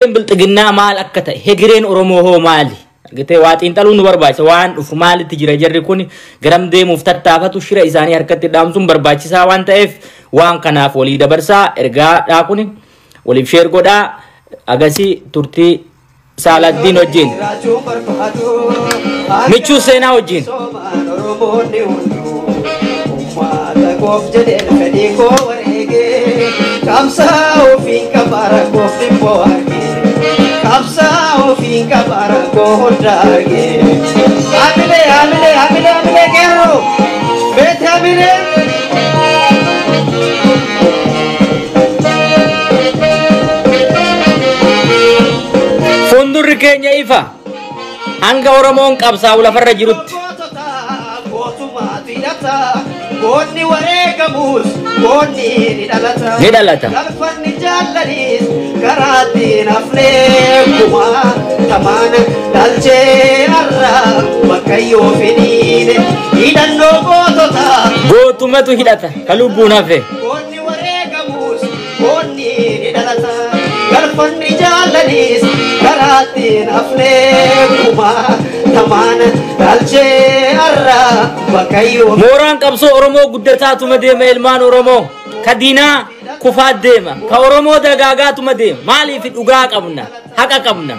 Bilxiginnaa maal akka ta'e, hegireen Oromoo hoo maali? Argitee, waa xiinxaluun nu barbaachisa. Waan dhufu maalitti jira, jarri kun garam deemuuf tattaafatu, shira isaanii harkatti dhaamsuun barbaachisaa waan ta'eef, waan kanaaf walii dabarsaa. Ergaadhaa kun waliif share godhaa. Agasii turtii Saaladdiin wajjin. Michuu seenaa wajjin. Koof jedheen fedhii koo wareegee, qabsaa ofiin qaba rakkoof dhibboo argee, qabsaa ofiin qaba rakkoo hunda argee. Amilee, amilee, amilee, amilee, qeerroo beete amilee. Fuuldurri keenya ifa hanga Oromoon qabsaa'u lafarra jirutti. Gootumaatu hidhata, goonni wareegamus goonni ni dhalata. Ni dhalata. Galfanni jaallaniis karaatti nafnee, kumaa tamaana dhalchee har'a bakkayyoo finiine hidhannoo gootota. Gootumatu hidhata ka lubbuun hafe. Goonni wareegamus goonni ni dhalata. Galfanni jaallaniis karaatti nafnee, kumaa tamaana dhalchee har'a bakkayyoo. Mooraan qabsoo Oromoo guddataatuma deema, ilmaan Oromoo. Ka diinaa kufaa deema. Ka Oromoo dagaagaatuma deema. Maaliif? Dhugaa qabna? Haqa qabna.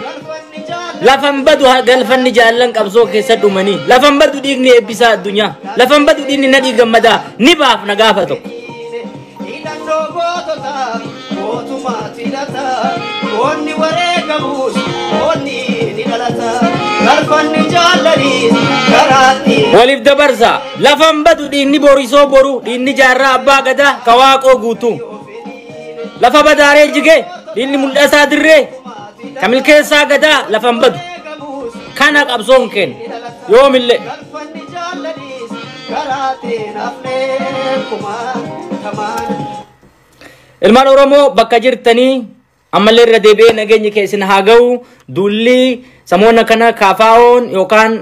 Lafan badu galfanni jaallan qabsoo keessa dhumanii. Lafan badu dhiigni Eebbisaa Addunyaa. Lafan badu dhiigni Nadhii Gammadaa. Ni baafna gaafa tokko. Hidhannoo gootota, gootumaatu hidhata, goonni wareegamus goonni ni dhalata, galfanni jaallaniis karaatti. Waliif dabarsa. Lafan badu dhiigni Borisoo Boruu, dhiigni Jaarraa Abbaa Gadaa, ka Waaqoo Guutuu. Lafa badaaree jigee, dhiigni Mul'ataa Dirree, ka Milkeessaa Gadaa lafan badu. Kana qabsoon kenna. Yoomillee. Galfanni jaallaniis karaatti nafnee, kumaa tamaana. Ilmaan Oromoo bakka jirtanii, ammallee irra deebi'ee nageenyi keessan haa ga'u. Duulli samoona kana Kaafaa'oon yookaan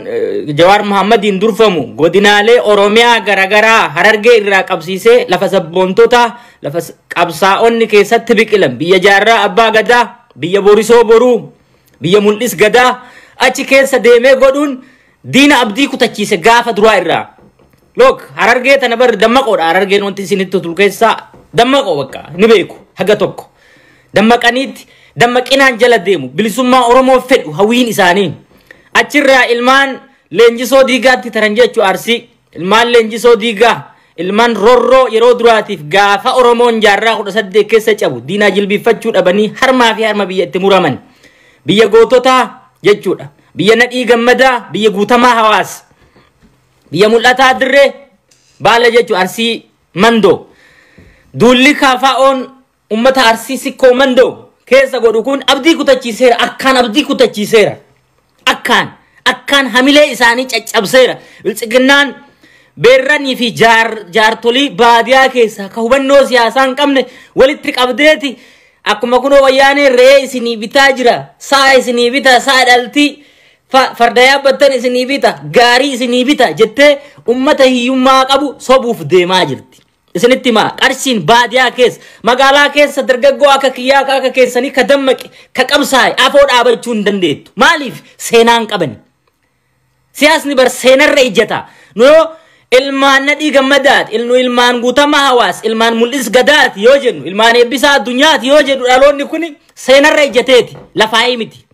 Jawaar Muhammadiin durfamu godinaalee Oromiyaa garaagaraa Harargee irraa qabsiisee, lafa sabboontota, lafa qabsaa'onni keessatti biqilan, biyya Jaarraa Abbaa Gadaa, biyya Borisoo Boruu, biyya Mul'is Gadaa achi keessa deemee godhuun diina abdii kutachiise gaafa duraa irraa. Look, Harargee tana bar dammaqoodha. Harargeen wanti isinitti tolu keessaa dammaqoo, bakka ni beeku haga tokko. Dammaqaniitti dammaqinaan jala deemu, bilisummaa Oromoo fedhu hawwiin isaanii. Achirraa ilmaan Leenjisoo Diigaatti taran jechuu Arsii. Ilmaan Leenjisoo Diigaa, ilmaan Rorroo yeroo duraatiif gaafa Oromoon jaarraa 18 keessa cabu diinaa jilbiffachuu dhabanii harmaa fi harma biyya itti muraman. Biyya goototaa jechuudha. Biyya Nadhii Gammadaa, biyya Guutamaa Hawaas. Biyya Mul'ataa Dirree Baala jechuun Arsii Mandoo. Duulli Kaafaa'oon ummata Arsii Sikkoo Mandoo keessa godhu kun abdii kutachiiseera. Akkaan abdii kutachiiseera. Akkaan hamilee isaanii caccabseera. Biltsiginnaan beerranii fi jaartolii baadiyaa keessaa ka hubannoo siyaasaa hin qabne walitti qabdeeti, akkuma kunoo wayyaanee re'ee isinii bitaa jira, sa'a isinii bita, sa'a dhaltii, farda yaabbattan isinii bita, gaarii isinii bita jettee ummata hiyyummaa qabu sobuuf deemaa jirti. Isinitti himaa, qarshiin baadiyaa keessa, magaalaa keessa dargaggoo akka kiyyaa, akka keessanii, ka dammaqe, ka qabsaa'e afoo dhaabachuu hin dandeettu. Maaliif? Seenaan qaban. Siyaasni bar seenarra ijjata. Nu yoo ilmaan Nadhii Gammadaati, nu ilmaan Guutamaa Hawaas, ilmaan Mul'is Gadaati yoo jennu, ilmaan Eebbisaa Addunyaati yoo jennu, dhaloonni kun seenarra ijjateeti, lafaa'ii miti.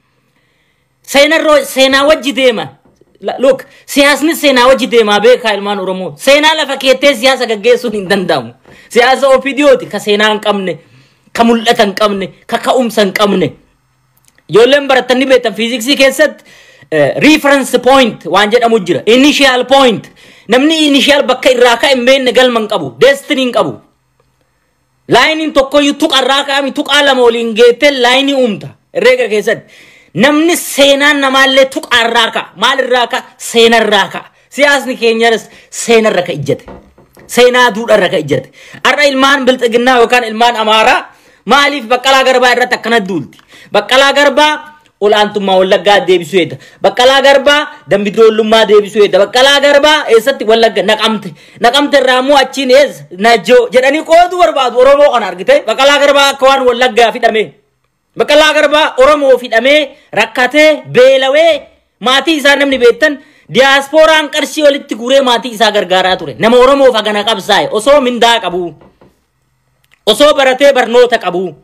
Seenarra, seenaa wajji deema. Look, siyaasni seenaa wajji deemaa beekaa, ilmaan Oromoo. Seenaa lafa keettee siyaasa gaggeessuun hin danda'amu. Siyaasa OPDOti ka seenaa hin qabne, ka mul'ata hin qabne, ka ka'umsa hin qabne. Ijoolleen baratanii beektan, fiiziksii keessatti reference point waan jedhamu jira. Initial point. Namni initial bakka irraa ka'e hin beekne galma hin qabu. Destiny hin qabu. Lineiin tokkoyyuu tuqarraa ka'ami, tuqaa lama waliin geettee lineii uumta herreega keessatti. Namni seenaan namaallee tuqaarraa ka'a. Maalirraa ka'a? Seenarraa ka'a. Siyaasni keenyas seenarra ka ijjate. Seenaa duudharra ka ijjate. Har'a ilmaan bilxiginnaa yookaan ilmaan Amaaraa maaliif Baqqalaa Garbaa irratti akkana duulti? Baqqalaa Garbaa olaantummaa Wallaggaa deebisuu eeda. Baqqalaa Garbaa Dambidoollummaa deebisuu eeda. Baqqalaa Garbaa eessatti? Wallagga Naqamte. Naqamte irraa immoo achiin eessa? Najjoo jedhanii qooduu barbaadu Oromoo kana, argite. Baqqalaa Garbaa akka waan Wallaggaa fidhame. Baqqalaa Garbaa Oromoo hidhamee rakkatee beelawee maatii isaa namni beektan diyaaspooraan qarshii walitti guuree maatii isaa gargaaraa ture. Nama Oromoof hagana qabsaa'e osoo mindaa qabu, osoo baratee barnoota qabu.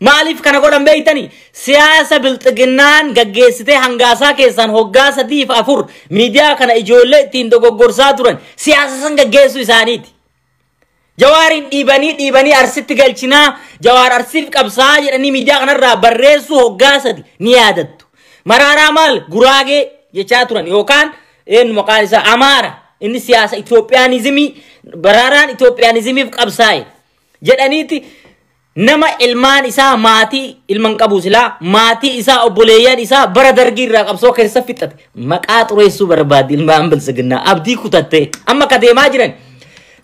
Maaliif kana godhan beektanii? Siyaasa bilxiginnaan gaggeessitee hangaasaa keessaan hoggaa 3 fi 4 miidiyaa kana ijoollee ittiin dogoggorsaa turan siyaasa san gaggeessuu isaaniiti. Jawaariin dhiibanii dhiibanii Arsitti galchinaa, Jawaar Arsiif qabsaa jedhanii miidiyaa kanarraa barreessuu hoggaa 3 ni yaadattu. Maraaraa maal Guraagee jechaa turan yookaan eenyu maqaan isaa Amaara, inni siyaasa Itoophiyaanizimii Maraaraan Itoophiyaanizimiif qabsaa'e jedhaniiti. Nama ilmaan isaa maatii ilman qabu silaa maatii isaa obboleeyyan isaa bara dargii irraa qabsoo keessa fixate maqaa xureessuu barbaaddi ilmaan biltsiginnaa abdii kutattee amma ka deemaa jiran.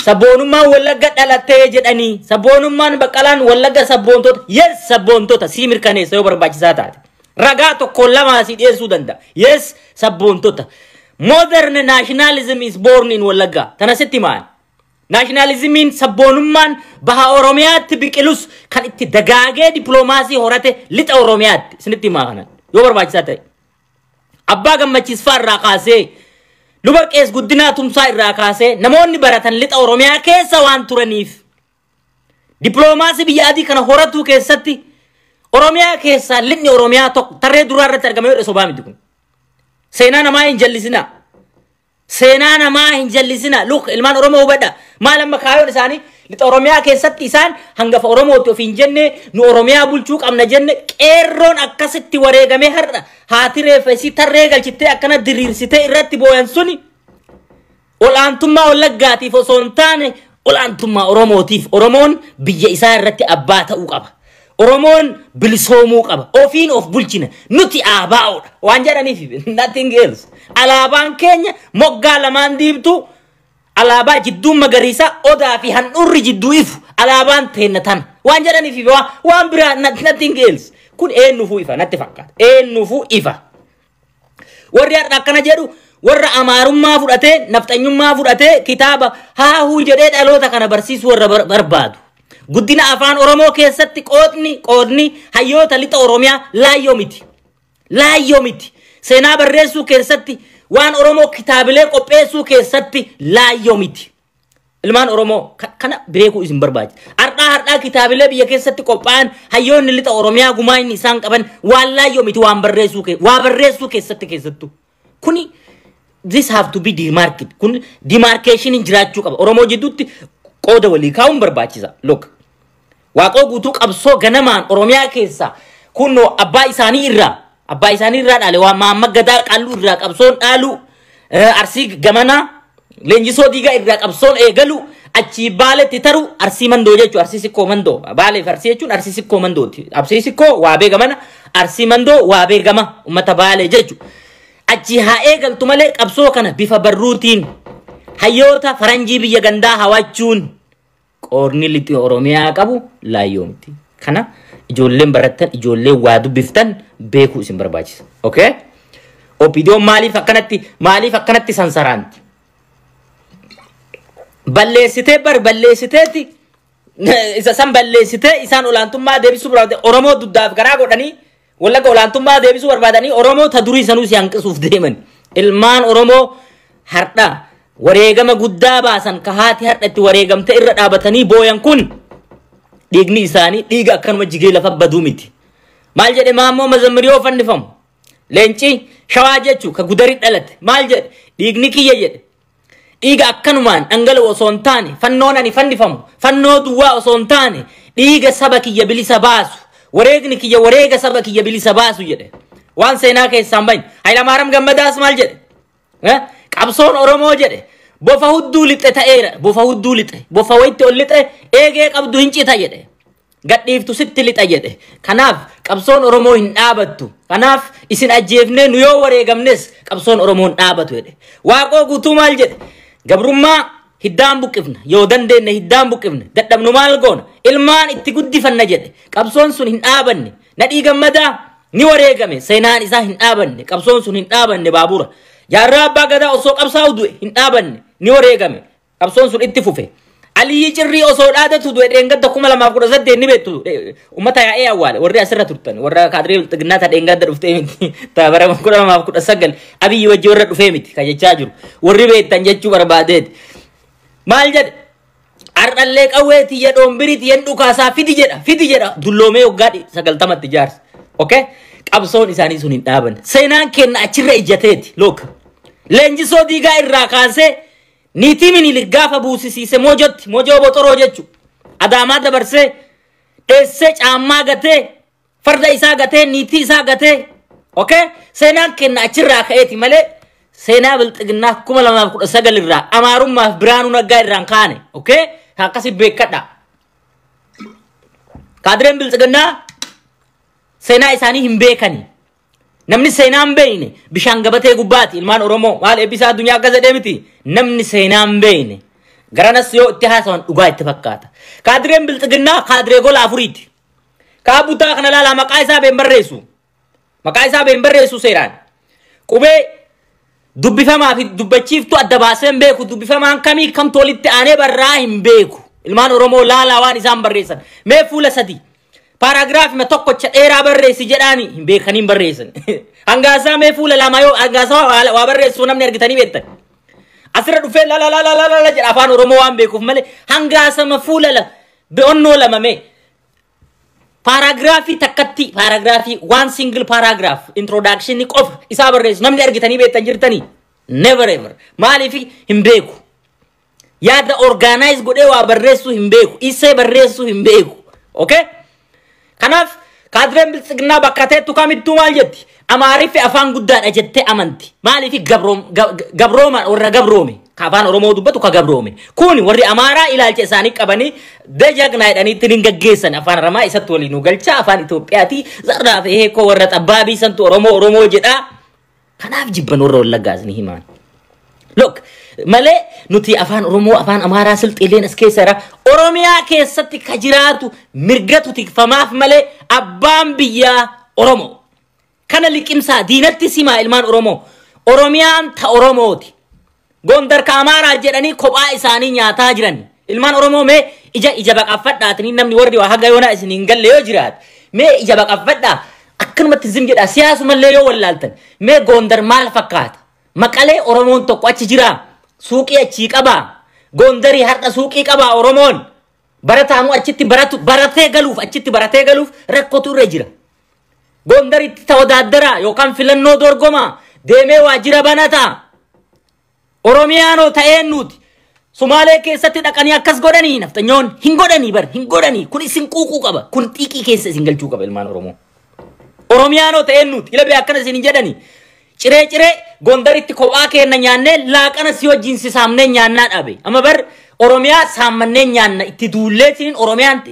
Sabboonummaan Wallagga dhalattee jedhanii sabboonummaan Baqqalaan Wallagga sabboontota, yes sabboontota sii mirkaneessa yoo barbaachisaa taate ragaa 1 2 sii dhiyeessuu danda'a. Yes sabboontota, modern nationalism is born in Wallagga. Tana sitti maal naashinaalizimiin sabboonummaan baha Oromiyaatti biqilus kan itti dagaagee dippiloomaasii horate lixa Oromiyaatti isinitti himaa kanan yoo barbaachisaa ta'e. Abbaa Gammachiisfaa irraa kaasee Luba Qees Guddinaa Tumsaa irraa kaasee namoonni baratan lixa Oromiyaa keessa waan turaniif dippiloomaasii biyya adii kana horatuu keessatti Oromiyaa keessaa lixni Oromiyaa tokko tarree duraa irratti argame yoo sobaa miti kun. Seenaa namaa hin jallisinaa. Seenaa namaa hin jallisinaa. Luk ilmaan Oromoo hubadha. Maal amma kaayoon isaanii lixa Oromiyaa keessatti isaan hangafa Oromootti ofiin jenne nu Oromiyaa bulchuu qabna jenne qeerroon akkasitti wareegamee har'a haati reeffa isii tarree galchittee akkana diriirsitee irratti booyan suni olaantummaa Wallaggaatiif osoo hin taane olaantummaa Oromootiif. Oromoon biyya isaa irratti abbaa ta'uu qaba. Oromoon bilisoomuu qaba. Ofiin of bulchina. Nuti aabaa'oodha. Waan jedhaniif nothing else. Alaabaan keenya moggaa lamaan diimtuu, alaabaa jidduun magariisaa, odaa fi handhuurri jidduu ifu alaabaan teenna tana. Waan jedhaniif waan biraa nothing else. Kun eenyufuu ifa natti fakkaata. Eenyufuu ifa. Warri har'a akkana jedhu warra amaarummaa fudhatee nafxanyummaa fudhatee kitaaba haahuu jedhee dhaloota kana barsiisuu warra barbaadu. Guddina afaan Oromoo keessatti qoodni hayyoota lixa Oromiyaa laayyoo miti. Laayyoo miti. Seenaa barreessuu keessatti waan Oromoo kitaabilee qopheessuu keessatti laayyoo miti. Ilmaan Oromoo kana beekuu isin barbaachisa. Har'aa kitaabilee biyya keessatti qophaa'an hayyoonni lixa Oromiyaa gumaa'inni isaan qaban waan laayyoo miti waan barreessuu waa barreessuu keessatti keessattuu. Kuni this have to be demarcated. Kun demarcation jiraachuu qaba. Oromoo jidduutti qooda walii kaa'uun barbaachisa. Look. Waaqoo guutuu qabsoo ganamaan Oromiyaa keessaa kunoo abbaa isaanii irraa dhaale waan Maamma Gadaa Qalluu irraa qabsoon dhaalu, Arsii gamanaa Leenjisoo Diigaa irraa qabsoon eegalu, achii Baaletti taru Arsii Mandoo jechuudha. Arsii Sikkoo Mandoo Baalee fi Arsii jechuun Arsii Sikkoo Mandooti. Arsii Sikkoo Waabee gamana, Arsii Mandoo Waabee gama uummata Baalee jechuudha. Achii haa eegaltu malee qabsoo kana bifa barruutiin hayyoota faranjii biyya gandaa hawachuun qoorni lixi Oromiyaa qabu laayyoo miti. Kana ijoolleen barattan ijoolleen waa dubbiftan beekuu isin barbaachisa. Okay? OPDOon maaliif akkanatti sansaraanti? Balleessitee bar balleessiteeti isa san balleessitee isaan olaantummaa deebisuu barbaade Oromoo duddaaf garaa godhanii Wallagga olaantummaa deebisuu barbaadanii Oromoo ta durii sanuu si hanqisuuf deeman. Ilmaan Oromoo har'a wareegama guddaa baasan ka haati har'a itti wareegamte irra dhaabatanii booyan kun dhiigni isaanii dhiiga akkanuma jigee lafa baduu miti. Maal jedhe Maammoo Mazammirii yoo fannifamu? Leenci shawaa jechuu ka gudarii dhalate maal jedhe? Dhiigni kiyya jedhe. Dhiiga akkanumaan dhangala'u osoo hin taane fannoon ani fannifamu fannoo duwwaa osoo hin taane dhiiga saba kiyya bilisa baasu wareegni kiyya wareega saba kiyya bilisa baasu jedhe. Waan seenaa keessaan bahin. Hayilamaariyaam Gammadaas maal jedhe? Qabsoon Oromoo jedhe. Bofa hudduu lixe ta'eera. Bofa hudduu lixe. Bofa wayitti ol lixe eegee qabdu hin cita jedhe. Gadhiiftu sitti lixa jedhe. Kanaaf qabsoon Oromoo hin dhaabattu. Kanaaf isin ajjeefnee nu yoo wareegamnes qabsoon Oromoo hin dhaabatu jedhe. Waaqoo guutuu maal jedhe? Gabrummaa hiddaan buqqifna. Yoo dandeenye hiddaan buqqifna. Dadhabnu maal goona? Ilmaan itti guddifanna jedhe. Qabsoon sun hin dhaabanne. Nadhii Gammadaa ni wareegame. Seenaan isaa hin dhaabanne. Qabsoon sun hin dhaabanne baabura. Jaarraa Abbaa Gadaa osoo qabsaa'u du'e hin dhaabanne. Ni wareegame. Qabsoon sun itti fufe. Aliyyi Cirrii osoo dhaadatu du'e dheengadda 2018 ni beektu. Uummata yaa'ee awwaale warri asirra turtan warra kaadiree bilxiginnaa ta dheengadda dhuftee miti ta bara 2019 Abiyyi wajji warra dhufee miti ka jechaa jiru. Warri beektan jechuu barbaadeeti. Maal jedhe? Har'allee qawwee tiyya dhoombirii tiyyan dhukaasaa fidi jedha fidi jedha dulloomee waggaa 90tti jaarsa. Okay? Qabsoon isaanii sun hin dhaaban. Seenaan kenna achirra ijjateeti. Look. Leenjisoo diigaa irraa kaasee niitii Minilik gaafa buusisiise moojotti moojoo boxoroo jechu. Adaamaa dabarsee dheessee caammaa gatee farda isaa gatee niitii isaa gatee. Okay? Seenaan kenna achirraa ka'eeti malee seenaa bilxiginnaa 2019 irraa amaarummaaf Biraanuu Naggaa irraan kaane. Okay? Akkasi beekadha. Kaadireen bilxiginnaa seenaa isaanii hin beekani. Namni seenaa hin beekne bishaan gabatee gubbaati ilmaan Oromoo maal eebbisaa addunyaa akkas jedhee miti. Namni seenaa hin beekne garanas yoo itti haasawan dhugaa itti fakkaata. Kaadireen bilxiginnaa kaadiree gola afuriiti. Kaabutaa kana laalaa maqaa isaa been barreessu. Maqaa isaa been barreessu seeraan. Qubee dubbifamaa fi dubbachiiftuu adda baasee hin beeku. Dubbifamaan kamii kamtu walitti aanee barraa hin beeku. Ilmaan Oromoo laalaa waan isaan barreessan. Mee fuula 3. Paaraagiraafii tokkocha dheeraa barreessi jedhaani hin beekanii hin barreessan. Hangaasaa mee fuula 2 yoo hangaasaa waa barreessu namni argitanii beektan. Asirra dhufee la la la la la la jedha afaan Oromoo waan beekuuf malee hangaasama fuula 2 be'onnoo 2 mee. Paaraagiraafii takkatti paaraagiraafii one single paragraph introduction qofa isaa barreessu namni argitanii beektan jirtanii. Never ever. Maaliif hin beeku. Yaada organize godhee waa barreessuu hin beeku. Isee barreessuu hin beeku. Okay? Kanaaf kaadireen bilxiginnaa bakka teettu kamittuu maal jetti? Amaariffi afaan guddaadha jettee amanti. Maaliif gabroomaan warra gabroome? Ka afaan Oromoo dubbatu ka gabroome. Kun warri Amaaraa ilaalcha isaanii qabanii dejagnaa jedhanii ittiin hin gaggeessan. Afaan Aramaa isatti waliin nu galcha. Afaan Itoophiyaati. Zarraa fi heekoo warra xabbaabii santu Oromoo Oromoo jedhaa. Kanaaf jibban warra Wallaggaas ni himaan. Look, malee nuti afaan Oromoo afaan Amaaraa silxiileen as keessa jira. Oromiyaa keessatti ka jiraatu mirgatu tikfamaaf malee abbaan biyyaa Oromoo. Kana liqimsaa diinatti simaa ilmaan Oromoo. Oromiyaan ta Oromooti. Gondar ka Amaaraa jedhanii kophaa isaanii nyaataa jiran. Ilmaan Oromoo mee ija baqaffadhaatanii namni warri waa haga yoonaa isin hin galle yoo jiraate. Mee ija baqaffadhaa akkanumatti zim jedhaa siyaasumallee yoo wallaaltan. Mee Gondar maal fakkaata? Maqalee Oromoon tokko achi jiraa? Suuqii achii qabaa? Gondarii har'a suuqii qabaa Oromoon? Barataanuu achitti baratu baratee galuuf achitti baratee galuuf rakkootu irra jira. Gondaritti tawodaaddaraa yookaan filannoo dorgomaa deemee waajjira banataa. Oromiyaanoo ta'een nuti Sumaalee keessatti dhaqanii akkas godhanii naftanyoon hin godhanii bar hin godhanii kun isin quuquu qaba kun xiiqii keessa isin galchuu qaba ilmaan Oromoo. Oromiyaanoo ta'een nuti ila bee akkana isin hin jedhanii. Ciree ciree Gondaritti kophaa keenna nyaannee laaqana si wajjin si saamnee nyaannaa dhabe. Amma bar Oromiyaa saammannee nyaanna itti duulleetiin Oromiyaan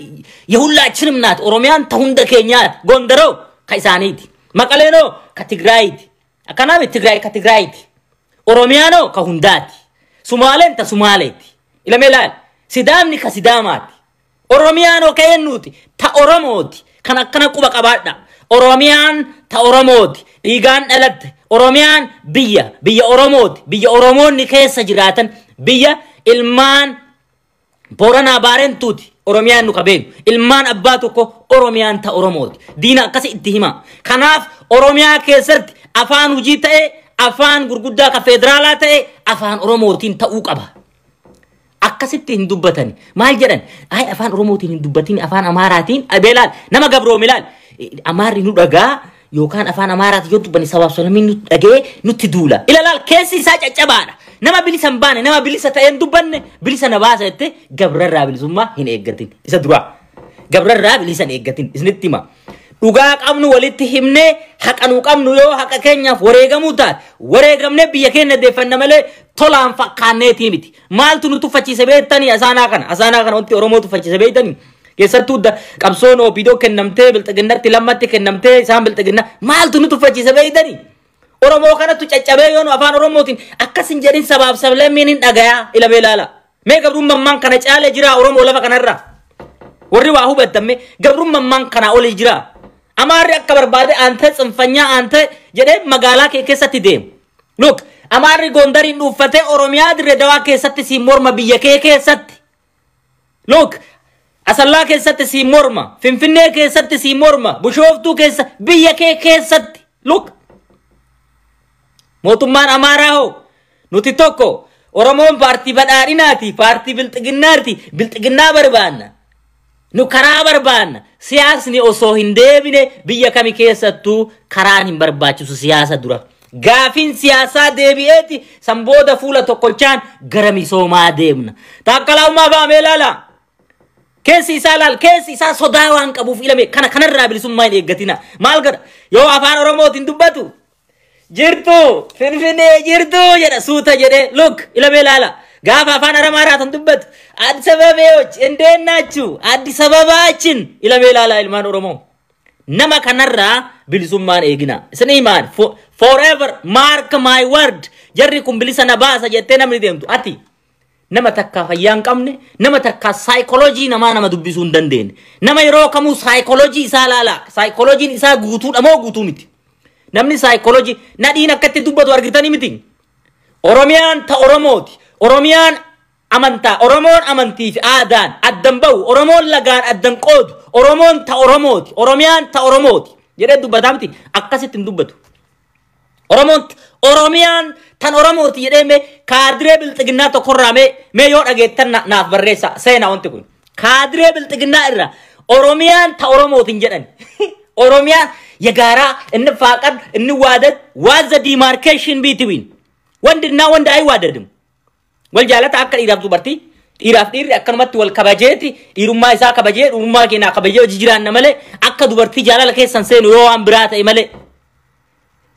yehullaachinim naati Oromiyaan ta hunda keenyaati. Gondaroo ka isaaniiti. Maqaleenoo ka Tigraayiiti. Akkanaaf Tigraay ka Tigraayiiti. Oromiyaanoo ka hundaati. Sumaaleen ta Sumaaleeti. Ilamee laal. Sidaamni ka Sidaamaati. Oromiyaanoo ka eenyuuti? Ta Oromooti. Kan akkana quba qabaadha. Oromiyaan ta Oromooti. Dhiigaan dhalatte. Oromiyaan biyya. Biyya Oromooti. Biyya Oromoonni keessa jiraatan. Biyya ilmaan Booranaa Baarentuuti. Oromiyaan nu qabeenu. Ilmaan abbaa tokko Oromiyaan ta Oromooti. Diina akkasi itti hima. Kanaaf Oromiyaa keessatti afaan hojii ta'e afaan gurguddaa ka federaalaa ta'e afaan Oromootiin ta'uu qaba. Akkasitti hin dubbatani. Maal jedhan? Ay afaan Oromootiin hin dubbatin afaan Amaaraatiin abeelaal nama gabroome ilaal. Amaarri nu dhagaa yookaan afaan Amaaraatiin yoo dubbanne sabaaf solamiin nu dhagee nutti duula. Ilaalaal keessi isaa caccabaadha. Nama bilisa hin baane nama bilisa ta'ee hin dubbanne bilisa na baasa jettee gabrarraa bilisummaa hin eeggatin. Isa duraa. Gabrarraa bilisa hin eeggatin. Isinitti hima. Dhugaa qabnu walitti himnee haqa nu qabnu yoo haqa keenyaaf wareegamuu taate wareegamnee biyya keenya deeffanna malee tolaan fakkaanneetii miti. Maaltu nu tuffachiise beektanii asaanaa kana asaanaa kana wanti Oromoo tuffachiise beektanii keessattuu qabsoon OPDO kennamtee bilxiginnatti lammatti kennamtee isaan bilxiginna maaltu nu tuffachiise beektanii Oromoo kanattu caccabee yoo nu afaan Oromootiin akkas hin jedhin sabaaf sablammiin hin dhagayaa ilamee ilaala. Mee gabrummaan kana caalee jira Oromoo lafa kanarra. Warri waa hubattamme gabrummaan kana olii jira. Amaarri akka barbaade aantee tsinfanyaa aantee jedhee magaalaa kee keessatti deemu. Look, Amaarri Gondariin dhuunfatee Oromiyaa dirree dawaa keessatti siin morma biyya kee keessatti. Look, Asallaa keessatti sii morma, Finfinnee keessatti sii morma, Bishooftuu keessa, biyya kee keessatti. Look, mootummaan Amaaraa hoo nuti tokko. Oromoon paartii badhaadhinaati, paartii bilxiginnaati, bilxiginnaa barbaanna. Nu karaa barbaanna. Siyaasni osoo hin deebine biyya kami keessattuu karaan hin barbaachisu siyaasa dura. Gaafiin siyaasaa deebi'eeti san booda fuula tokkochaan gara misoomaa deemna. Taakkalaa Uumaa baamee ilaala. Keessi isaa laal, keessi isaa sodaa waan qabuuf ilame kana kanarraa bilisummaa hin eeggatina. Maal godha? Yoo afaan Oromootiin dubbatu jirtu Finfinnee jirtu jedha suuta jedhee. Look, ilame ilaala. Gaafa afaan Amaaraatiin dubbatu Addis Ababeeዎች እንዴት ናችሁ? አዲስ አበባችን ilame ilaala ilmaan Oromoo. Nama kanarraa bilisummaan eegina. Isin himaan, forever mark my word, jarri kun bilisa na baasa jettee namni deemtu ati nama takkaa fayyaa hin qabne, nama takkaa saayikooloojii namaa nama dubbisuu hin dandeenye. Nama yeroo kamuu saayikooloojii isaa laala. Saayikooloojiin isaa guutuudha moo guutuu miti? Namni saayikooloojii nadhiin akkatti dubbatu argitanii miti. Oromiyaan ta Oromooti. Oromiyaan amantaa. Oromoon amantii fi aadaan addan bahu. Oromoon lagaan addan qoodu. Oromoon ta Oromooti. Oromiyaan ta Oromooti. Jedhee dubbataa miti. Akkasitti hin dubbatu. Oromoon Oromiyaan tan Oromooti jedhee mee kaadiree bilxiginnaa tokkorraa mee yoo dhageettan naaf barreessa seenaa wanti kun. Kaadiree bilxiginnaa irraa Oromiyaan ta Oromootiin jedhan. Oromiyaan የጋራ እንፋቀር እንዋደድ what's the demarcation between ወንድና ወንድ አይዋደድም። Wal jaalata akka dhiiraaf dubartii, dhiiraaf dhiirri akkanumatti wal kabajeeti, dhiirummaa isaa kabajee dhiirummaa keenyaa kabajee hojii jiraanna malee akka dubartii jaalala keessan seenu yoo waan biraa ta'e malee.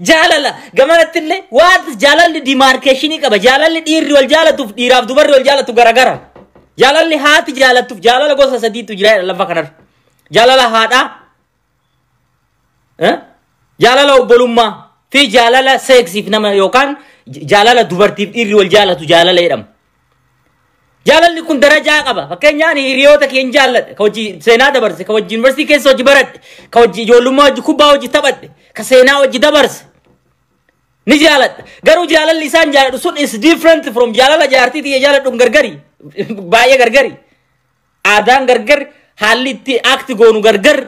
Jaalala gamanatti illee waan jaalalli demarcation qaba. Jaalalli dhiirri wal jaalatuuf dhiiraaf dubarri wal jaalatu garagara. Jaalalli haati jaalattuuf jaalala gosa sadiitu jira lafa kanarra. Jaalala haadhaa, jaalala obbolummaa fi jaalala seeksiif nama yookaan jaalala dubartiif dhiirri wal jaalatu jaalala jedhama. Jaalalli kun darajaa qaba. Fakkeenyaan hiriyoota keenya jaalladha. Ka hojii seenaa dabarse, ka hojii yuunivarsiitii keessa hojii baradhe, ka hojii ijoollummaa hojii kubbaa hojii taphadhe, ka seenaa hojii dabarse. Ni jaaladha. Garuu jaalalli isaan jaaladhu sun is different from jaalala jaartii tiyya jaaladhu gargari. Baay'ee gargari. Aadaan gargar, haalli itti act goonu gargar.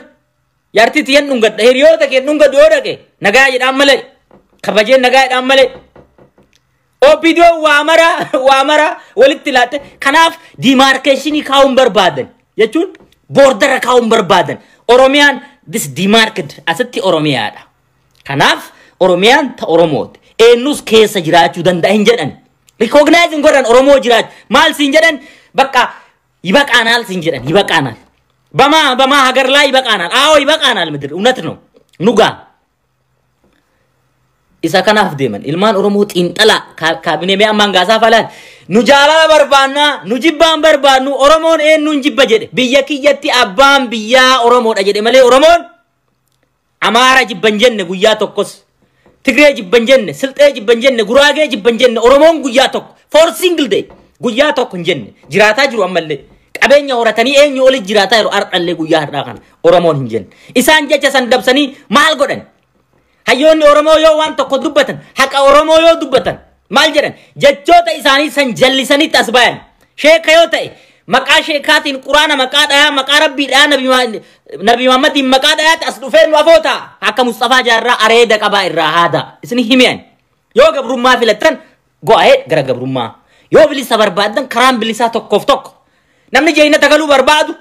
Jaartii tiyyan dhungadha. Hiriyoota kee dhungadhu yoo dhaqe nagaa jedhaan malee. Kabajeen nagaa jedhaan malee. OPDO waa mara walitti laatte. Kanaaf demarcation kaa'uun barbaadan jechuun border kaa'uun barbaadan. Oromiyaan this demarcated asitti Oromiyaadha. Kanaaf Oromiyaan ta Oromooti. Eenyus keessa jiraachuu danda'a hin jedhan. Recognize hin godhan Oromoo jiraachuu. Maal siin jedhan? Bakka ይበቃናል siin jedhan, ይበቃናል። በማ ሀገር ላይ ይበቃናል። አዎ ይበቃናል። ምድር እውነት ነው። ኑጋ isa kanaaf deeman. Ilmaan Oromoo, xiinxalaa kaabinee mee ammaan gaasaa falaan nu jaalala barbaannaa, nu jibbaan barbaannu. Oromoon eenyuun jibba jedhe? Biyya kiyyatti abbaan biyyaa Oromoodha jedhe malee Oromoon Amaara jibban jenne guyyaa tokkos, Tigree jibban jenne, Silxee jibban jenne, Guraagee jibban jenne. Oromoon guyyaa tokko, for single day, guyyaa tokko hin jenne. Jiraataa jiru, ammallee qabeenya horatanii eenyu oli jiraataa jiru har'allee. Guyyaa har'aa kana Oromoon hin jenne. Isaan jecha san dabsanii maal godhan? Hayyoonni Oromoo yoo waan tokko dubbatan, haqa Oromoo yoo dubbatan maal jedhan? Jechoota isaanii san jallisanitti as bayan. Sheeka yoo ta'e maqaa sheekaatiin quraana maqaa dhayaa, maqaa rabbii dhayaa, nabi Muhammadiin maqaa dhayaatti as dhufee nu afoo ta'a. Akka Mustafaa Jaarraa areeda qabaa irraa haada. Isin himiyan. Yoo gabrummaa filattan go'ee gara gabrummaa. Yoo bilisa barbaaddan karaan bilisaa tokkoof tokko. Namni jeenata galuu barbaadu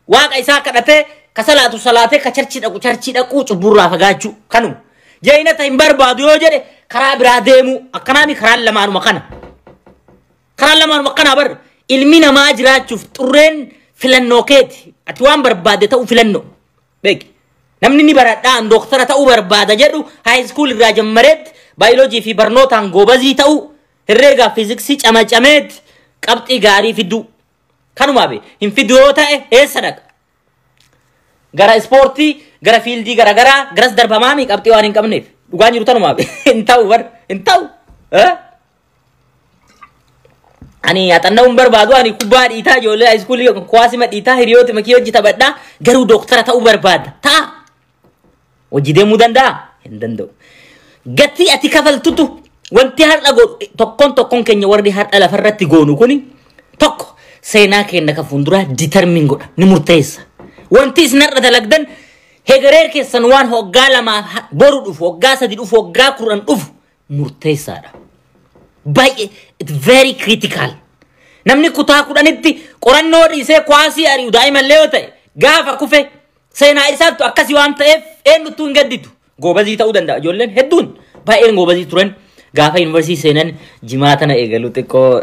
waaqa isaa kadhatee, ka salaatu salaatee, ka church dhaqu church dhaquu, cubburraa fagaachuu kanuma. Jeenata hin barbaadu yoo jedhe karaa biraa deemuu akkanaami. Karaan lamaanuma kana. Karaan lamaanuma kana bar. Ilmi namaa jiraachuuf xurreen filannoo keeti. Ati waan barbaadde ta'uu filannoo. Beeki. Namni ni baradhaan dooktara ta'uu barbaada jedhu high school irraa jammareetti baayoloojii fi barnootaan goobazii ta'uu, herreegaa fiiziksii camacameetti qabxii gaarii fiduu. Kanumaa be hin fidu yoo ta'e eessa dhaqa? Gara ispoortii, gara field gara garaa garas darbamaami qabxii waan hin qabneef. Dhugaan jiru tanumaa be hin ta'u bar, hin ta'u. Ani haxanna'uun barbaadu, ani kubbaa dhiitaa, ijoollee high school kuwaasima dhiitaa, hiriyoota makii hojii taphadhaa, garuu dooktara ta'uu barbaada. Ta'a. Hojii deemuu danda'a? Hin danda'u. Gatii ati kafaltutu wanti har'a godhu tokkoon tokkoon keenya warri har'a lafarratti goonu kuni tokko Seenaa keenya ka fuulduraa determine godha, ni murteessa. Wanti isin har'a dalagdan hegeree keessan waan hoggaa 2 boru dhufu, hoggaa 3 dhufu, hoggaa 10 dhufu murteessaadha. Baay'ee it's very critical. Namni kutaa 10tti qorannoo dhiisee kwaasii ari'u daa'imallee yoo ta'e gaafa kufe seenaa isaattu akkasii waan ta'eef eenyuttuu hin gadditu. Goobazii ta'uu danda'a. Ijoolleen hedduun baay'een goobazii turan gaafa yuunivarsiitii seenan jimaa tana eegalu, xiqqoo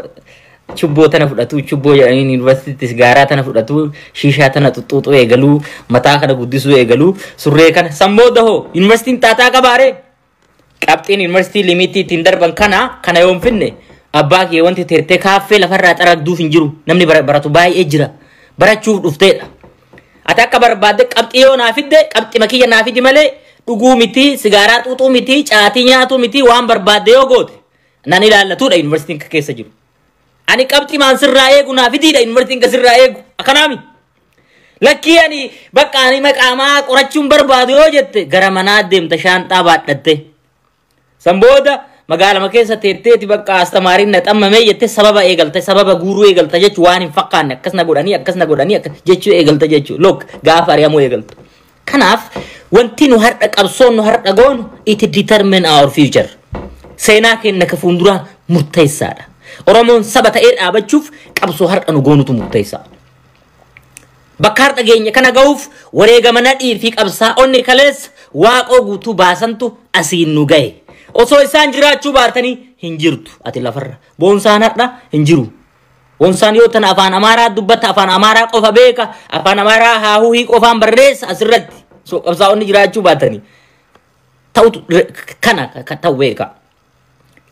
chubboo tana fudhatu, chubboo jedhanii yuunivarsiitiis gaaraa tana fudhatu, shiishaa tana xuxuuxuu eegaluu, mataa kana guddisuu eegaluu, surree kana san booda hoo yuunivarsiitiin taataa qabaaree qabxiin yuunivarsiitii limitii ittiin darban kana yoo hin finne abbaa kee wanti teertee kaaffee lafarraa xaragduuf hin jiru. Namni baratu baay'ee jira, barachuuf dhufteedha. Ati akka barbaadde qabxii yoo naa fidde qabxii makiyya naa fidi malee dhuguu miti, sigaaraa xuuxuu miti, caatii nyaatuu miti, waan barbaadde yoo goote nan ilaallatudha yuunivarsiitiin keessa jiru. Ani qabxii maan sirraa eegu naa fidiidha yuunivarsiitiin sirraa eegu. Akkanaami. Lakkii ani bakka ani maqaamaa qorachuun barbaadu yoo jette gara manaa deemta shaanxaa baadhatte. San booda magaalama keessa teetteeti bakka astamaariin na xammamee jette sababa eegalte, sababa guuruu eegalta jechuu, waan hin fakkaanne akkas na godhanii, akkas na godhanii jechuu eegalta jechuu, look gaafa ari'amuu eegaltu. Kanaaf wanti nu har'a qabsoon nu har'a goonu it determine our future. Seenaa keenya ka fuulduraa murteessaadha. Oromoon saba ta'ee dhaabachuuf qabsoo har'a nu goonutu murteessaa. Bakka har'a geenye kana ga'uuf wareegama Nadhii fi qabsaa'onni kaleessa Waaqoo Guutuu baasantu asiin nu ga'e. Osoo isaan jiraachuu baatanii hin jirtu ati lafarra. Boonsaan har'a hin jiru. Boonsaan yoo tana afaan Amaaraa dubbata, afaan Amaaraa qofa beeka, afaan Amaaraa haahuu qofaan barreessa asirratti. So qabsaa'onni jiraachuu baatanii. Ta'utu kana ta'u beeka.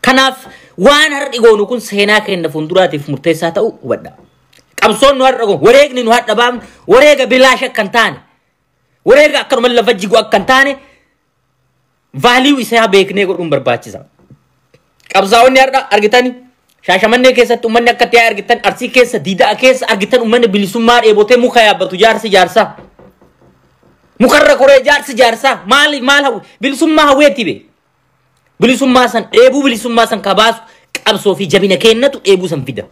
Kanaaf waan har'i goonu kun seenaa keenya fuulduraatiif murteessaa ta'uu hubadha. Qabsoon nu har'a goonu, wareegni nu har'a baafnu, wareega bilaasha akka hin taane, wareega akkanuma lafa jigu akka hin taane, value isaa beeknee godhuun barbaachisa. Qabsaa'onni har'a argitani Shaashamannee keessatti uummanni akka ta'e argitan, Arsii keessa, Diidaa keessa argitan, uummanni bilisummaa dheebotee muka yaabbatu, jaarsi jaarsaa. Mukarra koree jaarsi jaarsaa maal maal hawwi bilisummaa hawweetti bee. Bilisummaa san dheebuu, bilisummaa san kabaasu qabsoo fi jabina kennatu dheebuu san fida.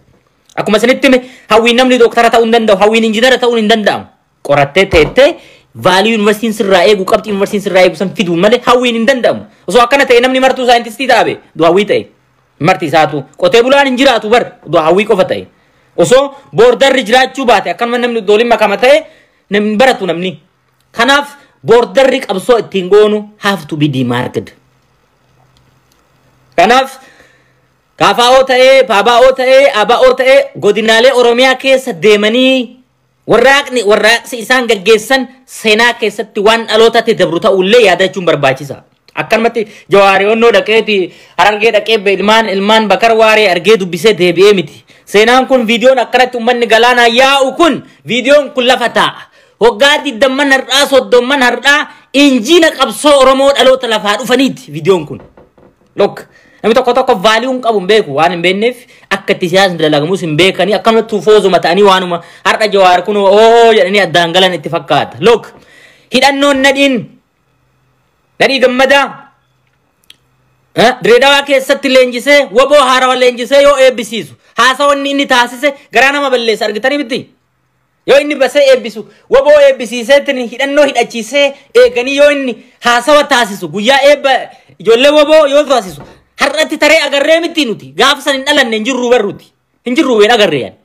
Akkuma isinitti hime, hawwiin namni dooktara ta'uu hin danda'u, hawwiin injiinara ta'uun hin danda'amu. Qorattee teettee value yuunivarsiitiin sirraa eegu, qabxii yuunivarsiitiin sirraa eegu san fiduu malee hawwiin hin danda'amu. Osoo akkana ta'e namni martuu saayintistii ta'abe hawwii ta'e. Marti isaatu qotee bulaan hin jiraatu bar hawwii qofa ta'e. Osoo borderri jiraachuu baate akkanuma namni dooliin makama ta'e namni baratu namni. Kanaaf borderri qabsoo ittiin goonu have to be demarked. Kanaaf KFO ta'ee, PABO ta'ee, ABO ta'ee godinaalee Oromiyaa keessa deemanii warraaqni warraaqsi isaan gaggeessan seenaa keessatti waan dhalootatti dabru ta'ullee yaadachuun barbaachisa. Akkanumatti Jawaariyoonnoo dhaqeeti Harargee dhaqee ilmaan Bakar Waaree argee dubbisee deebi'ee miti. Seenaan kun, viidiyoon akkanatti uummanni galaanaa yaa'u kun, viidiyoon kun lafa taa'a. Waggaa 20 har'aa, 30 har'aa injiina qabsoo Oromoo dhaloota lafaa dhufaniiti viidiyoon kun. Look, namni tokko tokko value hin qabu, hin beeku, waan hin beekneef akka itti siyaasni dalagamus hin beekanii akkanumatti tuufoozuma ta'anii waanuma har'a Jawaar kun oo jedhanii addaan galan itti fakkaata. Look, hidhannoon Nadhii Gammadaa Direedawaa keessatti leenjisee, waboo haarawa leenjisee yoo eebbisiisu haasawanni inni taasise garaa nama balleessa, argitanii miti. Yoo inni basee eebbisu, waboo eebbisiiseetiin hidhannoo hidhachiisee eeganii yoo inni haasawa taasisu, guyyaa eebba ijoollee waboo yoo taasisu, har'atti taree agarree miti nuti gaafa san hin dhalanne, hin jirru barruuti, hin jirru ween agarree yani.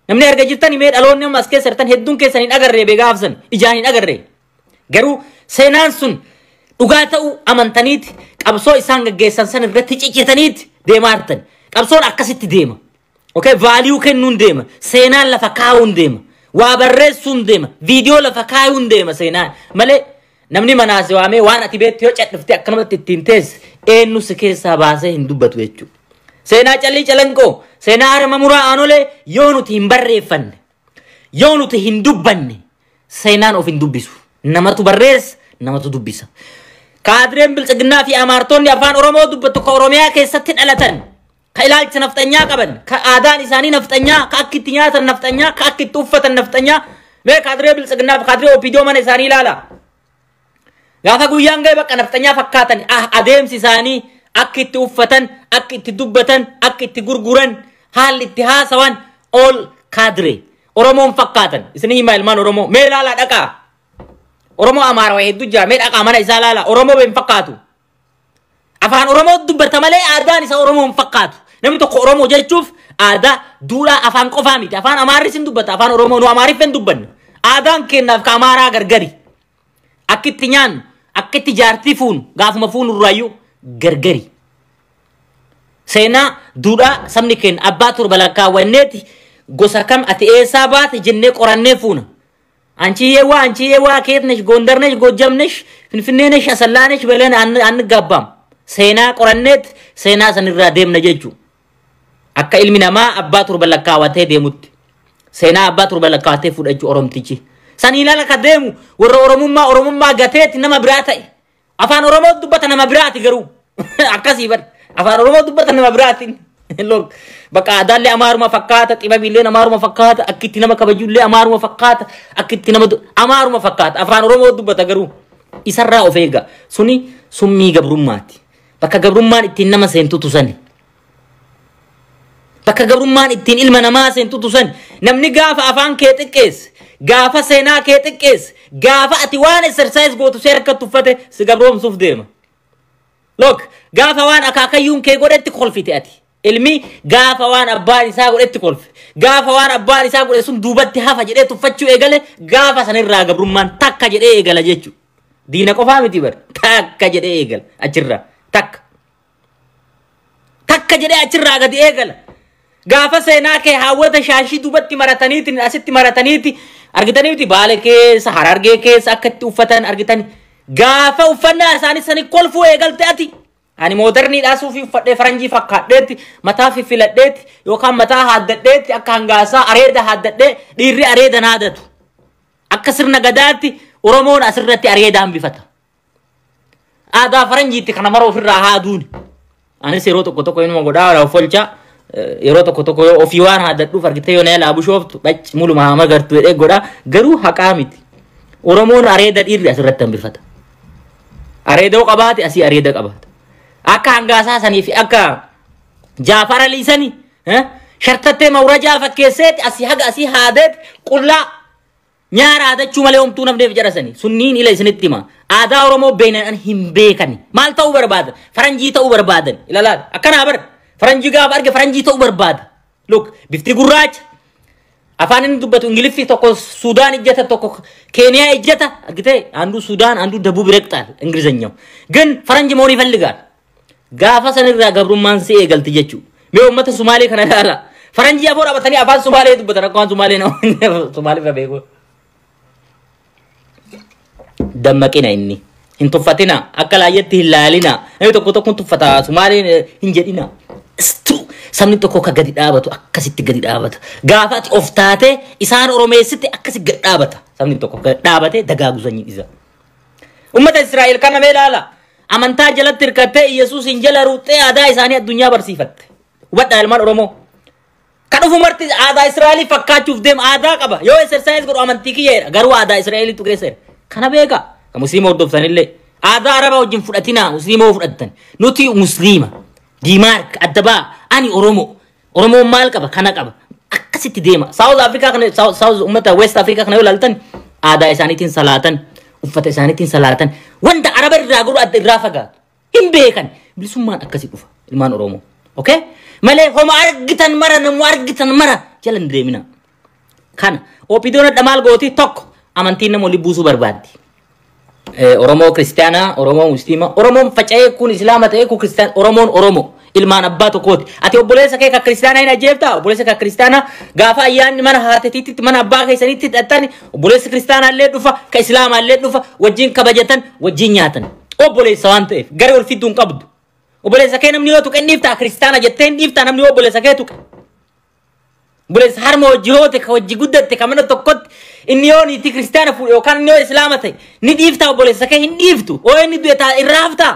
Namni arga jirtan mee? Dhaloonni amma as keessa jirtan hedduun keessan hin agarree bee, gaafa san ijaan hin agarree. Garuu seenaan sun dhugaa ta'uu amantaniiti qabsoo isaan gaggeessan san irratti ciccitaniiti deemaa jirtan. Qabsoon akkasitti deema. Okay, value kennuun deema. Seenaan lafa kaa'uun deema. Waa barreessuun deema. Viidiyoo lafa kaa'uun deema seenaan. Malee namni manaas waamee waan ati beektu yoo cadhiftee akkanumatti ittiin teesse eenyu si keessaa baasee hin dubbatu jechuudha. Seenaa Callii Calanqoo, seenaa Harma Muraa Aanolee yoo nuti hin barreeffanne, yoo nuti hin dubbanne, seenaan of hin dubbisu. Namatu barreessa, namatu dubbisa. Kaadireen biltsiginnaa fi amaartonni afaan Oromoo dubbatu ka Oromiyaa keessatti dhalatan, ka ilaalcha nafxanyaa qaban, ka aadaan isaanii nafxanyaa, ka akka itti nyaatan nafxanyaa, ka akka itti uffatan nafxanyaa. Mee kaadiree biltsiginnaa fi kaadiree OPDO mana isaanii ilaala. Gaafa guyyaan ga'e bakka nafxanyaa fakkaatan, adeemsi isaanii, akka itti uffatan, akka itti dubbatan, akka itti gurguran, haalli itti haasawan all Kaadree Oromoon fakkaatan isin himaa ilmaan Oromoo mee laalaa dhaqaa. Oromoo Amaaraa hedduu jira mee dhaqaa mana isaa laalaa Oromoo hin fakkaatu. Afaan Oromoo dubbata malee aadaan isaa Oromoo hin fakkaatu. Namni tokko Oromoo jechuuf aadaa duudhaa afaan qofaa miti. Afaan Amaarris hin dubbata afaan Oromoo nu Amaariff hin dubbanne. Aadaan kennaaf ka Amaaraa gargari. Akkitti nyaannu akkitti jaartii fuunu gaafuma fuunu irraayyuu gargari. Seenaa duudhaa sabni keenya abbaa torba lakkaawwanneeti gosa kam ati eessaa baate jennee qorannee fuuna. አንቺ የዋ ከየት ነሽ? ጎንደር ነሽ? ጎጃም ነሽ? ፍንፍኔ ነሽ? አሰላ ነሽ? ብለን አንጋባም። Seenaa qoranneet seenaa sanirraa deemna jechuu. Akka ilmi namaa abbaa torba lakkaawwatee deemutti. Seenaa abbaa torba lakkaawwatee fudhachuu Oromtichi. Saniin ala ka deemu warra Oromummaa gateetti nama biraa ta'e. Afaan Oromoo dubbata nama biraati garuu. Akkasii bar. Afaan Oromoo dubbata nama biraati. Look, bakka aadaallee Amaaruma fakkaata, xibabiilleen Amaaruma fakkaata, akkitti nama kabajullee Amaaruma fakkaata, akkitti nama Amaaruma fakkaata. Afaan Oromoo dubbata garuu isarraa of eega. Suni summii gabrummaati. Bakka gabrummaan ittiin nama seentutu sani. Bakka gabrummaan ittiin ilma namaa seentutu sani. Namni gaafa afaan kee xiqqeesse, gaafa seenaa kee xiqqeesse, gaafa ati waan exercise gootu si harkatti uffate si gabroomsuuf deema. Look, gaafa waan akaakayyuun kee godhetti kolfite ati. Ilmi gaafa waan abbaan isaa godhetti kolfe. Gaafa waan abbaan isaa godhe sun duubatti hafa jedhee tuffachuu eegale gaafa sanirraa gabrummaan takka jedhee eegala jechuudha. Diina qofaa miti bar. Takka jedhee eegala achirraa. Takka. Takka jedhee achirraa gadi eegala. Gaafa seenaa kee haawwata shaashii duubatti marataniiti asitti marataniiti argitaniiti Baale keessa Harargee keessa akka itti uffatan argitani. Gaafa uffannaa isaanii sani kolfuu eegalte ati. Ani mooderniidhaa suufii uffadhee faranjii fakkaadheetti mataa fiffiladheetti yookaan mataa haaddadheetti akka hangaasaa areeda haaddadhee dhiirri areeda naadatu. Akka sirna gadaatti Oromoon asirratti areeda hambifata. Aadaa faranjiitti kana mara ofirraa haaduuni. Anis yeroo tokko tokko inuma godhaa of olchaa yeroo tokko tokko yoo ofii waan haaddadhuuf argitee yoo na yaalaa bushooftu bacci muluma hama gartuu jedhee godhaa garuu haqaa miti. Oromoon areeda dhiirri asirratti hambifata. Areeda yoo qabaate asii areeda qabaata. Akka hangaasaa sanii fi akka Jaafara Liisanii shartattee mawrajaa fakkeesseeti asii haga asii haadeet qullaa nyaara haadachuu malee homtuu namneef jedhasanii sunniin ila isinitti hima. Aadaa Oromoo beeknan hin beekani. Maal ta'uu barbaadan? Faranjii ta'uu barbaadan. Ilaalaa akkanaa bar faranjii gaafa arge faranjii ta'uu barbaada. Look bifti gurraacha afaan inni dubbatu Ingiliffi tokko Suudaan ijjata tokko Keeniyaa ijjata argitee አንዱ ሱዳን አንዱ ደቡብ ይረግጣል እንግሊዘኛው ግን ፈረንጅ መሆን ይፈልጋል። Gaafa sanirraa gabrummaan si eegalti jechuudha. Mee uummata Sumaalee kana ilaala. Faranjii afoo dhaabatanii afaan Sumaalee dubbatan akka waan Sumaalee nama Sumaalee irra beeku. Dammaqina inni. Hin tuffatina. Akka laayyatti hin laalina. Namni tokko tokko hin tuffata Sumaaleen hin jedhina. Sabni tokko akka gadi dhaabatu akkasitti gadi dhaabata. Gaafa ati of taatee isaan Oromeessitti akkasi gadi dhaabata. Sabni tokko gadi dhaabatee dagaagu sanyiin isa. Uummata Israa'el kana mee ilaala. Amantaa jalatti hirkattee Iyyasuusin jala ruuxee aadaa isaanii addunyaa barsiifatte. Hubadhaa ilmaan Oromoo. Kan dhufu marti aadaa Israa'elii fakkaachuuf deema aadaa qaba. Yoo exercise godhu amantii kiyyeedha. Garuu aadaa Israa'eliitu keessa jira. Kana beekaa. Kan musliima hordoftanillee. Aadaa Arabaa wajjin fudhatinaa musliima fudhattan. Nuti musliima. Diimaark adda baa ani Oromoo. Oromoon maal qaba? Kana qaba. Akkasitti deema. South Africa kana South uummata West Africa kana yoo ilaaltan aadaa isaaniitiin salaatan. Uffata isaaniitiin salaatan. Wanta Araba irraa godhu adda irraa fagaatu. Hin beekan. Bilisummaan akkasii dhufa ilmaan Oromoo. Okay? Malee homa argitan mara namu argitan mara jala hin deemina. Kana OPDOn adda maal gooti tokko amantiin nama olii buusuu barbaaddi. Oromoo kiristaanaa, Oromoo musliima, Oromoon faca'ee kun islaama ta'ee kun kiristaana, Oromoon Oromoo ilmaan abbaa tokkooti. Ati obboleessa kee kan kiristaanaa hin ajjeeftaa? Obboleessa kan kiristaanaa gaafa ayyaanni mana haatetiitti mana abbaa keessaniitti hidhattani obboleessa kiristaanaa illee dhufa, ka islaamaa illee dhufa, wajjin kabajatan, wajjin nyaatan. Obboleessa waan ta'eef garee ol fidduu hin qabdu. Obboleessa kee namni yoo tuqe hin dhiiftaa kiristaana jettee hin dhiiftaa namni yoo obboleessa kee tuqe. Obboleessa harma hojii hoote ka hojii guddatte ka mana tokkotti inni yoo niitii kiristaana fuudhe yookaan inni yoo islaama ta'e ni dhiiftaa obboleessa kee hin dhiiftu. Oo inni du'e taa irraa haftaa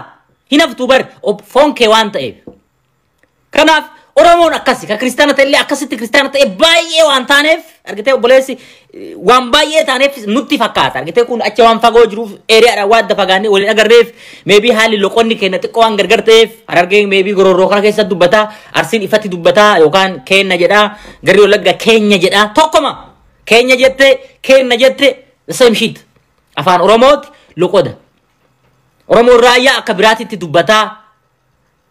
hin haftu bar foon kee waan ta'eef. Kanaaf Oromoon akkasi ka kiristaana ta'ellee akkasitti kiristaana ta'e baay'ee waan taaneef argitee obboleessi waan baay'ee taaneef nutti fakkaata argitee kun acha waan fagoo jiruuf eeriyaadhaan waan adda fagaannee waliin agarreef meebii haalli loqonni keenya xiqqoo waan gargar ta'eef Harargeen meebii gororroo kana keessa dubbataa Arsiin ifatti dubbataa yookaan keenna jedhaa garri Wallagga keenya jedhaa tokkoma keenya jette keenna jette the same shit afaan Oromooti loqoda Oromoon raayyaa akka biraatitti dubbataa.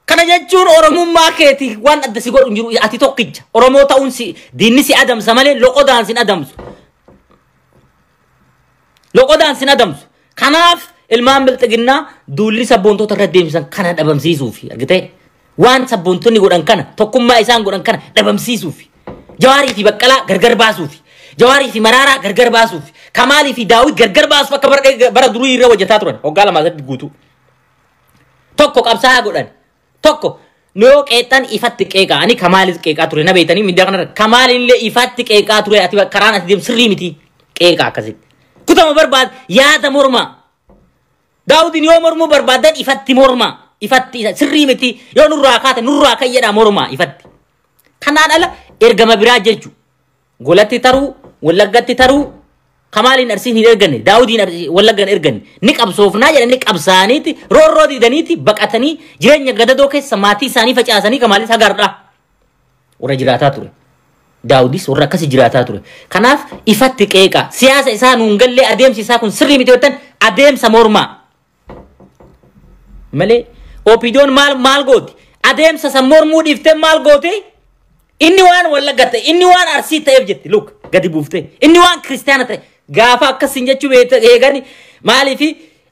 Kana jechuun Oromummaa keeti waan adda si godhu hin jiru ati tokkicha. Oromoo ta'uun si diinni si adamsa malee loqodaan sin adamsu. Loqodaan sin adamsu. Kanaaf ilmaan bilxiginnaa duulli sabboontota irra deemsisan kana dhabamsiisuufi argitee waan sabboontonni godhan kana tokkummaa isaan godhan kana dhabamsiisuufi Jawaarii fi Baqqalaa gargar baasuufi Jawaarii fi Maraaraa gargar baasuufi Kamaalii fi Daawit gargar baasuuf akka bara durii irra hojjetaa turan waggaa lamaa sadii guutuu. Tokko qabsaa'aa godhan. Tokko yoo qeexan ifatti qeeqaa ani Kamaalis qeeqaa ture na beektanii miidiyaa kanarra Kamaalillee ifatti qeeqaa ture ati karaan ati deemu sirrii miti qeeqaa akkasitti. Kutama barbaad yaada mormaa. Daawudiin yoo mormuu barbaadan ifatti mormaa ifatti sirrii miti yoo nurraa kaate nurraa kayyadhaa mormaa ifatti. Kanaan ala ergama biraa jechuudha. Golatti taruu Wallaggatti taruu Kamaaliin Arsiin hin erganne Daawudiin Wallagga hin erganne ni qabsoofnaa jedhanii qabsaaniiti roorroo diidaniiti baqatanii jireenya gadadoo keessa maatii isaanii facaasanii Kamaalis hagaardhaa warra jiraataa ture. Daawudis warra akkasii jiraataa ture. Kanaaf ifatti qeeqaa siyaasa isaa nuun gallee adeemsi isaa kun sirrii miti jettan adeemsa mormaa. Malee OPDO'n maal gooti? Adeemsa san mormuu dhiiftee maal gooti? Inni waan Wallagga ta'e inni waan Arsii ta'eef jetti look gadi buuftee inni waan kiristaana ta'e gaafa akkasiin jechuu eegani maaliifi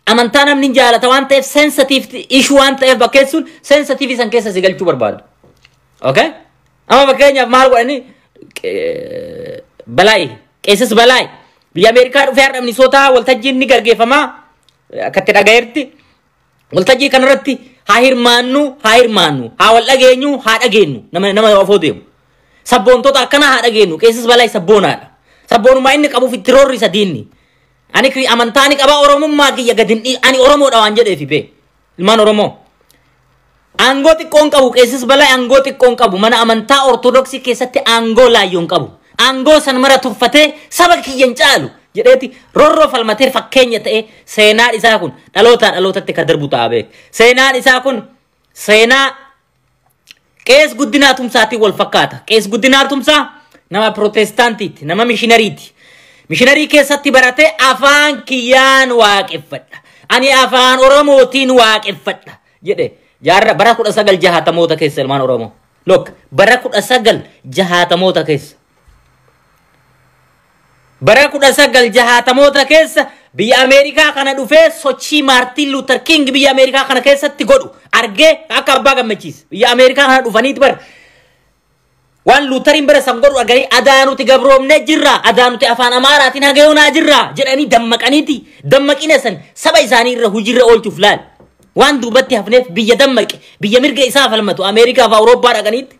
amantaa namni jaalata waan ta'eef sensitive issue waan ta'eef bakkeessuun sensitive san keessa si galchuu barbaadu. Okay? Amma fakkeenyaaf maal godhani Balaayi qeessis Balaayi biyya Ameerikaa dhufee har'a Minisootaa waltajjiin ni gaggeeffamaa akkatti dhagayeerti. Waltajjii kanarratti haa hirmaannu haa hirmaannu haa wal dhageenyu haa dhageenyu nama ofoo deemu. Sabboontota akkanaa haa dhageenyu qeessis Balaayi sabboonaadha. Sabboonummaa inni qabuuf itti roorrisa diinni. Ani amantaa ni qabaa Oromummaa kiyya gadi hin ani Oromoodha waan jedheefi bee ilmaan Oromoo. Aangoo xiqqoon qabu qeessis Balaayi aangoo xiqqoon qabu mana amantaa Ortodoksii keessatti aangoo laayyoon qabu. Aangoo san mara tuffatee saba kiyya hin caalu jedheeti roorroo falmatee fakkeenya ta'e seenaan isaa kun dhalootaa dhalootatti kan darbu ta'a beek. Seenaan isaa kun seenaa qees Guddinaa Tumsaatiin wal fakkaata. Qees Guddinaa Tumsaa nama Pirootestaantiiti, nama mishinariiti. Mishiinarii keessatti baratee afaan kiyyaan waaqeffadha. Ani afaan Oromootiin waaqeffadha jedhe jaarra bara 1960moota keessa ilmaan Oromoo. Look bara 1960moota keessa. Bara 1960moota keessa biyya Ameerikaa kana dhufee sochii Maartiin Luuter King biyya Ameerikaa kana keessatti godhu argee akka abbaa gammachiise. Biyya Ameerikaa kana dhufaniiti bara waan Luuteriin bara san godhu arganii adaa nuti gabroomnee jirra adaa nuti afaan Amaaraatiin hagayoonaa jirra jedhanii dammaqaniiti dammaqina san saba isaanii irra hojiirra oolchuuf laal. Waan duubatti hafneef biyya dammaqe biyya mirga isaa falmatu Ameerikaa fi Awurooppaa dhaqaniitti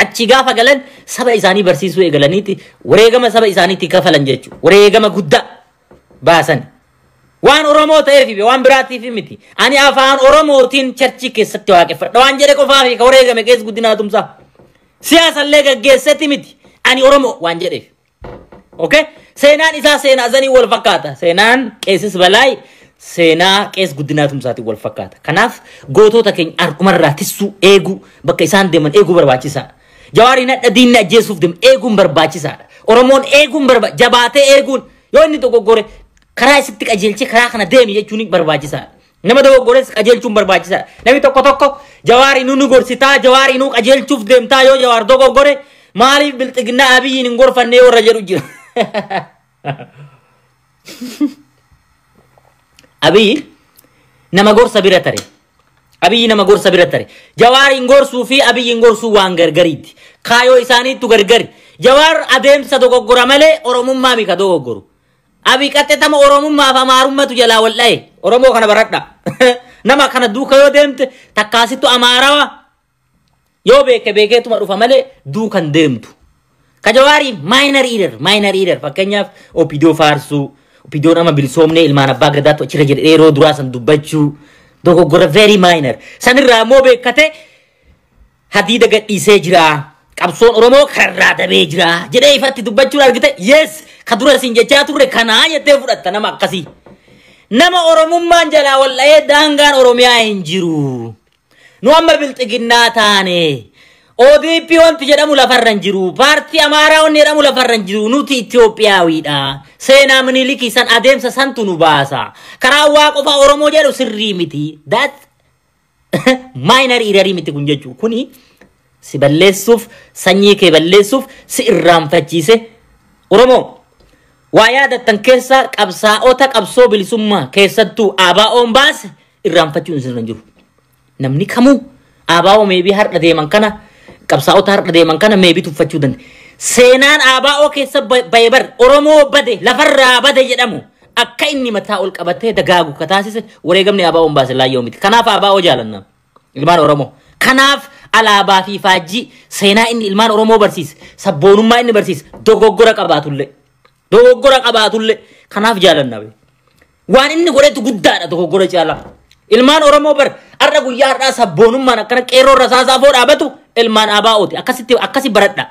achi gaafa galan saba isaanii barsiisuu eegalaniiti wareegama saba isaaniitti kafalan jechuudha. Wareegama guddaa baasan. Waan Oromoo ta'eef waan biraatiif miti. Ani afaan Oromootiin churchii keessatti waaqeffadha. Waan jedhe qofaaf ka wareegame keessa Guddinaa Tumsaa. Siyaasallee gaggeessatti miti. Ani Oromoo waan jedheef. Okay? Seenaan isaa seenaa sanii wal fakkaata. Seenaan qeessis Balaayi seenaa qees Guddinaa Tumsaatiin wal fakkaata. Kanaaf gootota keenya harkumarraa tissuu eeguu bakka isaan deeman eeguu barbaachisaadha. Jawaariin hadha diinni ajjeesuuf deemu eeguun barbaachisaadha. Oromoon eeguun jabaatee eeguun yoo inni dogoggore karaa isitti qajeelchee karaa kana deemi jechuun barbaachisaadha. Nama dogoggores qajeelchuun barbaachisaadha. Namni tokko tokko Jawaarii nu gorsitaa Jawaarii nu qajeelchuuf deemtaa yoo Jawaar dogoggore maaliif bilxiginnaa Abiyyiin hin gorfannee warra jedhu jira. Abiyyi nama gorsa bira tare. Abiyyi nama gorsa bira tare. Jawaariin gorsuu fi Abiyyiin gorsuu waan gargariiti. Kaayoo isaaniittu gargari. Jawaar adeemsa dogoggora malee Oromummaa mika dogoggoru. Abiy qaxxeetama Oromummaa fi Amaarummatu jalaa wal dhaye. Oromoo kana baradha. Nama kana duuka yoo deemte takkaasittu Amaarawa yoo beeke beekeetuma dhufa malee duukan deemtu. Ka Jawaarii minor error minor error fakkeenyaaf OPDO faarsuu OPDO nama bilisoomnee ilmaan abbaa gadaatu achirra jedhe yeroo duraa san dubbachuu dogoggora very minor. Sanirraa immoo beekkate Hadiida gadhiisee jira. Qabsoon Oromoo karraa dabee jira. Jedhee ifatti dubbachuun argite yes ka dura isin jechaa turre kanaa jettee fudhatta nama akkasii. Nama Oromummaan jalaa walla'ee daangaan Oromiyaa hin jiru. Nu amma bilxiginnaa taane. ODP wanti jedhamu lafarra hin jiru. Paartii Amaaraa wanti jedhamu lafarra hin jiru. Nuti Itiyoophiyaawiidha. Seenaa Minilikii san adeemsa santu nu baasa. Karaa waa qofa Oromoo jedhu sirrii miti. That minor error miti kun jechuudha. Kuni si balleessuuf, sanyii kee balleessuuf, si irraanfachiise. Oromoo waa yaadattan keessa qabsaa'ota qabsoo bilisummaa keessattuu ABO'n baase irraanfachuun isin hin jiru. Namni kamuu ABO meebii har'a deeman kana qabsaa'ota har'a deeman kana meebii tuffachuu danda'a. Seenaan ABO keessa bahe bar Oromoo bade lafarraa bade jedhamu akka inni mataa ol qabatee dagaagu ka taasise wareegamni ABO'n baase laayyoo miti. Kanaaf ABO jaalanna ilmaan Oromoo. Kanaaf alaabaa fi faajjii seenaa inni ilmaan Oromoo barsiise sabboonummaa inni barsiise dogoggora qabaatullee. Dogoggora qabaatullee kanaaf jaalanna. Waan inni godhetu guddaadha dogoggora caalaa. Ilmaan Oromoo bar har'a guyyaa har'aa sabboonummaan akkana qeerroo rasaasaa afoo dhaabatu ilmaan ABO'ti. Akkasitti akkasi baradha.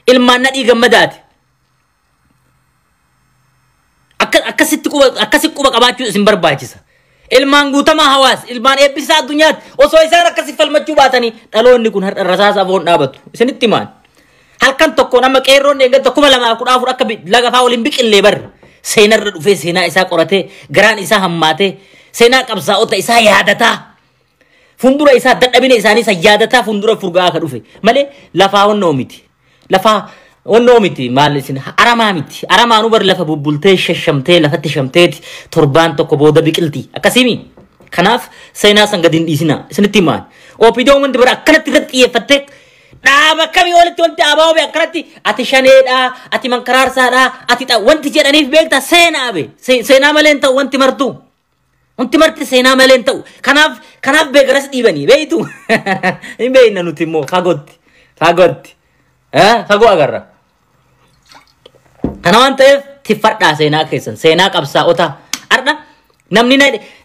Ilmaan Nadhii Gammadaati. Akkasitti quba akkasi quba qabaachuu isin barbaachisa. Ilmaan Guutamaa Hawaas, ilmaan Eebbisaa Addunyaati. Osoo isaan akkasi falmachuu baatanii dhaloonni kun har'a rasaasa afoon dhaabatu. Isinitti himaan. Halkan tokkoon amma qeerroon eeggatta 2014 akka laga fa'aa waliin biqillee bar. Seenarra dhufee seenaa isaa qoratee garaan isaa hammaatee seenaa qabsaa'ota isaa yaadataa. Fuuldura isaa dadhabina isaanii isa yaadataa fuuldura furgaa akka dhufe malee lafaa onnoo miti. Lafaa onnoo miti maal isin aramaa miti. Aramaanuu bar lafa bubbultee shashamtee lafatti shamteeti torbaan tokko booda biqilti. Akkasimi. Kanaaf seenaa san gadi hin dhiisina isinitti himaan. OPDO wanti bara akkanatti irratti xiyyeeffattee dhaaba kamii olitti wanti ABO be akkanatti ati shaneedhaa ati mankaraarsaadhaa ati wanti jedhaniif beektaa seenaa be seenaa malee hin ta'u wanti martuu. Wanti marti seenaa malee hin ta'u. Kanaaf beekaras dhiibanii beektu. Hin beekna nuti immoo fagootti. Fagootti. Fagoo agarra. Kana waan ta'eef tiffadhaa seenaa keessan seenaa qabsaa'ota. Har'a namni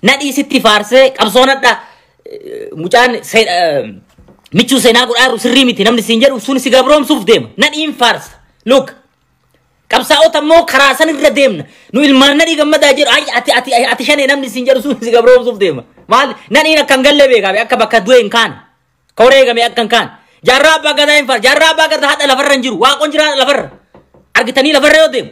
nadhii sitti faarsee qabsoon hadha mucaan michuu seenaa godhaa jiru sirrii miti namni siin jedhu sun si gabroomsuuf deema. Nadhiin faarsa. Look. Qabsaa'ota immoo karaa san irra deemna. Nu ilmaan Nadhii Gammadaa jedhu ay ati ati ati shanee namni siin jedhu sun si gabroomsuuf deema. Maal nadhiin akka hin galle beekaa akka bakka du'e hin kaane. Ka wareegame akka hin kaane. Jaarraa abbaa gadaa hin faarsa. Jaarraa abbaa gadaa haadha lafarra hin jiru. Waaqoon jira haadha lafarra. Argitanii lafarra yoo deemu.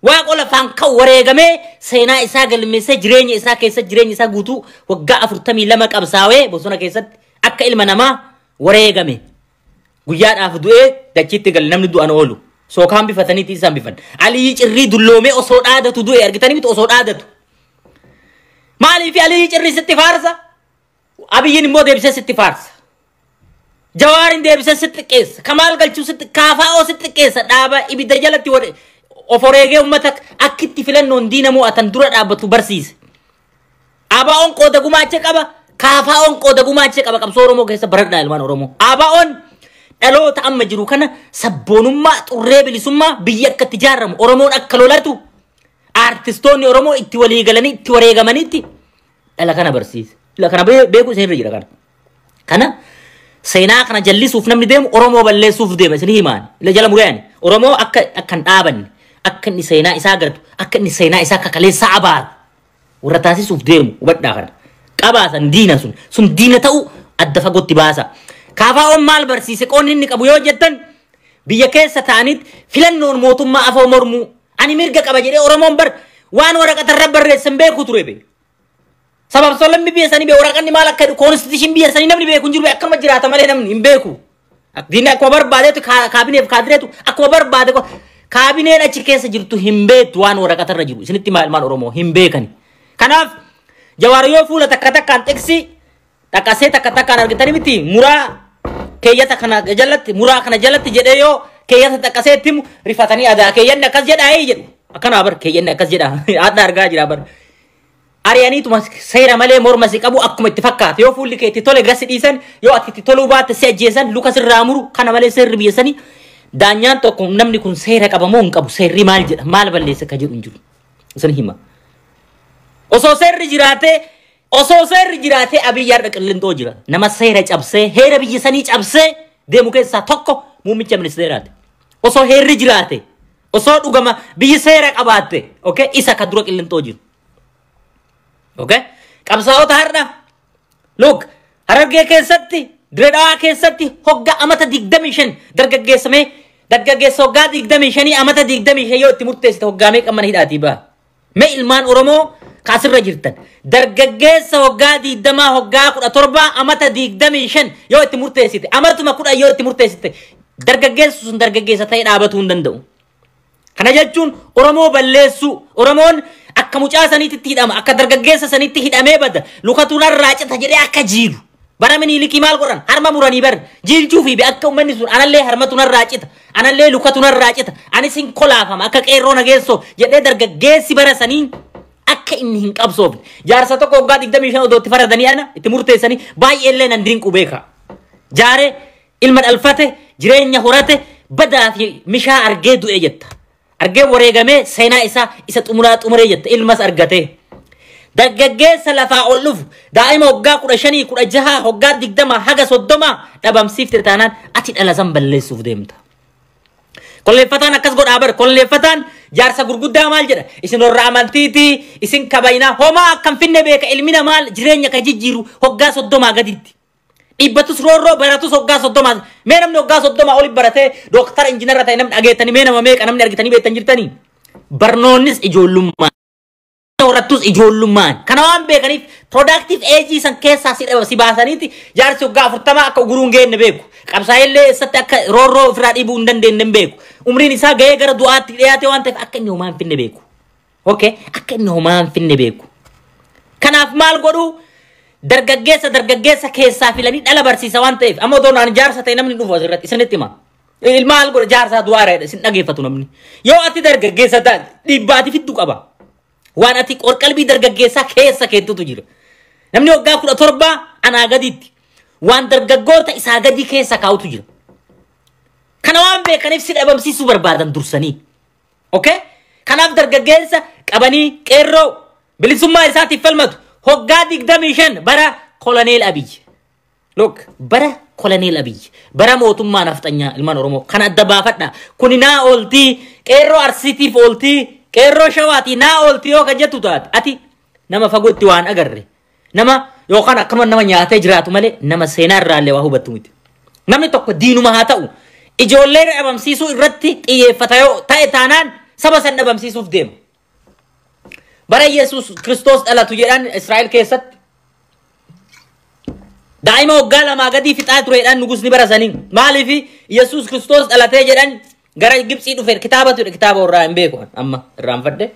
Waaqoo lafaan ka'u wareegamee seenaa isaa galmeessee jireenya isaa keessa jireenya isaa guutuu waggaa 42 qabsaa'ee bosona keessatti akka ilma namaa wareegame. Guyyaadhaaf du'ee dachiitti gale namni du'an oolu. Sookaan bifataniiti isaan bifan. Aliyyi Cirrii dulloomee osoo dhaadatu du'e argitanii miti osoo dhaadatu. Maaliif Aliyyi Cirrii sitti faarsa? Abiyyiin immoo deebisee sitti faarsa. Jawaariin deebisee sitti qeessa. Kamaal Galchuu sitti KFO sitti qeessa. Dhaaba ibidda jalatti of wareegee uummata akkitti filannoon diina mo'atan dura dhaabbatu barsiise. ABO'n qooda gumaacha qaba. KFO'n qooda gumaacha qaba. Qabsoo Oromoo keessa baradhaa ilmaan Oromoo. ABO'n dhaloota amma jiru kana sabboonummaa xurree bilisummaa biyya akka itti ijaaramu Oromoon akka lolatu aartistoonni Oromoo itti walii galanii itti wareegamanitti dhala kana barsiise. Dhala kana beekuu isin irra jira kana. Kana seenaa kana jallisuuf namni deemu Oromoo balleessuuf deema isin himaan. Ila jala mureen Oromoo akka akka hin dhaabanne akka inni seenaa isaa agartu akka inni seenaa isaa kakaleessaa abaaru warra taasisuuf deemu hubadhaa kana. Qabaasan diina sun sun diina ta'uu adda fagootti baasa. KFO'n maal barsiise qoonni inni qabu yoo jettan biyya keessa ta'aniit filannoon mootummaa afoo mormuu ani mirga qaba jedhee Oromoon bar waan waraqatarra barreessan beeku ture be. Sabab solommi biyya sanii be waraqanni maal akka jedhu koonstitushin biyya sanii namni beeku hin jiru be akkanuma jiraata malee namni hin beeku. Diinni akkuma barbaadeetu kaabineef kaadireetu akkuma barbaade kaabineen achi keessa jirtu hin beektu waan waraqatarra jiru isinitti maal ilmaan Oromoo hin beekani. Kanaaf Jawaar yoo fuula takka takkaan tiksii dhaqasee takka takkaan argitanii miti muraa keeyyata kana jalatti muraa kana jalatti jedhee yoo keeyyata dhaqasee itti himu rifatanii adaa keeyyanni akkas jedhaa ee jedhu akkanaa bar keeyyanni akkas jedhaa adda argaa jira bar. Ari'aniituma seera malee morma si qabu akkuma itti fakkaate yoo fuulli kee itti tole gasi dhiisan yoo ati itti toluu baatte si ajjeesan luka sirraa muru kana malee seerri biyya sanii daanyaan tokko namni kun seera qaba moo hin qabu seerri maal jedha maal balleessa ka jedhu hin jiru. Isin hima. Osoo seerri jiraatee Osoo seerri jiraatee Abiyyi har'a qillintoo jira. Nama seera cabsee heera biyya sanii cabsee deemu keessaa tokko muummicha ministeeraati. Osoo heerri jiraate, osoo dhugama biyyi seera qabaatte, okay, isa ka dura qillintoo jiru. Okay? Qabsaa'ota har'a look Harargee keessatti, Dirree Dhawaa keessatti hoggaa amata 25 dargaggeessamee dargaggeessa hoggaa 25 amata 25 yoo itti murteessite hoggaa meeqa mana hidhaatii ba'a? Mee ilmaan Oromoo kaasirra jirtan dargaggeessa hoggaa 20 hoggaa 17 amata 25 yoo itti murteessite amatuma 10 yoo itti murteessite dargaggeessu sun dargaggeessa ta'ee dhaabatuu hin danda'u. Kana jechuun Oromoo balleessuu, Oromoon akka mucaa saniitti hidhama, akka dargaggeessa saniitti hidhamee bada, lukatu narraa cita jedhee akka jiilu. Bara Minilikii maal godhan? Harma muranii bar jiilchuu fi akka uummanni sun anallee harmatu narraa cita, anallee lukatu narraa cita, anis hin kolaafama akka qeerroo nageessoo jedhee dargaggeessi bara sanii akka inni hin qabsoofne. Jaarsa tokko waggaa 25 odoo itti faradanii ana itti murteessanii baay'eellee nan dinqu beeka. Jaaree ilma dhalfate, jireenya horate, badaa fi mishaa argee du'e jetta. Argee wareegamee seenaa isaa isa xumuraa xumuree jetta ilmas argatee. Dargaggeessa lafaa ol dhufu daa'ima waggaa 15, 16, waggaa 20 haga 30 dhabamsiifte taanaan ati dhala san balleessuuf deemta. Kolleeffataan akkas godhaa bar. Kolleeffataan jaarsa gurguddaa maal jedha? Isin warra amantiiti, isin kabaynaa homaa akkam finne beeka ilmi namaa jireenya ka jijjiiru waggaa 30 gaditti. Dhibbatus roorroo baratus waggaa 30. Mee namni waggaa 30 oli baratee dooktara injiinara ta'e namni dhageettanii mee nama meeqa namni argitanii beektan jirtanii? Barnoonnis ijoollummaan. Horattus ijoollummaan. Kana waan beekaniif productive age san keessaa si baasaniiti jaarsi waggaa 40 akka uguruu hin geenne beeku. Qabsaa'ellee eessatti akka roorroo ofirraa dhiibuu hin dandeenye hin beeku. Umriin isaa ga'ee gara du'aatti dhiyaate waan ta'eef akka inni homaa hin finne beeku. Okay? Akka inni homaa hin finne beeku. Kanaaf maal godhuu? Dargaggeessa keessaa filanii dhala barsiisa waan ta'eef amma otoo naan jaarsa ta'e namni dhufu asirratti isinitti hima. Maal godha jaarsaa du'aara isin dhageeffatu namni. Yoo ati dargaggeessa taate dhibbaati fiddu qaba. Waan ati qorqalbii dargaggeessaa keessa keettutu jira. Namni waggaa 17 anaa gaditti waan dargaggoota isaa gadii keessa kaa'utu jira. Kana waan beekaniif si dhabamsiisuu barbaadan dursanii. Okay? Kanaaf dargaggeessa qabanii qeerroo bilisummaa isaatiif falmatu hoggaa 25 bara Koloneel Abiyyi. Look, bara Koloneel Abiyyi, bara mootummaa nafxanyaa ilmaan Oromoo kana adda baafadha. Kuni naa ooltii, qeerroo Arsiitiif ooltii, qeerroo Shawaatii naa ooltii yoo kan jettu taate ati nama fagootti waan agarre nama yookaan akkanuma nama nyaatee jiraatu malee nama seenaa irraallee waa hubattu miti. Namni tokko diinuma haa ta'u ijoollee dhabamsiisuu irratti xiyyeeffata yoo ta'e taanaan saba san dhabamsiisuuf deema. Bara Yesuus Kiristoos dhalatu jedhan Israa'el keessatti daa'ima waggaa 2 gadii fixaa tureedhaan nugusni bara sanii. Maaliif Yesuus Kiristoos dhalatee jedhan gara Gibxii dhufe kitaaba ture kitaaba warraa hin beeku amma irraanfadhe.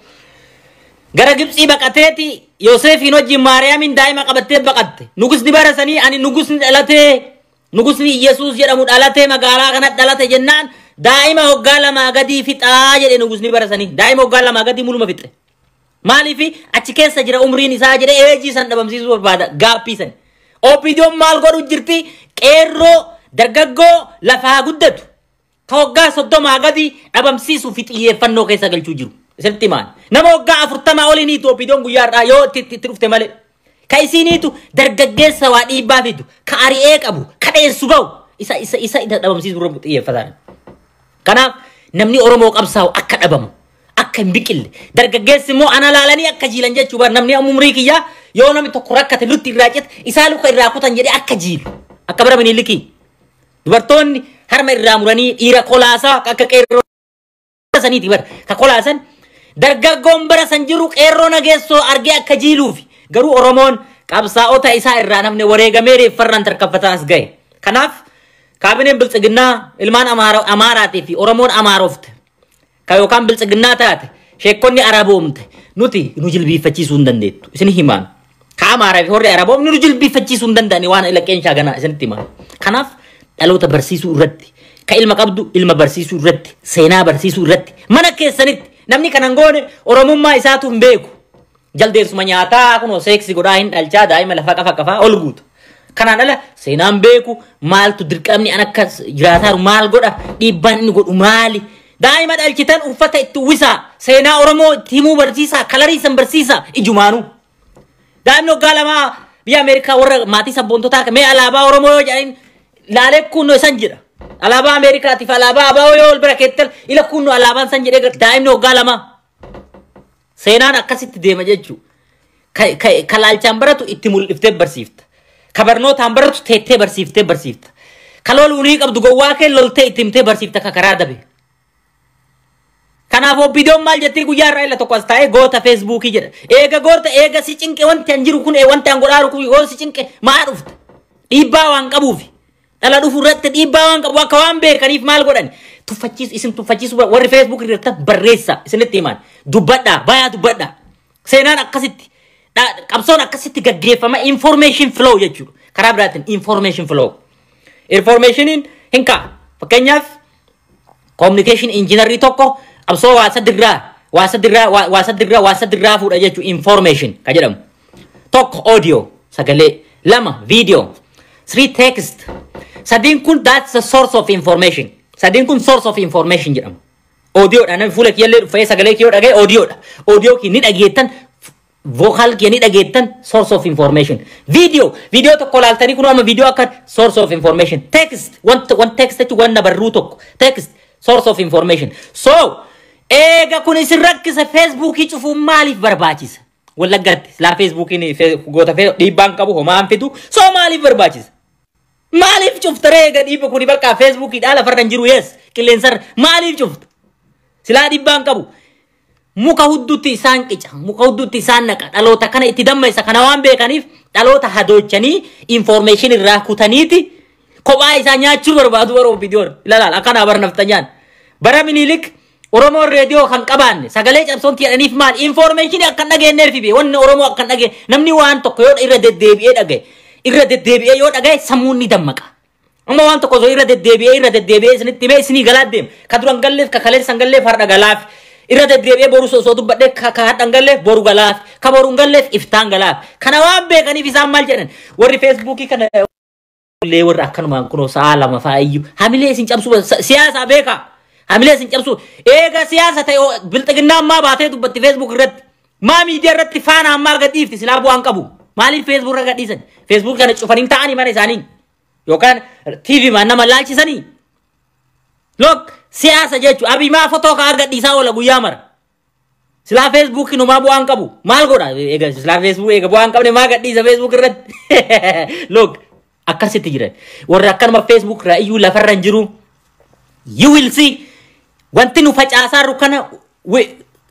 Gara Gibxii baqateeti Yoosefiin wajjin Maariyaamin daa'ima qabattee baqatte. Nugusni bara sanii ani nugusni dhalatee nugusni Yesuus jedhamu dhalatee magaalaa kanatti dhalate jennaan daa'ima waggaa 2 gadii fixaa jedhe nugusni bara sanii. Daa'ima waggaa 2 gadii muluma fixe. Maaliif achi keessa jira umriin isaa jedhee eejii san dhabamsiisuu barbaada gaappii san. OPDO'n maal godhu jirti qeerroo dargaggoo lafaa guddatu ka waggaa 30 gadi dhabamsiisuu fi xiyyeeffannoo keessa galchuu jiru. Isinitti himaan. Nama waggaa 40 oliiniitu OPDO'n guyyaa har'aa yoo itti dhufte malee. Ka isiiniitu dargaggeessa waa dhiibbaa fidu, ka ari'ee qabu, ka dheessu bahu isa isa isa dhabamsiisuu irratti xiyyeeffatan. Kanaaf namni Oromoo qabsaa'u akka dhabamu, akka hin biqille, dargaggeessi immoo ana laalanii akka jiilan jechuu bar namni amma umrii kiyyaa yoo namni tokko rakkate lutti irraa cite isaa luka irraa kutan jedhee akka jiilu akka bara Minilikii. Dubartoonni harma irraa muranii dhiira kolaasaa akka qeerroo saniiti bar ka kolaasan dargaggoon bara san jiru qeerroo nageessoo argee akka jiiluufi garuu Oromoon qabsaa'ota isaa irraa namni wareegamee reeffarraan tarkaanfataa as ga'e. Kanaaf kaabineen biltsiginnaa ilmaan Amaaraatii fi Oromoon Amaarofte ka yookaan biltsiginnaa taate sheekonni Araboomte nuti nu jilbiiffachiisuu hin dandeettu isin himaan. Ka Amaaraa fi horri Araboomni nu jilbiiffachiisuu hin danda'ani waan ilaqqeen shaaganaa isinitti himaan. Kanaaf dhaloota barsiisuu irratti ka ilma qabdu ilma barsiisuu irratti seenaa barsiisuu irratti mana keessanitti namni kanan goone Oromummaa isaatu hin beeku. Jaldeessuma nyaataa kunoo seeksi godhaa hin dhalchaa daa'ima lafa qafa qafaa ol guutu. Kanaan ala seenaan beeku maaltu dirqamni an akka jiraataaru maal godha dhiibbaan inni godhu maali? Daa'ima dhalchitan uffata itti uwwisaa seenaa Oromoo itti himuu barsiisaa kalarii san barsiisaa ijumaanuu. Daa'imni waggaa 2 biyya Ameerikaa warra maatii sabboontotaa mee alaabaa Oromoo yoo jedhan laalee kunnoo isan jedha. Alaabaa Ameerikaatiif alaabaa ABO yoo ol bira keettal ila kunnoo alaabaan san jedhee daa'imni waggaa 2. Seenaan akkasitti deema jechuudha. Ka laalchaan baratu itti mul'iftee barsiifta. Ka barnootaan baratu teettee barsiiftee barsiifta. Ka loluunii qabdu gowwaa kee loltee itti himtee barsiifta ka karaa dabe. Kanaaf OPDOn maal jettee guyyaa irraa ila tokko as taa'ee goota Feesbuukii jedha. Eega goota eega si cinqe wanti an jiru kun wanti an godhaaru kun yoo si cinqe maa dhufta? Dhiibbaa waan qabuufi. Dhala dhufu irratti dhiibbaa waan qabu akka waan beekaniif maal godhan? Tuffachiisu isin tuffachiisu warri Feesbuuk irratti barreessa isinitti himan. Dubbadhaa bayaa dubbadhaa. Seenaan akkasitti qabsoon akkasitti gaggeeffama information flow jechuudha. Karaa biraatiin information flow. Informationiin hin ka'a. Fakkeenyaaf communication engineerii tokko qabsoo waa sadirraa fuudha jechuudha information ka jedhamu. 1 audio sagalee, 2 video, 3 text. Sadiin kun that's the source of information. Sadiin kun source of information jedhamu. Audioodha namni fuula kiyyallee dhufee sagalee kiyyoo dhaga'e audioodha. Audio kiyya ni dhageettan, vocal kiyya ni dhageettan source of information. Video, video tokko laaltanii kun amma video akka source of information. Text, one text jechuun wanna barruu tokko. Text source of information. So eega kun isin rakkisa Feesbuukii cufuun maaliif barbaachisa? Wallaggaatti silaa Feesbuukiin goota dhiibbaan qabu homaa hin fidu. So maaliif barbaachisa? Maaliif cufta ree eega dhiibba kuni bakka Feesbuukiidhaa lafarra hin jiru yes qilleensarra maaliif cufta? Silaa dhiibbaan qabu. Muka hudduutti isaan qica, muka hudduutti isaan naqa, dhaloota kana itti dammaysa kana waan beekaniif dhaloota hadoochanii information irraa kutaniiti kophaa isaa nyaachuu barbaadu bara OPDOn. Ilaalaal akkanaa bara naftanyaan. Bara Minilik Oromoon reediyoo kan qabaanne sagalee cabsoon jedhaniif maal information akka hin dhageenyeef bee wanni Oromoo akka hin dhageenye namni waan tokko yoo irra deddeebi'ee dhagaye irra deddeebi'ee yoo dhagaye sammuun ni dammaqa. Amma waan tokko osoo irra deddeebi'ee isinitti himee isinii galaa deema. Ka duran galleef ka kaleessa hin galleef har'a galaaf. Irra deddeebi'ee boru osoo dubbadhee ka har'a hin galleef boru galaaf. Ka boru hin galleef iftaan galaaf. Kana waan beekaniif isaan maal jedhan warri Feesbuukii kana illee warra akkanumaan kunoo sa'a 2 fa'a iyyuu hamilee isin cabsuu siyaasaa beekaa. Hamilee isin cabsuu eega siyaasa ta'e bilxiginnaa ammaa baatee dubbatti Feesbuuk irratti maa miidiyaa irratti faana ammaa gadhiifti silaa bu'aan qabu. Maaliif Feesbuuk irra gadhiisan? Feesbuuk kana cufanii ta'anii mana isaanii yookaan TV maan nama laalchisanii. Look siyaasa jechuun Abiy maa fotoo kaa gadhiisaa oola guyyaa mara. Silaa Feesbuukiin homaa bu'aan qabu maal godha? Eega silaa Feesbuuk eega bu'aan qabne maa gadhiisa Feesbuuk irratti? Look akkasitti jiran warri akkanuma Feesbuuk irraa iyyuu lafarra hin jiru. You will see wanti nu facaasaarru kana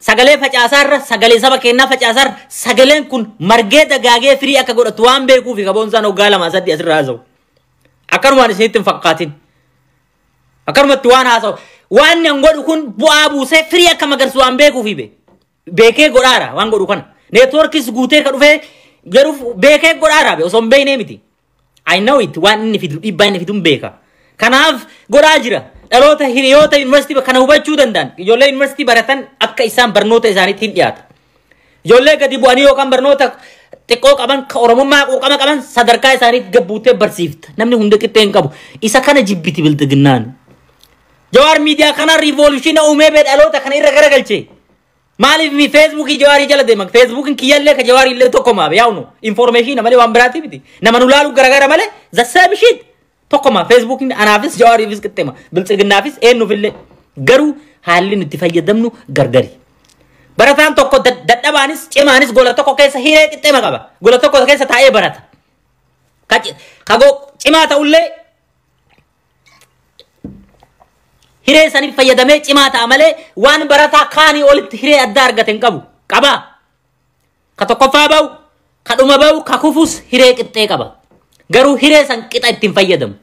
sagalee facaasaarra sagalee saba keenyaa facaasaarra sagaleen kun margee dagaagee firii akka godhatu waan beekuufi kaboonsaan waggaa 2 3 asirra haasa'u. Akkanumaan isinitti hin fakkaatin. Akkanumatti waan haasa'u waan nan godhu kun bu'aa buusee firii akka magarsu waan beekuufi beekee godhaara waan godhu kana. Neetwoorkis guutee ka dhufee garuu beekee godhaara osoo hin beeknee miti. I know it waan inni fidu dhiibbaa inni fidu hin beeka. Kanaaf godhaa jira. Dhaloota hiriyoota yuunivarsiitii kana hubachuu danda'an ijoollee yuunivarsiitii baratan akka isaan barnoota isaaniitti hin dhiyaatu. Ijoollee gadi bu'anii yookaan barnoota xiqqoo qaban ka Oromummaa quuqama qaban sadarkaa isaaniitti gabbuutee barsiifta. Namni hunda qixxee hin qabu. Isa kana jibbiti bilxiginnaan. Jawaar miidiyaa kana riivolushina uumee bee dhaloota kana irra garagalche. Maaliif mi Feesbuukii Jawaarii jala deema? Feesbuukiin kiyyallee ka Jawaarii illee tokko maabe yaa'u information malee waan biraati miti. Nama nu laalu garagara malee the same shit. Tokkoma Feesbuukiin anaafis Jawaariifis qixxeema bilxiginnaafis eenyuufillee garuu haalli nuti fayyadamnu gargari. Barataan tokko dadhabaanis cimaanis gola tokko keessa hiree qixxeema qaba. Gola tokko keessa taa'ee barata. Kagoo cimaa ta'ullee hiree saniif fayyadamee cimaa ta'a malee waan barataa kaanii olitti hiree addaa argate hin qabu. Qabaa. Ka tokkoffaa ba'u, ka dhuma ba'u, ka kufus hiree qixxee qaba. Garuu hiree san qixa ittiin fayyadamu.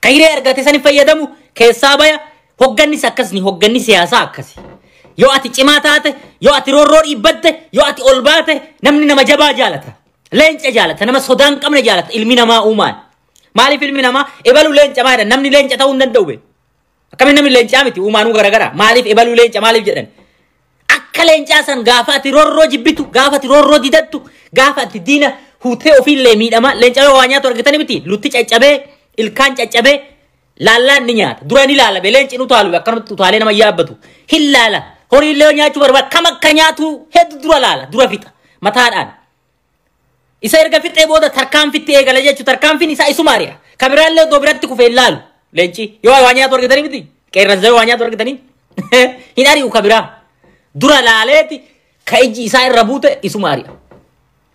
Ka hiree argate saniif fayyadamu keessaa baya hoggannis akkasni hogganni siyaasaa akkasi. Yoo ati cimaa taate, yoo ati roorroo dhiibbatte, yoo ati ol baate namni nama jabaa jaalata. Leenca jaalata, nama sodaa hin qabne jaalata ilmi namaa uumaan. Maaliif ilmi namaa ebaluu leenca maa jedhan namni leenca ta'uu hin danda'u be. Akkamiin namni leencaa miti uumaanuu garagara. Maaliif ebaluu leenca maaliif jedhan? Akka leencaa san gaafa ati roorroo jibbitu, gaafa ati roorroo didattu, gaafa ati diina huutee ofiillee miidhama leenca yoo waa nyaatu argatanii miti lutti caccabee ilkaan caccabee laallaan ni nyaata. Dura ni laala leenci nu utaalu akkanumatti utaalee nama yaabbatu. Hin laala. Horiillee nyaachuu barbaada kam akka nyaatu hedduu dura laala dura fixa mataadhaan. Isa erga fixee booda tarkaanfitti eegala jechuudha. Tarkaanfiin isaa isuma ari'a. Kabiraallee iddoo biratti kufee ilaalu. Leenci yoo waa nyaatu argitanii miti. Qeerransa yoo waa nyaatu argitanii. Hin ari'u kabiraa. Dura laaleeti ka ijji isaa irra buute isuma ari'a.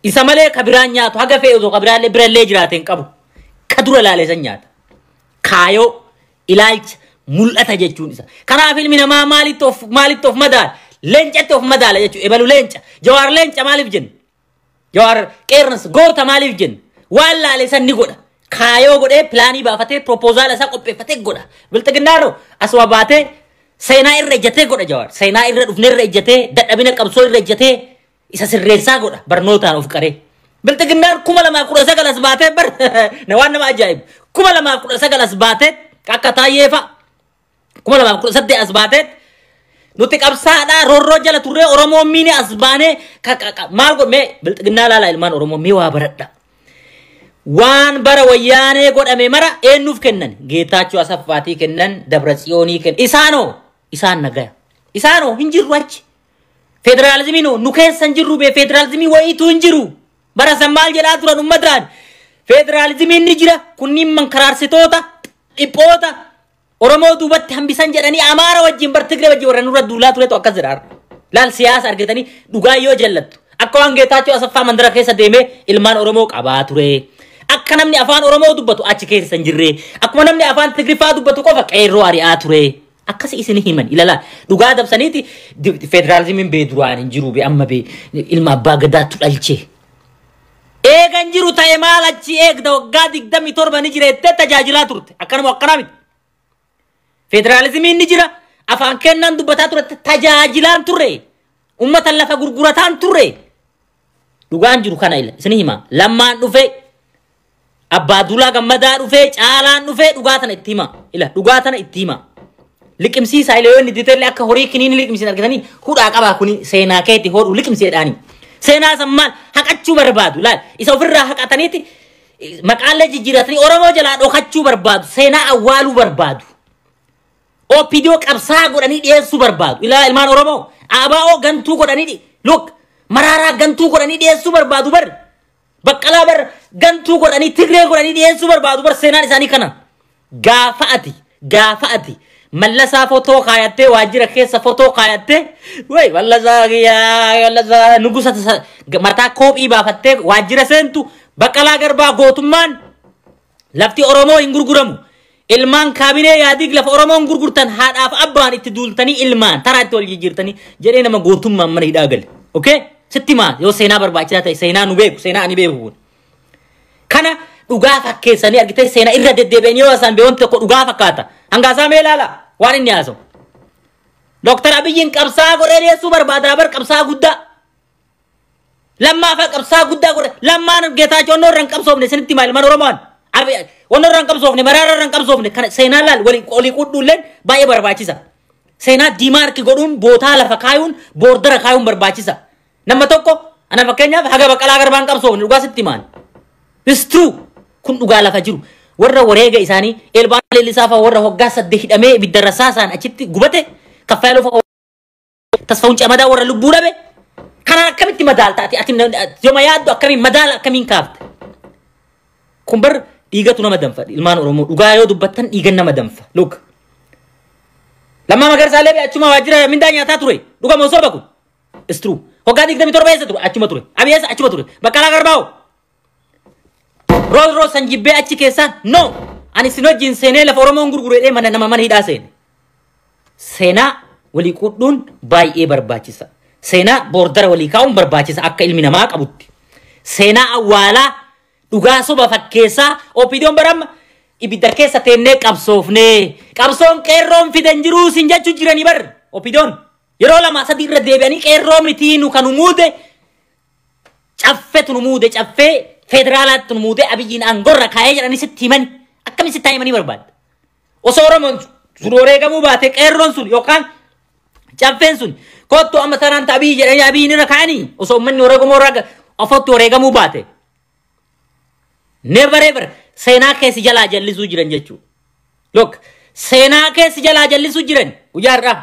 Isa malee kabiraan nyaatu haga fe'e osoo kabiraallee birallee jiraate hin qabu. Ka dura laalee san nyaata. Kaayoo ilaalcha mul'ata jechuun isa. Kanaaf ilmi namaa maalitti of madaala? Leencatti of madaala jechuudha. Ebalu leenca. Jawaar leenca maaliif jenna? Jawaar qeerransa goota maaliif jenna? Waan laalee san ni godha. Kaayoo godhee pilaanii baafatee propoozaala isaa qopheeffatee godha. Bilxiginnaaroo asuma baatee seenaa irra ejjatee godha Jawaar. Seenaa irra dhufne irra ejjatee dadhabina qabsoo irra ejjatee isa sirreessaa godha barnootaan of qaree. Bilxiginnaan 2019 as baatee bar waan nama ajaa'ibu. 2019 as baatee akka taayyee fa'a. 2018 as baatee nuti qabsaadhaa roorroo jala turree Oromoo miini as baanee maal godhame bilxiginnaa laala ilmaan Oromoo mee waa baradha. Waan bara wayyaanee godhame mara eenyuuf kennan? Geetaachoo Asaffaatii kennan, Dabratsiyoonii kennan. Isaanoo isaan nagaya. Isaanoo hin jirru achi. Federaalizimiin nu keessa hin jirru bee federaalizimii wayiitu hin jiru. Bara san maal jedhaa turan uummataan? Federaalizimiin ni jira. Kunniin mankaraarsitoota, dhiphoota Oromoo duubatti hambisan jedhanii Amaara wajjin bar Tigree wajjin warra nurra duulaa turetu akkas jedha. Laal siyaasa argatanii dhugaa yoo jallattu. Akka waan Geetaachoo Asaffaa mandara keessa deemee ilmaan Oromoo qabaa ture. Akka namni afaan Oromoo dubbatu achi keessa hin jirre. Akkuma namni afaan Tigriffaa dubbatu qofa qeerroo ari'aa ture. Akkas isin himan ilaalaa dhugaa dabsaniiti federaalizimiin bee duraan hin jiru bee amma bee ilma abbaa gadaatu dhalche. Eegan jiru ta'e maal achi eegda waggaa 27 ni jira jettee tajaajilaa turte. Akkanuma akkanaa miti. Federaalizimiin ni jira afaan kennaan dubbataa ture tajaajilaan turre. Uummata lafa gurgurataan turre. Dhugaan jiru kana ila isin hima lammaan dhufe Abbaa Duulaa Gammadaa dhufee Caalaan dhufee dhugaa tana itti hima ila dhugaa tana itti hima. Liqimsiisaa illee yoo inni diteellee akka horii kiniin liqimsiin argatanii hudhaa qabaa kuni seenaa keetti hodhu liqimsiidhaani. Seenaa san maal haqachuu barbaadu laal isa ofirraa haqataniiti maqaalee jijjiiratanii Oromoo jalaa dhokachuu barbaadu seenaa awwaaluu barbaadu. OPDO qabsaa godhanii dhiyeessuu barbaadu ilaa ilmaan Oromoo ABO gantuu godhanii look maraaraa gantuu godhanii dhiyeessuu barbaadu bar Baqqalaa bar gantuu godhanii Tigree godhanii dhiyeessuu barbaadu bar seenaan isaanii kana. Gaafa ati Mallasaa fotoo kaayattee waajjira keessa fotoo kaayattee wey Mallasaa yaa nugusa mataa koophii baafattee waajjira seentu Baqqalaa Garbaa gootummaan lafti Oromoo hin gurguramu. Ilmaan kaabinee yaadiig lafa Oromoon gurgurtan haadhaaf abbaan itti duultanii ilmaan taraa itti wal jijjiirtanii jedhee nama gootummaan mana hidhaa gale. Okay? Sitti maa yoo seenaa barbaachisaa ta'e seenaa nu beeku seenaa ani beeku kun. Kana dhugaa fakkeessanii argitee seenaa irra deddeebi'anii yoo isaan beekan tokko dhugaa fakkaata. Hangaasaa mee ilaala waan inni haasa'u. Dooktar Abiyyiin qabsaa godhee dhiyeessuu barbaada bar qabsaa guddaa. Lammaafaa qabsaa guddaa godhe lammaan Geetaachoo irra hin qabsoofne isinitti himaa ilmaan Oromoon. Wanni irra hin qabsoofne maraara irra hin qabsoofne kana seenaa laal walii qudhuulleen baay'ee barbaachisa. Seenaa diimaarki godhuun bootaa lafa kaayuun boordara kaayuun barbaachisa. Nama tokko ana fakkeenyaaf haga Baqqalaa Garbaan qabsoofne dhugaa sitti himaan. It's true kun dhugaa lafa jiru. Warra wareega isaanii Elbaan Leellisaa fa'a warra hoggaa 8 hidhamee ibidda rasaasaan achitti gubate Kaffayaloo fa'a Tasfaa'uun Camadaa warra lubbuu dhabe kanaan akkamitti madaalta ati yooma yaaddu akkamiin madaala akkamiin kaafte. Kun bar dhiigatu nama danfa ilmaan Oromoo dhugaa yoo dubbattan dhiigan nama danfa. Look Lammaa Magarsaalee bee achuma waajjira mindaa nyaataa ture dhugaa moo soba kun? It's true. Hoggaa 27 eessa ture? Achuma ture. Abiy eessa? Achuma ture. Baqqalaa Garbaa hoo? Roos san jibbee achi keessaa no ani sin wajjin seenee lafa Oromoon gurgureedhee mana nama mana hidhaa seene. Seenaa walii qudhuun baay'ee barbaachisa. Seenaa boordara walii kaa'uun barbaachisa akka ilmi namaa qabutti. Seenaa awwaalaa dhugaa soba fakkeessaa OPDOon baramma ibidda keessa teennee qabsoofnee qabsoon qeerroon fidan jiruu sin jechuu jiranii bar OPDOon yeroo 2 3 irra deebi'anii qeerroo mitii nu kan muude caffetu nu muude caffee federaalaatti nu muude Abiyyiin aangorra kaa'ee jedhanii sitti himani akkamiin sitti himanii barbaadda. Osoo Oromoon sun wareegamuu baate qeerroon sun yookaan caffeen sun kottu amma sanaan Abiyyi jedhanii Abiyyiin irra kaa'anii osoo uummanni wareegamuu irra ofotti wareegamuu baate. Never ever seenaa keessi jalaa jallisuu jiran jechuudha. Look seenaa keessi jalaa jallisuu jiran guyyaa har'aa.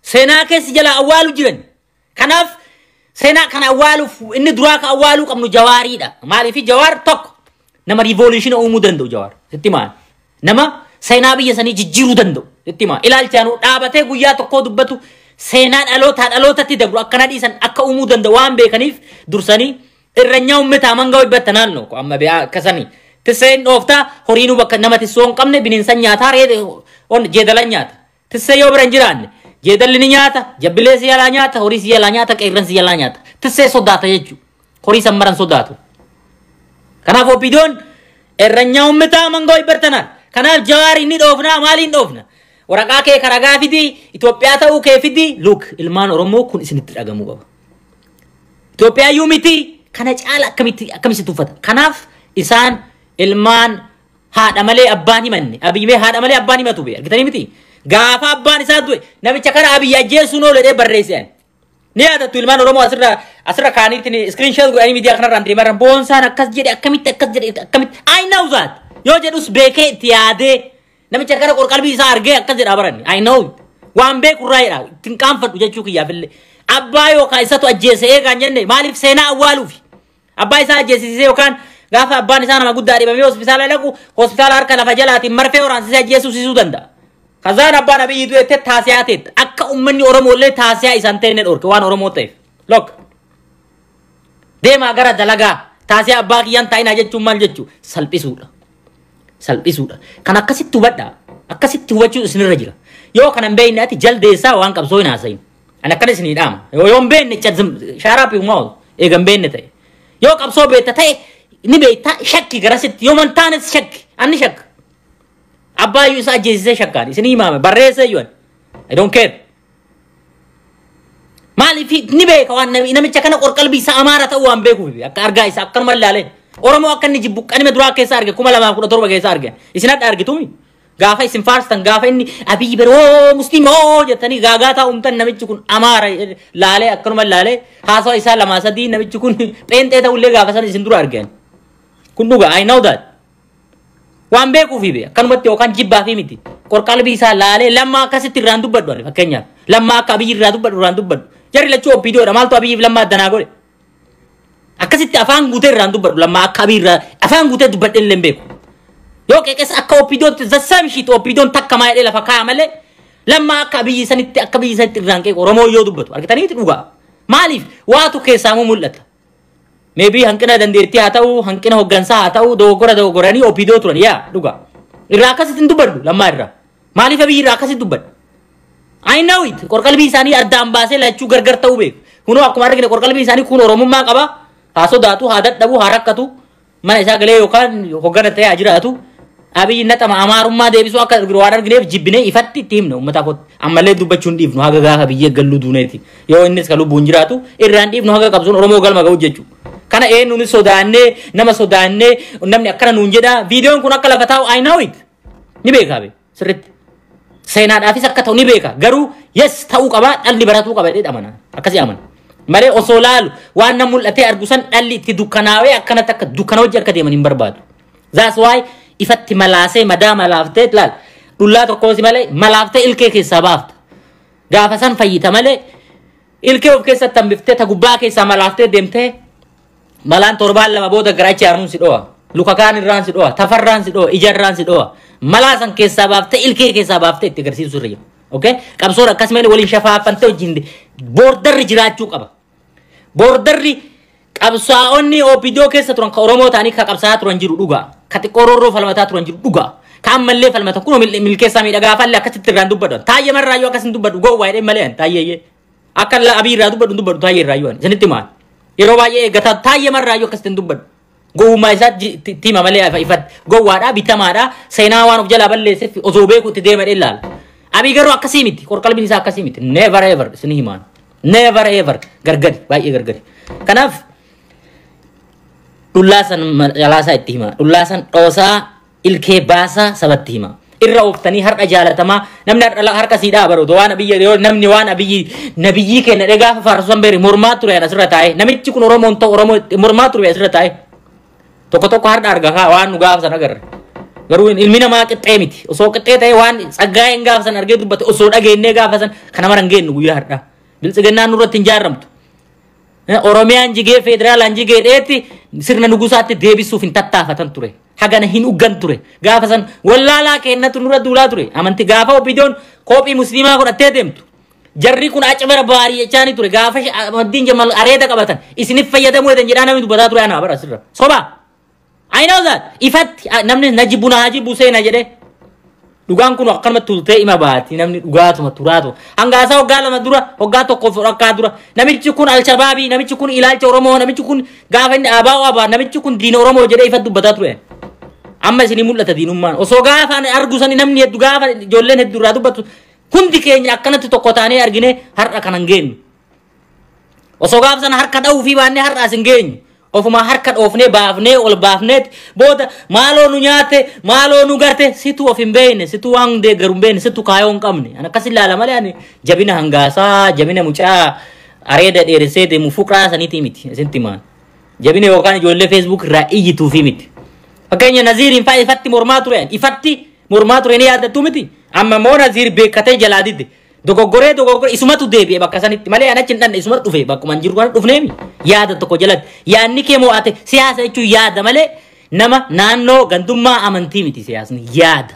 Seenaa keessi jalaa awwaaluu jiran. Kanaaf Seenaa kana awwaaluuf inni duraa ka awwaaluu qabnu Jawaariidha. Maaliif Jawaar tokko nama riivolushina uumuu danda'u Jawaar. Sitti maal? Nama seenaa biyya sanii jijjiiruu danda'u. Sitti maal? Ilaalchaanuu dhaabatee guyyaa tokkoo dubbatu seenaa dhalootaa dhalootatti dabru akkana dhiisan akka uumuu danda'u waan beekaniif dursanii irranyaa uummataa mangaa hojjetta naannoo amma bi'aa akkasanii. Tisseen dhooftaa horiinuu bakka nama tissoo hin qabne bineensa nyaataa reede on jeedalan nyaata. Tissee yoo bira hin jiraanne jeedalli ni nyaata, jabbilee si jalaa nyaata, horii si jalaa nyaata, qeerransi si jalaa nyaata. Tissee sodaata jechuudha. Horii san maran sodaatu. Kanaaf OPDOn irranyaa uummataa mangaa hojjettanaan. Kanaaf Jawaar inni dhoofnaa maaliin dhoofna? Waraqaa kee karagaa fidi, Itoophiyaa ta'uu kee fidi. Look, ilmaan Oromoo kun isinitti dhagamuu qaba. Itoophiyaa iyyuu miti kana caala akkamitti akkamitti tuffata. Kanaaf isaan ilmaan haadha malee abbaan himanne. Abiyyi mee haadha malee abbaan himatu bee argitanii miti. Gaafa abbaan isaa du'e namicha kana Abiyyi ajjeesuun oolu jedhee barreesse. Ni yaadattu ilmaan Oromoo asirra kaaniitiin screenshot godhanii miidiyaa kanarraan deemaa boonsaan akkas jedhe akkamitti akkas jedhe akkamitti I know that yoo jedhus beekee itti yaadee namicha kana qorqalbii isaa argee akkas jedhaa baranne I know it waan beeku irraa jedha ittiin qaanfadhu jechuu kiyyaafillee abbaa yookaan isatu ajjeese eegaan jenne maaliif seenaa awwaaluufi abbaa isaa ajjeesisee yookaan gaafa abbaan isaa nama guddaa dhibamee hospitaala dhaqu hospitaala harka lafa jalaatiin marfee waraansisee ajjeesuusisuu danda'a. Kazaan abbaan Abiyyi du'ettee taasiyaa ta'etti akka uummanni Oromoo illee taasiyaa isaan ta'e dhorke waan Oromoo ta'eef. Look deemaa gara dalagaa taasiyaa abbaa kiyyaan taa'inaa jechuun maal jechuu salphisuudha. Salphisuudha. Kan akkasitti hubadhaa. Akkasitti hubachuu isinirra jira. Yoo kana hin beekne ati jaldeessaa waan qabsoo hin haasayin. Ani akkana isinii dhaama. Yoo hin beekne shaaraa fi uumaa eega hin beekne ta'e. Yoo qabsoo beekta ta'e ni beekta shakki garasitti yoo mantaanis shakki anni shakka. Abbaa iyyuu isa ajjeesisee shakkaan isinii himaame barreessa iyyuu I don't care. Maaliif ni beeka waan namicha kana qorqalbii isaa Amaara ta'uu waan beekuuf akka argaa isaa akkanuma ilaalee Oromoo akka inni jibbu qanima duraa keessa arge 2017 keessa arge isin hadha argitumi gaafa isin faarstan gaafa inni Abiyyi biroo musliimoo jettanii gaagaa taa'umtan namichi kun Amaara laalee akkanuma laalee haasawa isaa 2 3 namichi kun pheenxee ta'ullee gaafa sana isin dura argan kun dhuga I know that. Waan beekuufi be akkanumatti yookaan jibbaa fi miti qorqalbii isaa laalee lammaa akkasitti irraan dubbadhu ani fakkeenyaaf lammaa akka Abiyyi irraa dubbadhu irraan dubbadhu jarri lachuu OPDOdha maaltu Abiyyiif lammaa addanaa godhe akkasitti afaan guutee irraan dubbadhu lammaa akka Abiyyi irraa afaan guutee dubbadhe illee hin beeku yoo qeeqes akka OPDOtti the same shit OPDOn takka maa jedhee lafa kaaya malee lammaa akka Abiyyi sanitti akka biyyi sanitti irraan qeequ Oromoo yoo dubbatu argitaniiti dhugaa maaliif waatu keessaa muu mul'ata. Maybe hanqina dandeettii haa ta'u hanqina hooggansaa haa ta'u dogoggora dogoggoranii OPDO turan yaa dhugaa irraa akkasitti hin dubbadhu lammaa irraa maaliif Abiyyi irraa akkasitti dubbadhu I know it qorqalbii isaanii addaan baasee lachuu gargar ta'uu beeku kunoo akkuma argine qorqalbii isaanii kun Oromummaa qaba haa sodaatu haa dadhabu haa rakkatu mana isaa galee yookaan hoggana ta'ee haa jiraatu Abiyyi naxama Amaarummaa deebisuu akka waan argineef jibbinee ifatti itti himna uummataaf ammallee dubbachuu hin dhiifnu haga gaafa biyya galluu duuneeti yoo innis ka lubbuun jiraatu irraan dhiifnu haga qabsoon Oromoo galma ga'u jechuudha. Kana eenyuun sodaannee nama sodaannee namni akkana nuun jedha viidiyoon kun akka lafa taa'u I know it ni beekaa be sirriitti seenaadhaafis akka ta'u ni beeka garuu yes ta'uu qaba dhalli baratuu qaba jedhee amana akkasii amana malee osoo laalu waan nam mul'atee argu san dhalli itti dukkanaawee akkanatti akka dukkana hojii akka deeman hin barbaadu. That's why ifatti malaasee madaa malaaftee laal dhullaa tokkoosi malee malaaftee ilkee keessaa baafta gaafa san fayyita malee ilkee of keessatti hambiftee ta gubbaa keessaa malaaftee deemtee malaan torbaan lama booda garaachi haaruun si dho'a luka kaan irraan si dho'a tafarraan si dho'a ijarraan si dho'a malaa san keessaa baaftee ilkee keessaa baaftee itti agarsiisu irra jira. Okay? Qabsoon akkasumas waliin shafaaffantee wajjin boordarri jiraachuu qaba. Boordarri qabsaa'onni OPDO keessa turan ka Oromoo ta'anii ka qabsaa'aa turan jiru dhugaa. Ka xiqqoo roorroo falmataa turan jiru dhugaa. Ka ammallee falmata kunoo milkeessaa miidhagaa fallee akkasitti irraan dubbadhu. Taayyee marraayyuu akkas hin dubbadhu gowwaa jedhee malee taayyee akka Abiy irraa dubbadhu hin dubbadhu taayyee irraayyuu isinitti maal. Yeroo baay'ee eeggataa taayyee marraayyuu akkasitti hin dubbadhu. Gowwummaa isaa itti hima malee ifatti gowwaadhaa bitamaadhaa seenaa waan of jalaa balleesseef osoo beeku itti deema ilaala. Abiy garuu akkasii miti qorqalbiin isaa akkasii miti never ever isin himaan never ever gargari baay'ee gargari. Kanaaf dhullaa san jalaasaa itti hima dhullaa san dhoosaa ilkee baasaa sabatti hima. Irra ooftanii har'a jaalatamaa namni harka siidhaa baruutu waan Abiyyi yoo namni waan Abiyyi nabiyyii kenna dhee gaafa faarsusan beeri mormaa ture asirra taa'e namichi kun Oromoon ta'u Oromoo mormaa ture asirra taa'e tokko tokko har'a arga kaa waan nu gaafa san agarre garuu ilmi namaa qixxee miti osoo qixxee ta'e waan tsaggaa'een gaafa san argee dubbate osoo dhageennee gaafa san kana mara hin geennu guyyaa har'aa biltsiginnaan nurratti hin jaarramtu. Oromiyaan jigee federaalaan jigee dheetti sirna nugusaatti deebisuuf hin tattaafatan ture. Hagana hin uggan ture. Gaafa san wallaalaa kennatu nurra duulaa ture. Amanti gaafa OPDOn kophii musliimaa godhattee deemtu. Jarri kun aca barbaarii jechaani ture. Gaafa amantiin jamal areeda qabatan isiniif fayyadamuu jedhan jedhaa namni dubbataa ture anaa bara asirra. Soba. I know that. Ifatti namni na jibbu na jibbu seena jedhee. Dhugaan kun akkanumatti tultee ima baati namni dhugaatuma turaatu. Hangaasaa hoggaa 2 dura hoggaa 1 rakkaa dura namichi kun Alshabaabii namichi kun ilaalcha Oromoo namichi kun gaafa inni abaa'u abaa namichi kun diina Oromoo jedhee ifatti dubbataa ture. Amma isinii mul'ata diinummaan. Osoo gaafa ani argu sani namni hedduu gaafa ijoolleen hedduu irraa dubbatu hundi keenya akkanatti tokko taanee argine har'a kanan geenyu. Osoo gaafa sana harka dha'uu fi baannee har'a as hin geenyu. Ofuma harka dhoofnee baafnee ol baafneet booda maaloo nu nyaate maaloo nu garte situ of hin beekne situ waan deeggaru hin beekne situ kaayoo hin qabne. Ani akkas ilaala malee ani jabina hangaasaa jabina mucaa areeda dheeressee deemu fuqraa saniitii miti isintti maan. Jabina yookaan ijoollee Facebook irraa iyyituufi miti. Fakkeenya Naziiriin fa'aa ifatti mormaa ture ifatti mormaa ture ni yaadattu miti. Amma immoo Naziir beekkatee jalaa didde. Dogoggoree dogoggoree isumatu deebi'e bakka sanitti malee ani achi hin dhanne isumatu dhufe bakkuma hin jiru kana dhufneemi yaada tokko jalatti yaadni kee mo'ate siyaasa jechuun yaada malee nama naannoo gandummaa amantii miti siyaasni yaada.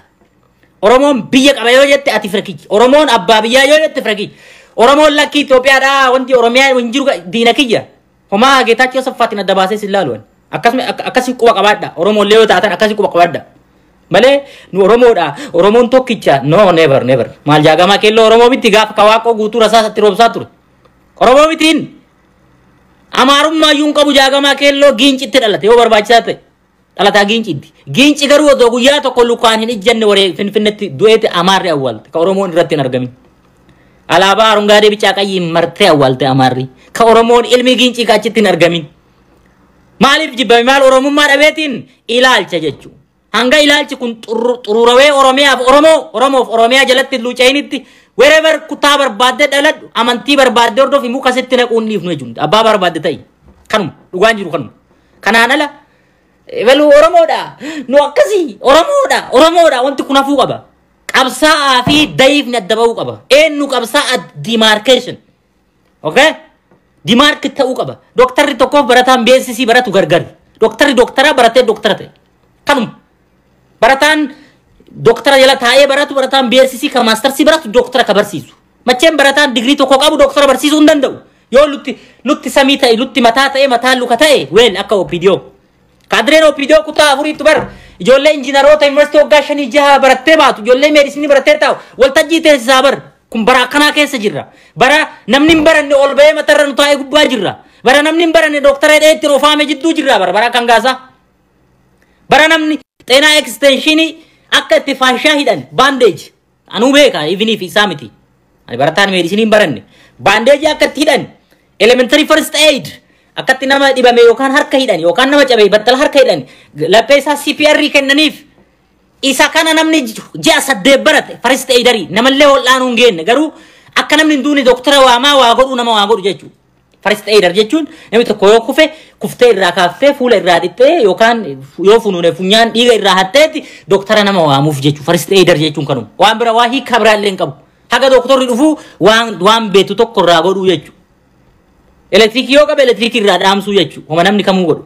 Oromoon biyya qaba yoo jette ati fira kiyya. Oromoon abbaa biyyaa yoo jette fira kiyya. Oromoon lakkii Itoophiyaadhaa wanti Oromiyaa hin jiru diina kiyya. Homaa Geetaachoo Asaffaatiin adda baasee sin laalu. Akkasuma akkasii quba qabaadha. Oromoon illee yoo taatan akkasii quba qabaadha. Malee nu Oromoodha. Oromoon tokkicha. No, never, never. Maal jaagamaa keelloo Oromoo miti gaafa kawaaqoo guutuu rasaasatti roobsaa ture. Oromoo mitiin Amaarummaa iyyuu hin qabu jaagamaa keelloo giincitti dhalate yoo barbaachisaa ta'e. Dhalataa giincitti. Giinci garuu otoo guyyaa tokko lukaan hin ijjanne waree Finfinneetti du'eeti Amaarri awwaalte. Ka Oromoon irratti hin argamin. Alaabaa Arungaadee Bicaa Qayyii martee awwaalte Amaarri. Ka Oromoon ilmi giincii ka achitti hin argamin. Maaliif jibbame maal Oromummaa dhabeetiin ilaalcha jechuudha. Hanga ilaalchi kun xuruurawee Oromiyaaf Oromoo Oromoof Oromiyaa jalatti luuca'initti wherever kutaa barbaadde dhaladhu amantii barbaadde hordofi muka sitti naquun dhiifnu jechuudha. Abbaa barbaadde ta'i. Kanuma dhugaan jiru kanuma. Kanaan ala ebaluu Oromoodha nu akkasii Oromoodha Oromoodha wanti kun hafuu qaba. Qabsaa'aa fi dayiifni adda ba'uu qaba. Eenyu qabsaa'aa demarcation. Okay? Demark ta'uu qaba. Dooktarri tokkoof barataan BSc baratu gargari. Dooktarri dooktaraa baratee dooktara ta'e. Kanuma. Barataan dooktara jala taa'ee baratu barataan BSc ka maastarsii baratu dooktara ka barsiisu. Macheen barataan digirii tokko qabu dooktara barsiisuu hin danda'u. Yoo lutti samii ta'e lutti mataa ta'e mataan luka ta'e weel akka OPDO. Kaadireen OPDO kutaa 4 bar ijoollee injiinaroota yuunivarsiitii waggaa 5-6 barattee baatu ijoollee meedisinii barattee taa'u waltajjii teessisaa bar kun bara akkanaa keessa jirra. Bara namni hin baranne ol ba'ee matarra nu taa'ee gubbaa jirra. Bara namni hin baranne dooktara hidhee ittiin ofaame jidduu jirra bara kan gaasaa. Bara namni xeenaa ekstenshinii akka itti faashaa hidhan baandeeji anuu beeka ifiniif isaa miti. Ani barataan meedisinii hin baranne baandeeji akka itti hidhan elementary first aid akkatti nama dhibame yookaan harka hidhan yookaan nama cabe battala harka hidhan laphee isaa CPR kennaniif isa kana namni ji'a 8 barate first aiderii namallee wal'aanuu hin geenne garuu akka namni hin duune dooktara waamaa waa godhu nama waa godhu jechuudha. First aider jechuun namni tokko yoo kufe kuftee irraa kaaftee fuula irraa dhiqxee yookaan yoo funuune funyaan dhiiga irraa hatteetti dooktara nama waamuuf jechuudha. First aider jechuun kanuma. Waan bira waa hiika biraa illee hin qabu. Haga dooktorri dhufuu waan beektu tokko irraa godhuu jechuudha. Elektirikii yoo qabe elektirikii irraa dhaamsuu jechuudha. Homa namni kamuu godhu.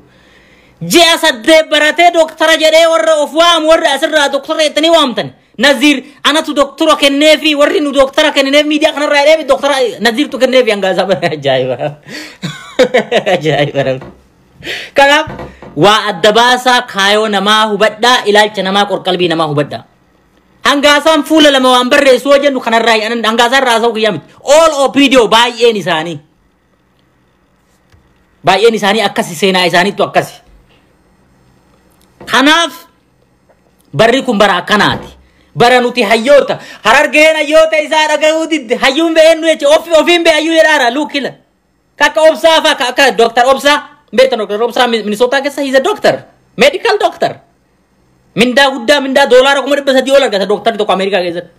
Ji'a 8 baratee dooktara jedhee warra of waamu warra asirraa dooktara jettanii waamtan. Naziir anatu dooktara kenneefi warri nu dooktara kenneef miidiyaa kanarraa jedhee dooktara Naziirtu kenneefi hanga isaa bara ajaa'iba. Ajaa'iba. Kanaaf waa adda baasaa kaayoo namaa hubadhaa ilaalcha namaa qorqalbii namaa hubadhaa. Hangaasaan fuula 2 waan barreessu yoo jennu kanarraa hangaasaan raasa'uu kiyyaa miti. All OPDO baay'een isaanii. Baay'een isaanii akkasi seenaa isaaniittu akkasi. Kanaaf barri kun bara akkanaati. Bara nuti hayyoota Harargeen hayyoota isaa dhaga'uu didde hayyuun ba'een nu jecha ofiin ba'e hayyuu jedhaara luukila. Akka Obsaa fa'a akka Dooktar Obsaa beektan Dooktar Obsaa Minisootaa keessa he's a doctor medical doctor. Mindaa guddaa mindaa $300,000 ol argata dooktarri tokko Ameerikaa keessatti.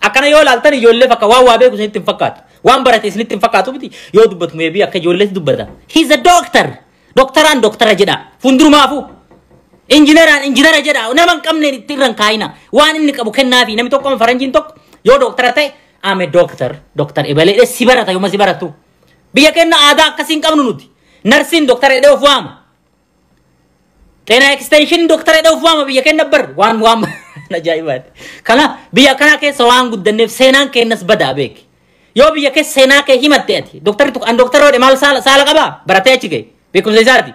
Akkana yoo ilaaltan ijoollee fakka waan waa beeku isinitti hin fakkaatu. Waan barate isinitti hin fakkaatu miti yoo dubbatu meebii akka ijoolleetti dubbata. He's a doctor. Dooktaraan dooktara jedha. Fuuldurumaafuu. Injiinaraan injiinara jedha. Nama hin qabne itti irra hin kaayina. Waan inni qabu kennaafi namni tokko faranjiin tokko yoo dooktara ta'e I'm a doctor. Doctor ebalee si barata yooma si baratu. Biyya keenya aadaa akkasii hin qabnu nuti. Narsiin doktara jedhee of waama. Xeenaa ekstenshinii doktara jedhee of waama biyya keenya bar waan waan ajaa'ibaati. Kana biyya kana keessa waan guddanneef seenaan keenyas badaa beeki. Yoo biyya keessa seenaa kee himatte ati doktarri tokko an doktara jedhe maal saala qabaa baratee achi ga'e beekumsa isaati.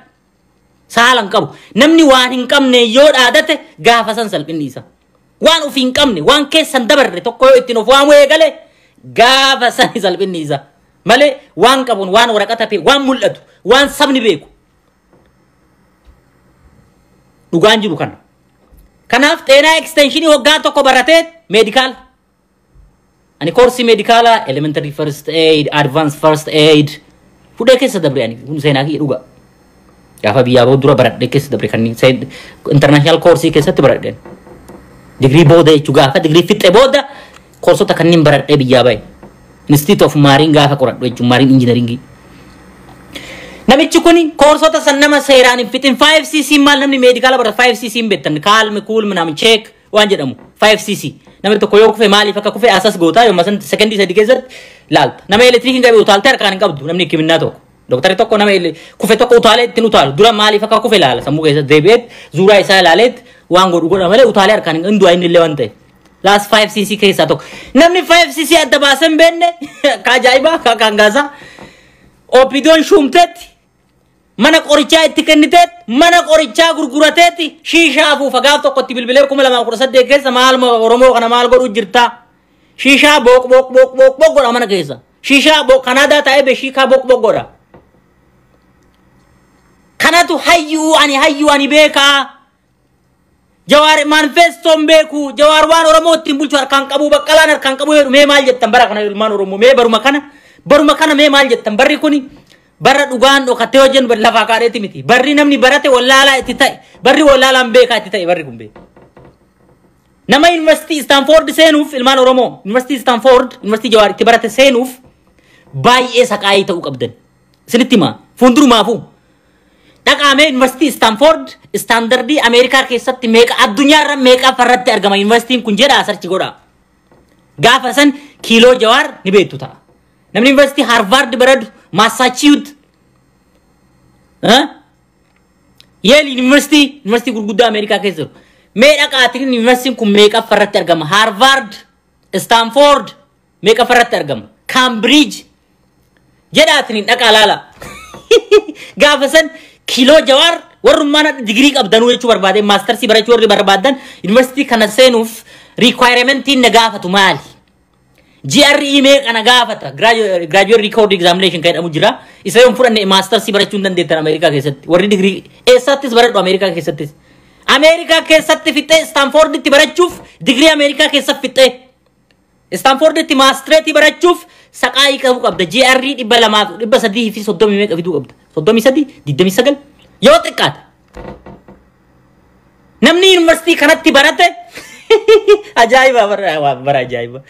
Saala hin qabu. Namni waan hin qabne yoo dhaadate gaafa san salphinni isa. Waan ofii hin qabne waan keessan dabarre tokko yoo ittiin of waamuu eegale gaafa san salphinni isa. Malee waan qabuun waan waraqata ta'e waan mul'atu waan sabni beeku. Dhugaan jiru kana. Kanaaf xeenaa ekstenshinii waggaa tokko baratee meedikaala. Ani koorsii meedikaalaa elementary first aid, advanced first aid fudhee keessa dabre ani kun seenaa kiyya dhugaa. Gaafa biyyaa booda dura baradhee keessa dabre kan international koorsii keessatti baradheen. Digirii booda jechuu gaafa digirii fixee booda koorsota kanneen baradhee biyyaa bahe. Institute of Marine gaafa qoradhu jechuun Marine Engineering. Namichi kun koorsota san nama seeraan hin fixin 5cc maal namni meedikaala barata 5cc hin beektan calm cool minaamin check waan jedhamu 5cc. Namni tokko yoo kufe maaliif akka kufe asas gootaa yooma san sekendii 3 keessatti laalta. Nama elektiriikiin qabe utaaltee harkaan hin qabdu namni hikiminnaa tokko. Doktari tokko nama kufe tokko utaalee ittiin utaalu dura maaliif akka kufe laala sammuu keessatti deebi'eet zuuraa isaa ilaaleet waan godhu godha malee utaalee harkaan hin du'aa inni illee waan ta'e. Laas 5cc keessaa tokko. Namni 5cc adda baasee hin beekne ka ajaa'ibaa ka kangaasaa. Opidoon shuumteetti mana qorichaa itti kenniteet mana qorichaa gurgurateetti shiishaa afuufa gaaf tokkotti bilbilee 2018 keessa maal Oromoo kana maal godhu jirtaa? Shiishaa booq booq booq booq booq godha mana keessa. Shiishaa booq Kanaadaa taa'ee be shiikaa booq booq godha. Kanatu hayyuu ani beekaa. Jawaar manifestoon beeku Jawaar waan Oromoo ittiin bulchu harkaan qabu Baqqalaan harkaan qabu jedhu mee maal jettan bara kana ilmaan Oromoo mee baruma kana mee maal jettan barri kuni bara dhugaan dhokattee hojjennu lafaa kaadheetti miti barri namni barate wallaalaa itti ta'e barri wallaalaan beekaa itti ta'e barri kun beeku. Nama yuunivarsiitii Istaanfoord seenuuf ilmaan Oromoo yuunivarsiitii Istaanfoord yuunivarsiitii Jawaar itti barate seenuuf baay'ee saqaayii ta'uu qabdan. Isinitti himaa fuuldurumaafuu. Dhaqaamee yuunivarsiitii Istaanfoord istaandardii Ameerikaa keessatti meeqa addunyaarra meeqa farratti argama yuunivarsiitiin kun jedhaa sarchi godhaa. Gaafa san kiiloo Jawaar ni beektu ta'a. Namni yuunivarsiitii Haarvaard baratu Maasaachiwut Yeel yuunivarsiitii gurguddaa Ameerikaa keessa jiru. Mee dhaqaatiin yuunivarsiitiin kun meeqa farratti argama? Haarvaard, Istaanfoord meeqa farratti argama? Kaambiriij jedhaatiin dhaqaa laala. Gaafa san kiiloo Jawaar warrummaan digirii qabdanuu jechuu barbaade maastarsii barachuu warri barbaadan yuunivarsiitii kana seenuuf riikwaayiramentiin na gaafatu maali? GRE meeqa na gaafata? Graduate Record Examination kan jedhamu jira. Isa yoon fudhanne maastarsii barachuu hin dandeettan Ameerikaa keessatti. Warri digirii eessattis baradhu Ameerikaa keessattis. Ameerikaa keessatti fixee Istaanfoorditti barachuuf digirii Ameerikaa keessatti fixee Istaanfoorditti maastireetii barachuuf saqaayii qabu qabda. GRE 200, 330 meeqa fiduu qabda? 33, 29 yoo xiqqaate. Namni yuunivarsiitii kanatti barate ajaa'iba bara ajaa'iba.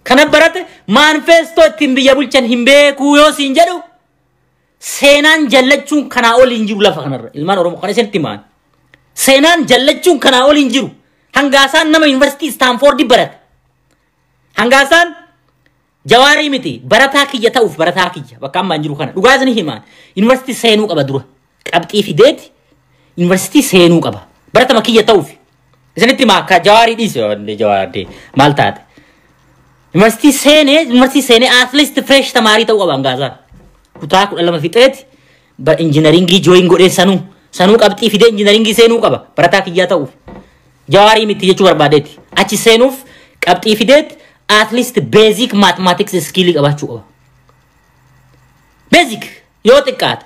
Kana barate manifestoo ittiin biyya bulchan hin beeku yoo siin jedhu seenaan jallachuun kanaa ol hin jiru lafa kanarra. Ilmaan Oromoo kana isinitti himaan. Seenaan jallachuun kanaa ol hin jiru. Hangaasaan nama yuunivarsiitii Istaanfoordi barate. Hangaasaan Jawaarii miti barataa kiyya ta'uuf barataa kiyya bakka ammaan jiru kana dhugaa isin himaan yuunivarsiitii seenuu qaba dura qabxii fideeti yuunivarsiitii seenuu qaba baratama kiyya ta'uuf isinitti himaa akka Jawaarii dhiise Jawaarii maal taate yuunivarsiitii seenee at least fresh tamaarii ta'uu qaba hangaasaan kutaa 12 fixeeti injiinaringii jooyin godhee sanuu qabxii fidee injiinaringii seenuu qaba barataa kiyyaa ta'uuf Jawaarii miti jechuu barbaadeeti achi seenuuf qabxii fideeti at least basic mathematics skill qabaachuu qaba. Basic yoo xiqqaate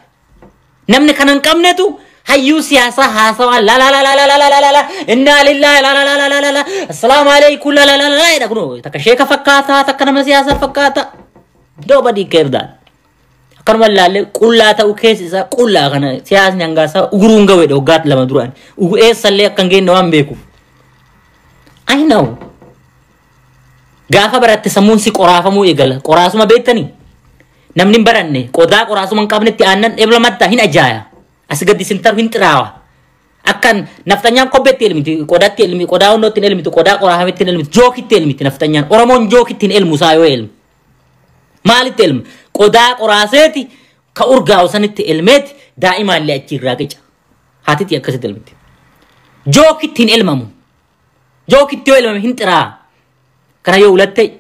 namni kana hin qabnetu hayyuu siyaasaa haasawaa la la la la la la la la la innaa lillahi la la la la la la la assalaamu alaikum la la la la jedha kunoo takka sheeka fakkaataa takka nama siyaasaa fakkaataa nobody care that. Akkanuma ilaalle qullaa ta'uu keessi isaa qullaa kana siyaasni hangaasaa uguruun gaweedha waggaa 2 duraan eessallee akka hin geenye waan beekuuf. I know. Gaafa baratte sammuun si qoraafamuu eegala. Qoraasuma beektanii? Namni hin baranne qodaa qoraasuma hin qabnetti aannan ebla mattaa hin ajaaya. As gadi sin taru hin xiraawa. Akkan naftanyaan kobbeetti elmiti, qodaatti elmi, qodaa hundootti hin elmitu, qodaa qoraafametti hin elmitu, jookitti elmiti naftanyaan. Oromoon jookitti hin elmu isaa yoo elmu. Maalitti elma? Qodaa qoraaseeti ka urgaa'u sanitti elmeeti Daa'imaallee achi irraa qica. Haatitti akkasitti elmti. Jookitti hin elmamu. Jookitti yoo elmame hin xiraa. Kana yoo ulatte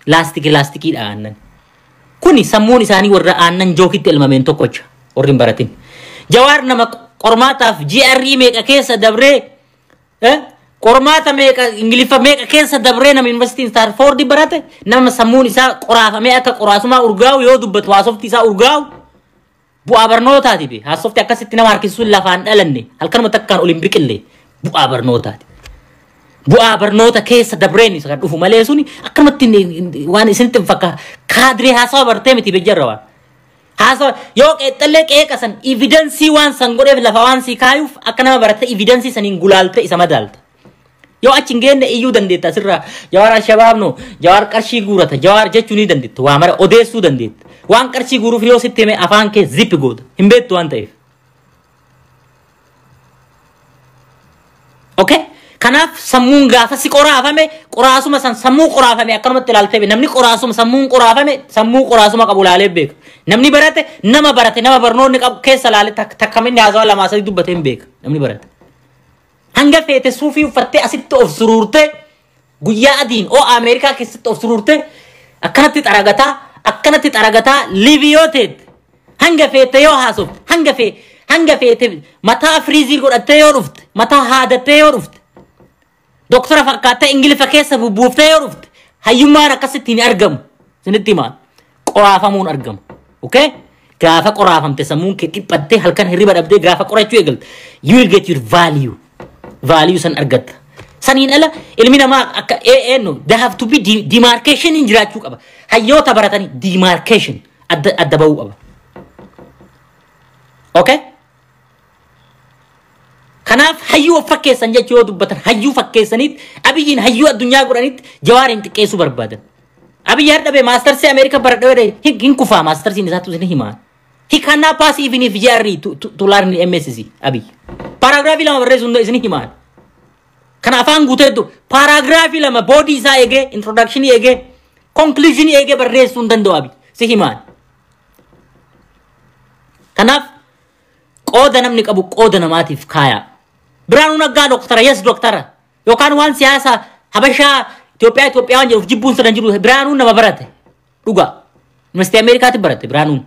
laastikiidha aannan. Kuni sammuun isaanii warra aannan jookitti elmameen tokkocha warri hin baratin. Jawaar nama qormaataaf GRE meeqa keessa dabree qormaata meeqa Ingiliffa meeqa keessa dabree nama yuunivarsiitiin Stanford barate nama sammuun isaa qoraafamee akka qoraasumaa urgaa'u yoo dubbatu haasofti isaa urgaa'u bu'aa barnootaati be haasofti akkasitti nama harkisuun lafaan dhalanne halkanuma takkaan ol hin biqille bu'aa barnootaati. Bu'aa barnoota keessa dabreen isa kan dhufu malee suni akkanumatti waan isinitti hin fakkaatu kaadiree haasawa bartee miti bejjarra waan. Haasawa yoo qeexxallee qeeqa san evidensii waan san godheef lafa waan sii kaayuuf akka nama baratte evidensii saniin gulaalte isa madaalta. Yoo achi hin geenne iyyuu dandeetta asirraa Jawaar Alshabaab no Jawaar qarshii guurata Jawaar jechuu ni dandeetta waa mara odeessuu dandeetta. Waan qarshii guuruuf yoo sitti hime afaan kee zip goota hin beektu waan ta'eef. Okay? Kanaaf sammuun gaafa si qoraafame qoraasuma san sammuu qoraafame akkanumatti ilaaltee namni qoraasuma sammuun qoraafame sammuu qoraasuma qabu ilaalee beeka. Namni barate nama barate nama barnoonni qabu keessa ilaalee takka inni haasawaa lamaa sadii dubbatee hin beeka namni barate. Hanga feete suufii uffattee asitti of suruurtee guyyaa adiin oo Ameerikaa keessatti of suruurtee akkanatti xaragataa liivii yoo teette hanga feete yoo haasofte hanga feete mataa firiizii godhattee yoo dhufte mataa haadattee yoo dhufte doktora fakkaattee Ingiliffa keessa bubbuuftee yoo dhufte hayyummaan akkasitti hin argamu isinitti himaan qoraafamuun argamu. Okay? Gaafa qoraafamte sammuun kee dhiphattee halkan hirriba dhabdee gaafa qorachuu eegalte you will get your value. Value san argatta. Saniin ala ilmi namaa akka eenyu they have to be demarcation hin jiraachuu qaba. Hayyoota baratanii demarcation adda bahuu qaba. Okay? Kanaaf hayyuu of fakkeessan jechuu yoo dubbatan hayyuu fakkeessaniit Abiyyiin hayyuu addunyaa godhanitti Jawaariin xiqqeessuu barbaadan. Abiyyi har'a bee maastarsii Ameerikaa baradhee hin kufaa maastarsiin isaatu isin himaa. He cannot pass even if GRE to learn MSc Abiy. Paragraafii lama barreessuu hunda isin himaa. Kana afaan guuteetu paragraafii lama boodii isaa eegee introduction eegee conclusion eegee barreessuu hin danda'u Abiy si himaan. Kanaaf qooda namni qabu qooda namaatiif kaayaa. Biraanuu Naggaa doktara yes doktara yookaan waan siyaasa Habashaa Itoophiyaa waan jedhuuf jibbuun sana jiru Biraanuun nama barate dhugaa. Yuunivarsiitii Ameerikaatti barate Biraanuun.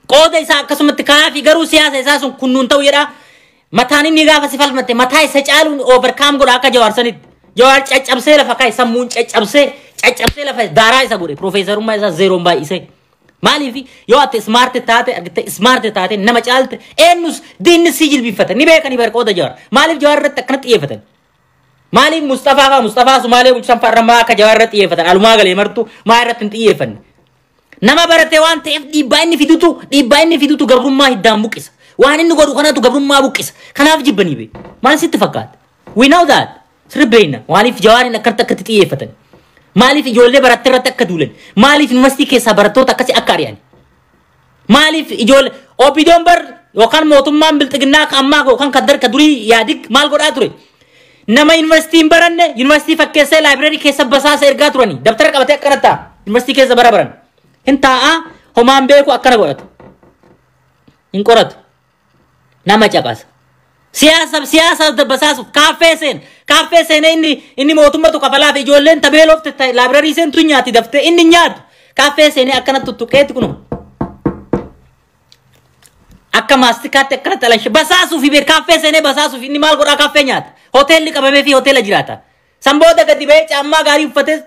Qooda isaa akkasumatti kaayaa fi garuu siyaasa isaa sun kunnuun ta'u jedhaa. Mataan inni gaafa si falmatte mataa isa caaluun overcome godha akka Jawaar sanitti. Jawaar caccabsee lafa kaa'e sammuun caccabsee lafa daaraa isa godhe piroofeesarummaa isaa zeeroon baay'isee. Maaliif yoo ati smart taate argite smart taate nama caalte eenyus diinni si jilbiffata ni beekani bar qooda Jawaar. Maaliif Jawaar irratti akkanatti xiyyeeffatan? Maaliif Mustafaa fa'aa Mustafaa Sumaalee bulchan fa'aa irra akka Jawaar irratti xiyyeeffatan? Alumaa galee martu maa irratti hin xiyyeeffanne? Nama barate waan ta'eef dhiibbaa inni fidutu gabrummaa hiddaan buqqisa. Waan inni godhu kanatu gabrummaa buqqisa. Kanaaf jibbanii bee. Maal sitti fakkaata? We know that. Sirri beekna. Maaliif Jawaariin akkatti akkatti xiyyeeffatan? Maaliif ijoollee baratte irratti akka duulan? Maaliif yuunivarsiitii keessaa barattoota akkasii akka ari'an? Maaliif ijoollee OPDOn bar yookaan mootummaan bilxiginnaa kan ammaa yookaan kan darka durii yaadik maal godhaa ture? Nama yuunivarsiitii hin baranne yuunivarsiitii fakkeessee laayibireerii keessa basaasa ergaa turanii dabtara qabatee akkana ta'a. Yuunivarsiitii keessa bara baran. Hin taa'aa homaan beeku akkana godhatu. Hin qoratu. Nama caqasa. Siyaasa basaasuuf kaaffee seen kaaffee seenee inni mootummatu kafalaaf ijoolleen tabeeloofte laayibireerii seentu nyaati daftee inni nyaatu kaaffee seenee akkana tuttuqeeti kunoo. Akka maastikaatti akkana xalashe basaasuuf beer kaaffee seenee basaasuuf inni maal godhaa kaaffee nyaata. Hoteelli qabamee fi hoteela jiraata. San booda gadi ba'ee caammaa gaarii uffatee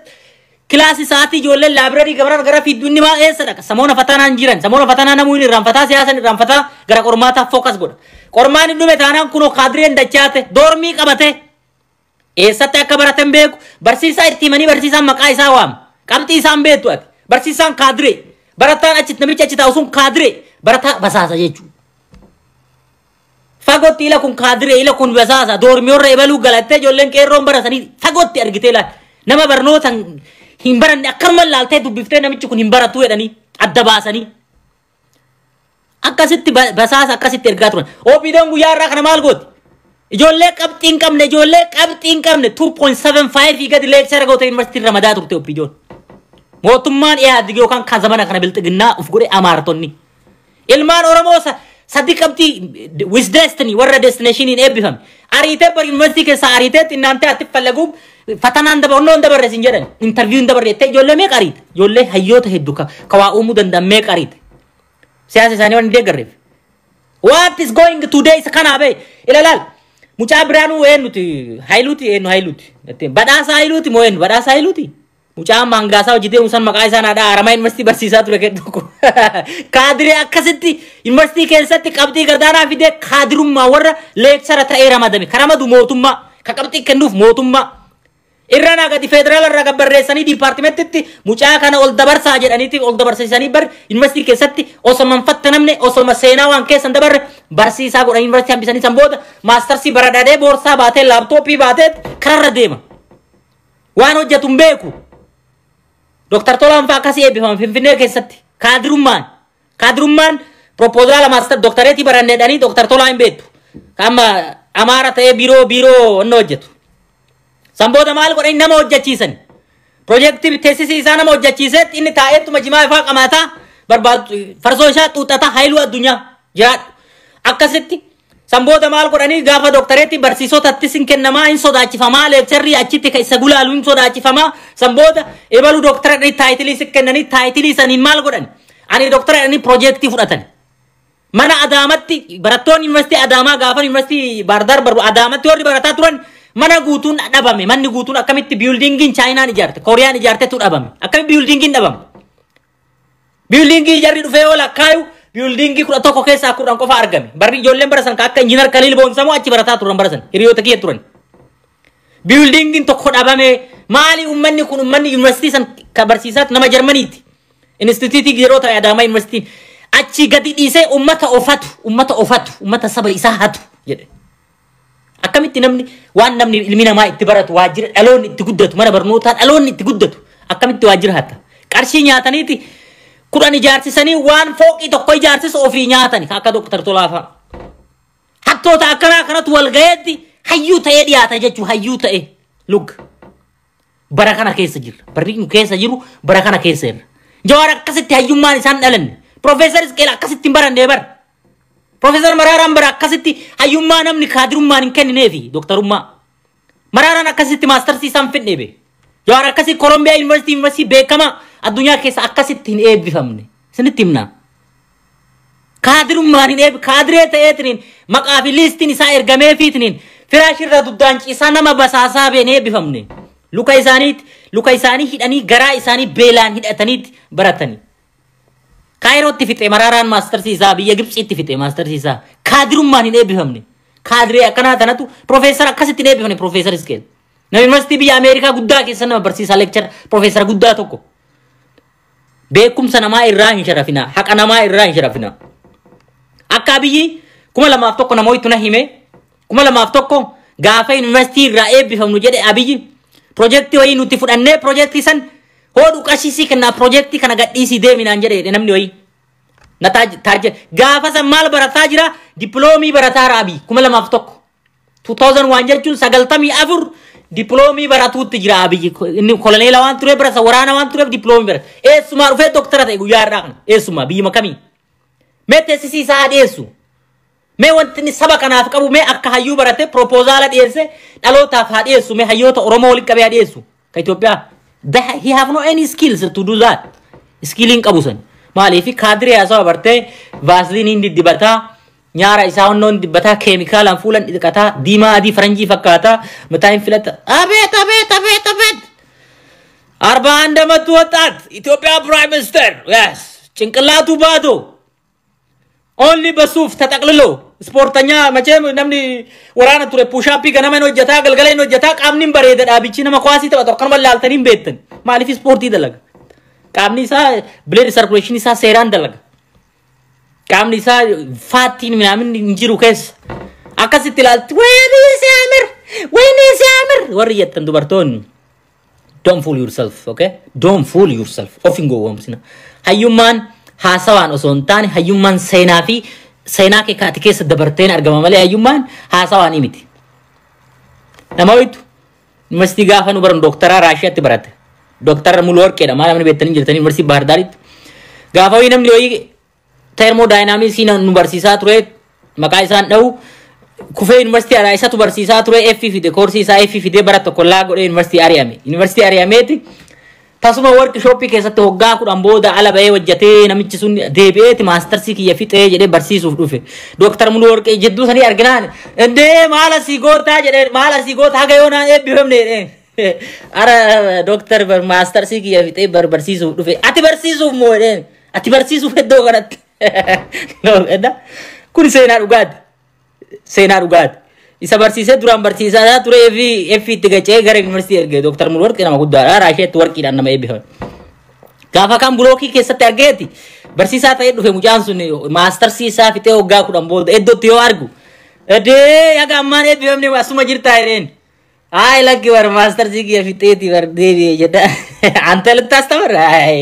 kilaasii sa'aatii ijoolleen laayibireerii gara gara fiiddu inni maal eessa dhaqa? Samoona fatanaan jiran samoona fatanaa namuu hin irraanfataa siyaasa hin irraanfataa gara qormaataaf focus godha. Qormaan hin dhume taanaan kunoo kaadireen dachaate doormii qabate eessatti akka baratan beeku barsiisaa itti himanii barsiisaan maqaa isaa waama. Qabxii isaan beektu ati barsiisaan kaadiree barataan achi namichi achi taa'u sun kaadiree barataa basaasa jechuudha. Fagootti ila kun kaadiree ila kun basaasa doormiyoorra ebaluu galattee ijoolleen qeerroon baratanii fagootti argitee laal nama barnoota hin baranne akkanuma laaltee dubbiftee namichi kun hin baratu jedhanii adda baasanii. Akkasitti basaasa akkasitti ergaa turan. OPDOn guyyaa irraa kana maal gooti? Ijoollee qabxii hin qabne ijoollee qabxii hin qabne 2.75 gadi leekchara goote yuunivarsiitii ramadaa turte OPDOn. Mootummaan Ihaadig yookaan kan zamana kana bilxiginnaa uf godhe amaartonni. Ilmaan Oromoo Sadi qabxii with destiny warra destinationiin eebbifame. Ariitee bar yuunivarsiitii keessaa ariitee xinnaantee ati fallaguuf fatanaan daba onnoo hin dabarre sin jedhan interview hin dabarre jettee ijoollee meeqa ariite? Ijoollee hayyoota hedduu ka waa uumuu danda'an meeqa ariite? Siyaasa isaanii waan hin deeggarreef. What is going today isa kanaa bee ilaalaal. Mucaa Biraanuu eenyuti? Hayiluuti eenyu Hayiluuti? Badhaasa Hayiluuti moo eenyu? Badhaasa Hayiluuti? Mucaa mangaasaa hojjetee musan maqaa isaa naadhaa Haramaa Yuunivarsiitii barsiisaa ture kennu tokko. Kaadiree akkasitti yuunivarsiitii keessatti qabxii gargaaraa fidee kaadirummaa warra lecturer ta'ee ramadame. Ka ramadu mootummaa. Ka qabxii kennuuf mootummaa. Irra naa gadi federaala irraa gad barreessanii departmentitti mucaa kana ol dabarsaa jedhaniiti ol dabarsiisanii bar yuunivarsiitii keessatti osoma hin fattanamne osoma seenaa waan keessa hin dabarre barsiisaa godhan yuunivarsiitii hambisanii san booda mastersii baradhadhee boorsaa baatee laptopii baatee kararra deema. Waan hojjetu hin beeku. Dooktar Tolaan fa'aa akkasii eebbifama Finfinnee keessatti. Kaadirummaan. Kaadirummaan proposala master doctorateii baranneedhanii Dooktar Tolaa hin beektu. Amma Amaara ta'ee biiroo inni hojjetu. San booda maal godhanii nama hojjechiisan. Piroojeektii teessisii isaa nama hojjechiisetti inni taa'ettuma jimaa ifaa qamaataa barbaadu farsoo isaa xuuxataa Haayiluu Addunyaa jiraadhu. Akkasitti san booda maal godhanii gaafa doctorateii barsiisotattis hin kennamaa hin sodaachifamaa lecturerrii achitti ka isa gulaalu hin sodaachifamaa san booda ebaluu dooktara dhanii titleii si kennanii titleii saniin maal godhan ani dooktara dhanii piroojeektii fudhatan. Mana Adaamatti barattoonni yuunivarsiitii Adaamaa gaafa yuunivarsiitii Baardaar baru Adaamatti warri barataa turan mana guutuun dhabame. Manni guutuun akkamitti buildingiin Chaayinaan ijaarte Kooriyaan ijaartetu dhabame. Akkamitti buildingiin dhabame? Buildingii jarri dhufee yoo lakkaayu buildingii 11 keessaa 10 qofa argame. Barri ijoolleen barasan akka injiinar Kaliil Boonsamoo achi barataa turan barasan hiriyoota kiyya turan. Buildingiin tokko dhabame. Maali uummanni kun uummanni yuunivarsiitii san ka barsiisaatti nama Jarmaniiti. Instituutii yeroo ta'e Adaamaa yuunivarsiitiin achi gadi dhiisee uummata ofatu uummata ofatu uummata saba isaa hatu jedhe. Akkamitti namni waan namni ilmi namaa itti baratu waajjira dhaloonni itti guddatu mana barnootaa dhaloonni itti guddatu akkamitti waajjira hata? Qarshii nyaataniiti 10 ijaarsisanii waan fooqii tokko ijaarsisu ofii nyaatani akka Dooktar Tolaa fa'a. Hattoota akkanaa kanatu wal gaheetti hayyuu ta'ee dhiyaata jechuun hayyuu ta'e lugga. Bara kana keessa jirra. Barri nu keessa jiru bara kana keessa jirra. Jawaar akkasitti hayyummaan isaan dhalanne. Profeesar Isqeel akkasitti hin baranne bara. Profeesar Maraaraan bara akkasitti hayyummaa namni kaadirummaan hin kennineefi dooktarummaa. Maraaraan akkasitti mastersii isaan fidne be. Jawaar akkasii Kolombiyaa yuunivarsiitii beekamaa addunyaa keessa akkasitti hin eebbifamne. Isinitti himnaa. Kaadirummaan hin eebbi kaadiree ta'eetiniin maqaa fi listiin isaa ergameefiitiniin firaashirra duddaan ciisaa nama basaasaa been eebbifamne. Luka isaanii hidhanii garaa isaanii beelaan hidhataniitti baratanii. Kaayirootti fixe Maraaraan mastersii isaa biyya Gibxiitti fixe mastersii isaa. Kaadirummaan hin eebbifamne. Kaadiree akkanaa tanatu profeesar akkasitti hin eebbifamne profeesar Isqeel. Nama yuunivarsiitii biyya Ameerikaa guddaa keessa nama barsiisaa lecturer profeesar guddaa tokko. Beekumsa namaa irraa hin sharafinaa. Haqa namaa irraa hin sharafinaa. Akka Abiyyi 2001 namoota na hime 2001 gaafa yuunivarsiitii irraa eebbifamnu jedhe Abiyyi piroojeektii wayii nuti fudhannee piroojeektii san hodhu qashiisii kennaa piroojeektii kana gadhiisii deeminaan jedhe namni wayii. Na taajje gaafa san maal barataa jira dippilooomii barataa Abiy 2001. 2001 jechuun 94 dippilooomii baratuutti jira Abiyyi inni koloneela waan tureef barasa waraana waan tureef dippilooomii barata. Eessumaa dhufee dooktara ta'e guyyaa har'aa kana eessumaa biyyuma kamii. Mee teessisii isaa dhiyeessu. Mee wanti inni saba kanaaf qabu mee akka hayyuu barate proposala dhiyeesse dhalootaaf haa dhiyeessu mee hayyoota Oromoo walitti qabee haa dhiyeessu. Ka Itoophiyaa he have no any skills to do that. Skilliin qabu san. Maaliif kaadiree haasawa bartee vaasiliiniin diddibataa nyaara isaa honnoon dibbataa keemikaalaan fuulan dhiqataa diimaa adii faranjii fakkaataa mataa hin filata. Abeet abeet abeet abeet. 41 ዓመቱ ወጣት ኢትዮጵያ prime minister yes ጭንቅላቱ ባዶ only በሱፍ ተጠቅልሎ ስፖርተኛ መቼም namni waraana ture push-upii ganama hin hojjetaa galgala hin hojjetaa qaamni hin bareeda dhaabichi nama kuwaasii taphatu akkanuma laaltanii hin beektan maaliif ispoortii dalaga qaamni isaa blood circulation isaa seeraan dalaga qaamni isaa fatiin ምናምን hin jiru keessa akkasitti ilaalti ወይኔ ሲያምር ወይኔ ሲያምር warri jettan dubartoonni don't fool yourself, okay? Don't fool yourself. Of hin gowwoomsina. Hayyummaan haasawaan osoo hin taane hayyummaan seenaa fi seenaa kee kaati keessa dabarteen argama malee hayyummaan haasawaan miti. Nama wayitu yuunivarsiitii gaafa nu baran dooktaraa Raashiyaatti barate. Dooktara Mulu Warqeedha. Maal namni beektanii jirtanii yuunivarsiitii Baahir Daaritti. Gaafa wayii namni wayii Thermodynamics nu barsiisaa ture, maqaa isaan dha'u, kufee yuunivarsiitii alaa isatu barsiisaa ture. F fide, koorsii isaa F fide, bara tokko laa godhee yuunivarsiitii ari'ame. Yuunivarsiitii ari'ameeti tasuma workshopii keessatti hoggaa 10 booda ala bahee hojjetee, namichi sun deebi'eeti maastarsii kiyya fixee jedhee barsiisuuf dhufe. Dooktar Muluu Warqee jidduu sanii arginaan, "Indee, maal asii gootaa?" jedheen. "Maal asii goota haga yoonaan eebbifamne?" jedheen. "Ara dooktar, maastarsii kiyya fixee barsiisuuf dhufe." "Ati barsiisuuf moo?" jedheen. "Ati barsiisuuf iddoo kanatti?" Kun seenaa dhugaati. Seenaa dhugaati. Isa barsiisee, duraan barsiisaa ture, fi itti gacee gara yuunivarsiitii erge. Dooktar Muluu Warqee nama guddaadha. Raasheetti warqiidhaan nama eebbifame. Gaafa kan bulookii keessatti argeeti barsiisaa ta'ee dhufe mucaan sun maastarsii isaa fixee waggaa 10 booda iddootti yoo argu, "Edee, haga ammaan eebbifamne asuma jirtaa?" jedheen. "Ay, lakki, bar maastarsii kiyya fixeeti bar deebi'e" jedha. "አንተ ልታስተምር? አይ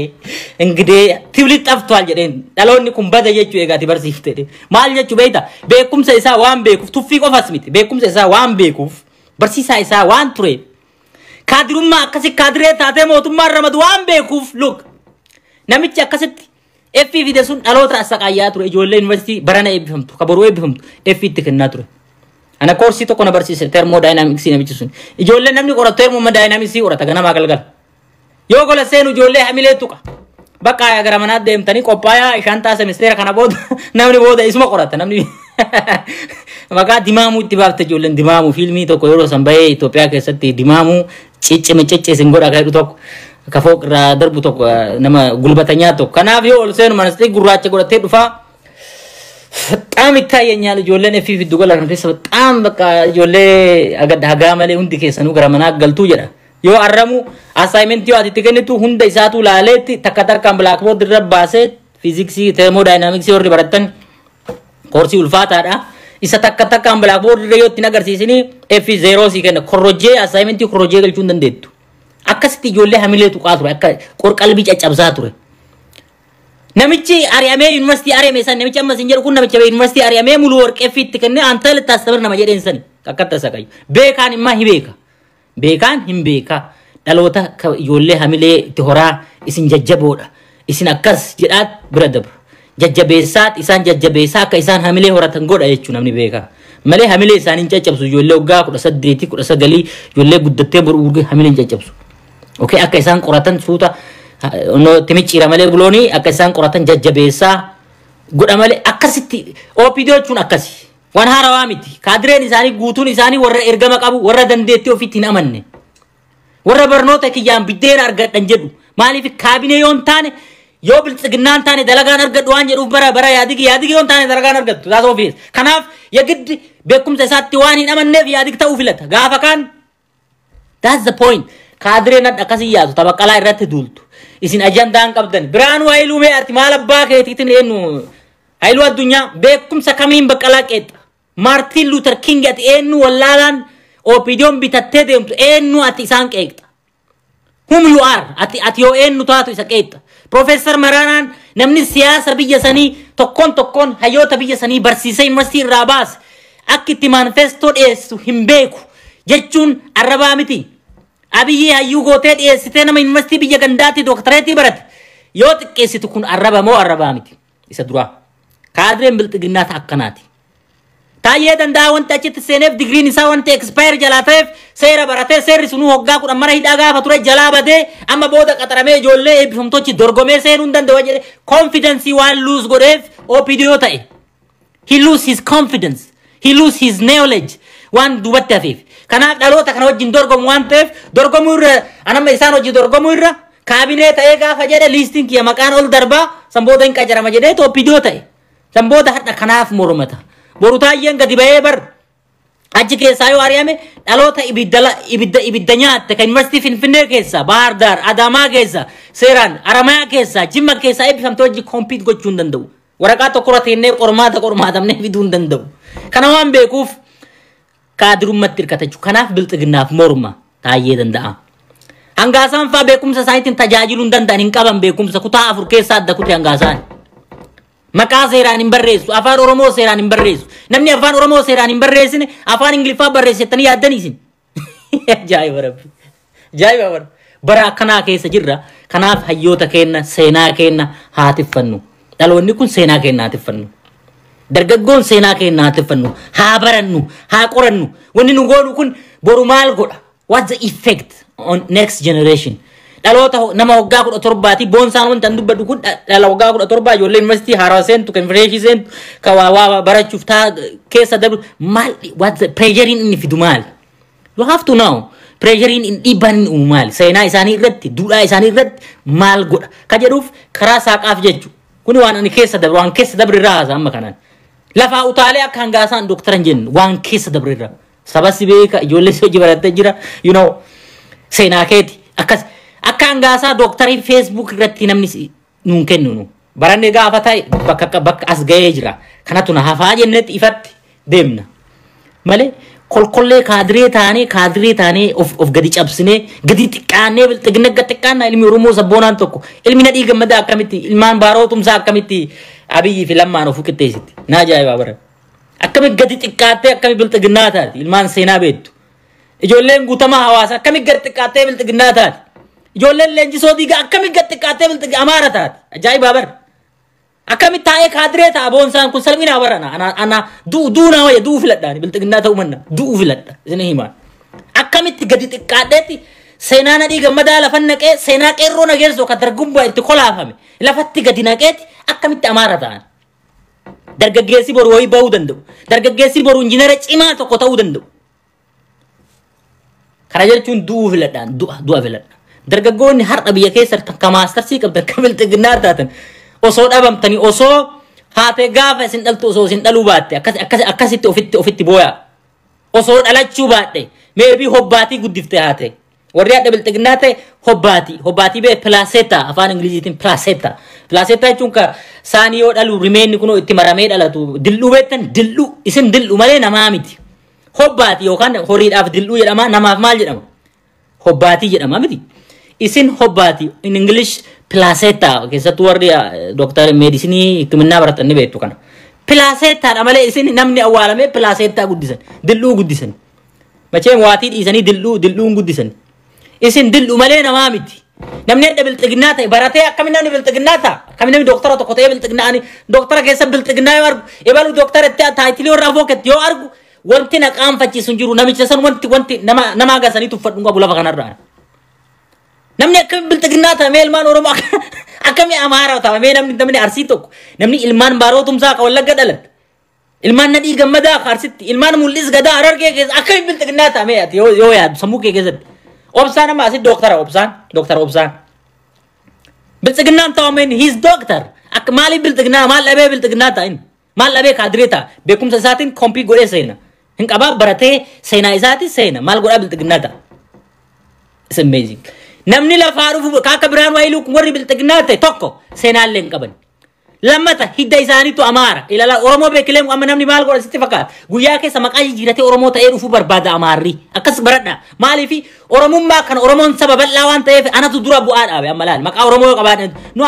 እንግዲህ ትውልድ ጠፍቷል" jedheen. Dhaloonni kun bada jechuu eegaati barsiifte. Maal jechuu beekta? Beekumsa isaa waan beekuuf, tuffii qofas miti, beekumsa isaa waan beekuuf, barsiisaa isaa waan ture, kaadirummaa akkasi kaadiree taatee mootummaan ramadu waan beekuuf, look, namichi akkasitti F fide sun dhaloota asaqaayyaa ture. Ijoollee yuunivarsiitii barana eebbifamtu, kaboruu eebbifamtu F itti kennaa ture. Ana koorsii tokko na barsiise, thermodynamicsii, namichi sun. Ijoollee namni qoratu thermodynamicsii qorata ganamaa galgala. Yoo gola seenu ijoollee hamilee tuqa. Bakka gara manaa deemtanii qophaayaa shantaa semisteera kana booda namni booda isuma qorata namni. Maqaa Dimaamuu itti baafte ijoolleen. Dimaamuu fiilmii tokko yeroo san bahee Itoophiyaa keessatti, Dimaamuu ciccime cicce isin godha ka jedhu tokko, ka fooq irraa darbu tokko, nama gulbatanyaa tokko. Kanaaf yoo ol seenu manasxii gurraacha godhatee dhufaa. በጣም ይታየኛል ijoolleen F fiddu gola kana keessa በጣም በቃ ijoollee hagaa malee hundi keessanuu gara manaa galtuu jedha. Yoo arramu assignmentii yoo ati itti kennitu hunda isaatu laaleetti takka takkaan blackboard irra baasee, fiiziksii thermodynamicsii warri barattan koorsii ulfaataadha. Isa takka takkaan blackboard irra yoo ittiin agarsiisini F zero sii kenna, korrojjee assignmentii korrojjee galchuu hin dandeettu. Akkasitti ijoollee hamilee tuqaa ture, akka qorqalbii caccabsaa ture. Namichi ari'amee yuunivarsiitii ari'ame san, namichi ammas hin jedhu kun, namicha yuunivarsiitii ari'amee Muluu Warqee itti kennee "አንተ ልታስተምር" nama jedheen sani akkatti asaqayyu. Beekaan immaa hi beeka. Beekaan hin beeka. Dhaloota ijoollee hamilee itti horaa, isin jajjaboodha. Isin akkas jedhaat bira dabra. Jajjabeessaat isaan jajjabeessaa akka isaan hamilee horatan godha jechuun namni beeka. Malee hamilee isaanii hin caccabsu. Ijoollee waggaa 18, 19, ijoollee guddattee boru hamilee hin caccabsu. Okay, akka isaan qoratan suuta itti micciira malee buloonii akka isaan qoratan jajjabeessaa godha malee. Akkasitti OPD jechuun akkasi. Waan haarawaa miti. Kaadireen isaanii guutuun isaanii warra ergama qabu, warra dandeettii ofiitti hin amanne. Warra barnoota kiyyaan biddeena argadhan jedhu. Maaliif? Kaabinee yoo hin taane, yoo biltsiginnaan taane dalagaan argadhu waan jedhuuf. Bara bara Yaadigi, Yaadigi yoo hin taane dalagaan argattu. That's obvious. Kanaaf yagiddi beekumsa isaatti waan hin amanneef Yaadig ta'uu filata. Gaafa kaan, that's the point. Kaadireen akkasii yaadu tabaqqalaa irratti duultu. Isin ajandaan qabdan. Biraanuu Haayiluu, mee ati maal abbaa keetiitiin eenyu? Haayiluu Addunyaa beekumsa kamiin Baqqalaa qeexa? Maartiin Luuter King ati eenyu? Wallaalaan OPDOn bitattee deemtu, eenyu ati isaan qeeqxa? Whom you are? Ati yoo eenyu taatu isa qeeqxa? Profeesar Maraanaan namni siyaasa biyya sanii tokkoon tokkoon hayyoota biyya sanii barsiisee yuunivarsiitii irraa baase akka itti maanifestoo dhiyeessu hin beeku jechuun arrabaa miti. Abiyyi hayyuu gootee dhiyeessitee nama yuunivarsiitii biyya gandaatti dooktareetii barate yoo xiqqeessitu kun arraba moo arrabaa miti? Isa duraa. Kaadireen bilxiginnaata akkanaati. Taayyee Danda'a wanti achitti seeneef digriin isaa wanti expire jalaa ta'eef, seera baratee seerri sunuu hoggaa 10 mana hidhaa gaafa ture jalaa badee, amma booda qaxaramee ijoollee eebbifamtochi dorgomee seenuu hin danda'u jedhe, confidence waan lose godheef OPDO ta'e. He lose his confidence. He lose his knowledge. Waan duubatti hafeef. Kanaaf dhaloota kana wajjin dorgomu waan ta'eef, dorgomuu irra, anamma isaan hojii dorgomuu irra kaabinee ta'ee gaafa jedhe liistiin kiyya maqaan ol darbaa, san booda hin qacarama jedhee OPDO ta'e. San booda hadha kanaaf mormata. Boru Taayyeen gadi bahee bar achi keessaa yoo ari'ame, dhaloota ibidda ibidda nyaatte kan yuunivarsiitii Finfinnee keessa, Baahar Daar, Adaamaa keessa, seeraan Aramayaa keessa, Jimma keessaa eebbifamte wajji compete gochuu hin danda'u. Waraqaa tokko irra teennee qormaata qormaatamnee fiduu hin danda'u. Kana waan beekuuf kaadirummatti hirkata jechuudha. Kanaaf bilxiginnaaf morma Taayyee Danda'a. Hangaasaan fa'aa beekumsa isaaniitiin tajaajiluu hin danda'an, hin qaban beekumsa, kutaa 4 keessaa adda kute hangaasaan. Maqaa seeraan hin barreessu, afaan Oromoo seeraan hin barreessu. Namni afaan Oromoo seeraan hin barreessine afaan Ingiliffaa barreessettanii yaaddanii isin? Ajaa'iba rabbi. Ajaa'iba bara. Bara akkanaa keessa jirra. Kanaaf hayyoota keenna, seenaa keenna haa tiffannu. Dhaloonni kun seenaa keenyaatiif fannu. Dargaggoon seenaa keenyaatiif fannu. Haa barannu, haa qorannu. Wanni nu goonu kun boru maal godha? What's the effect on next generation? Dhaloota nama waggaa 17ti boonsaan wanta an dubbadhu kun dhala waggaa 17, ijoollee yuunivarsiitii haaraa seentu, kan freshii seentu, kan waa barachuuf taa keessa darbu maal, what's the pressure inni fidu maal? You have to know. Pressure inni, dhiibbaan inni uumu maal? Seenaa isaanii irratti, duudhaa isaanii irratti maal godha? Ka jedhuuf karaa saaqaaf jechu. Kuni waan ani keessa dabre, waan keessa dabre irraa haasa amma kanaan. Lafaa utaalee akka hangaasaan doktara hin jennu, waan keessa dabre irraa. Sabas beeka, ijoollee si hojii barattee jira, seenaa keeti. Akkas akka hangaasaa dooktarii Facebook irratti namni nuun kennu nu. Baranne gaafa ta'e bakka as ga'ee jira. Kanatu na hafaa jennetti ifatti deemna. Malee kolkollee kaadiree taanee of gadi cabsinee, gadi xiqqaannee, bilxiginna gad xiqqaannaa. Ilmi Oromoo sabboonaan tokko, ilmi Nadhii Gammadaa akkamitti, ilmaan Baaroo Tumsaa akkamitti Abiyyii fi Lammaan of qixxeessitti? Na ajaa'ibaa bara. Akkamitti gadi xiqqaattee, akkamitti bilxiginnaa taati ilmaan seenaa beektu? Ijoolleen Guutamaa Hawaasa akkamitti gadi xiqqaattee bilxiginnaa taati? Ijoolleen Leenjisoo Diigaa akkamitti gadi xiqqaattee bilxiginaa Amaara taati? Ajaa'ibaa bara. Akkamitti taa'ee kaadiree ta'a boonsaan kun? Salphinaa barana. Ana du'u duunaa wayya, du'u filadhaan, bilxiginnaa ta'uu manna du'u filadha isin himaan. Akkamitti gadi xiqqaadheetti seenaa Nadhii Gammadaa lafa naqee, seenaa Qeerroo Nageessoo kan dargummaa itti kolaafame lafatti gadi naqeeti akkamitti Amaara ta'an? Dargaggeessi boru wayii bahuu danda'u. Dargaggeessi boru injiinara cimaa tokko ta'uu danda'u. Kana jechuun du'uu filadhaan, du'a filadha. Dargaggoonni har'a biyya keessa kan maastarsii qabdan, kan bilxiginnaa taatan, osoo dhabamtanii, osoo haatee gaafa isin dhaltu osoo isin dhaluu baatte, akkasitti ofitti booyaa. Osoo dhalachuu baadhe, maybe hobbaatii guddifte haate. Warri hadha bilxiginnaa ta'e hobbaatii. Hobbaatii bee placenta, afaan Ingiliziitiin placenta. Placenta jechuun ka saanii yoo dhalu rimeenni kunoo itti maramee dhalatu. Dildhuu beektan? Dildhuu, isin dildhu malee namaa miti. Hobbaati yookaan horiidhaaf dildhuu jedhama, namaaf maal jedhama? Hobbaatii jedhama miti. Isin hobbaati, in English placenta. Keessattuu warri dooktar meedisinii hikiminnaa baratan ni beektu kana. Placentaadha malee isin namni awwaalamee placenta guddisan, dildhuu guddisan. Macheen waatii dhiisanii dildhuun guddisan. Isin dildhu malee namaa miti. Namni adda bilxiginnaa ta'e baratee akkamiin namni bilxiginnaa ta'a? Akkamiin namni dooktara tokko ta'ee bilxiginnaa? Ani dooktara keessa bilxiginnaa yoo argu, ebalu dooktara itti titleii warra afooketti yoo argu, wanti na qaanfachiisu hin jiru. Namicha san wanti nama agarsiisanii tuffadhu qabu lafa kanarraa. Namni akkamiin bilxiginnaa ta'a? Mee ilmaan Oromoo akkamii Amaaraa ta'a? Mee namni Arsii tokko, namni ilmaan Baaroo Tumsaa ka Wallagga dhalate, ilmaan Nadhii Gammadaa ka Arsitti, ilmaan Mul'is Gadaa Harargee keessa akkamiin bilxiginnaa ta'a? Mee ati yoo yaaddu sammuu kee keessatti. Obsaan amma asit dooktara, Obsaan, dooktara Obsaan. Bilxiginnaan ta'u meen he's doctor. Akka maaliif bilxiginnaa, maal dhabee bilxiginnaa ta'a inni? Maal dhabee kaadiree ta'a? Beekumsa isaatiin compete godhee seena. Hin qabaa, baratee seenaa isaatiin seena. Maal godhaa bilxiginnaa ta'a? It's amazing. Namni lafaa dhufu akka Birhaan Waayiluu kun, warri bilxiginnaa ta'e tokko seenaallee hin qaban. Lammata hidda isaaniitu Amaara. Ilaalaa Oromoo beekilee amma namni maal godha sitti fakkaata? Guyyaa keessa maqaa jijjiiratee Oromoo ta'ee dhufuu barbaada Amaarri. Akkas baradha. Maaliif Oromummaa kana, Oromoon saba bal'aa waan ta'eef anatu dura bu'aa dhaabe amma laal. Maqaa Oromoo yoo qabaatan. No,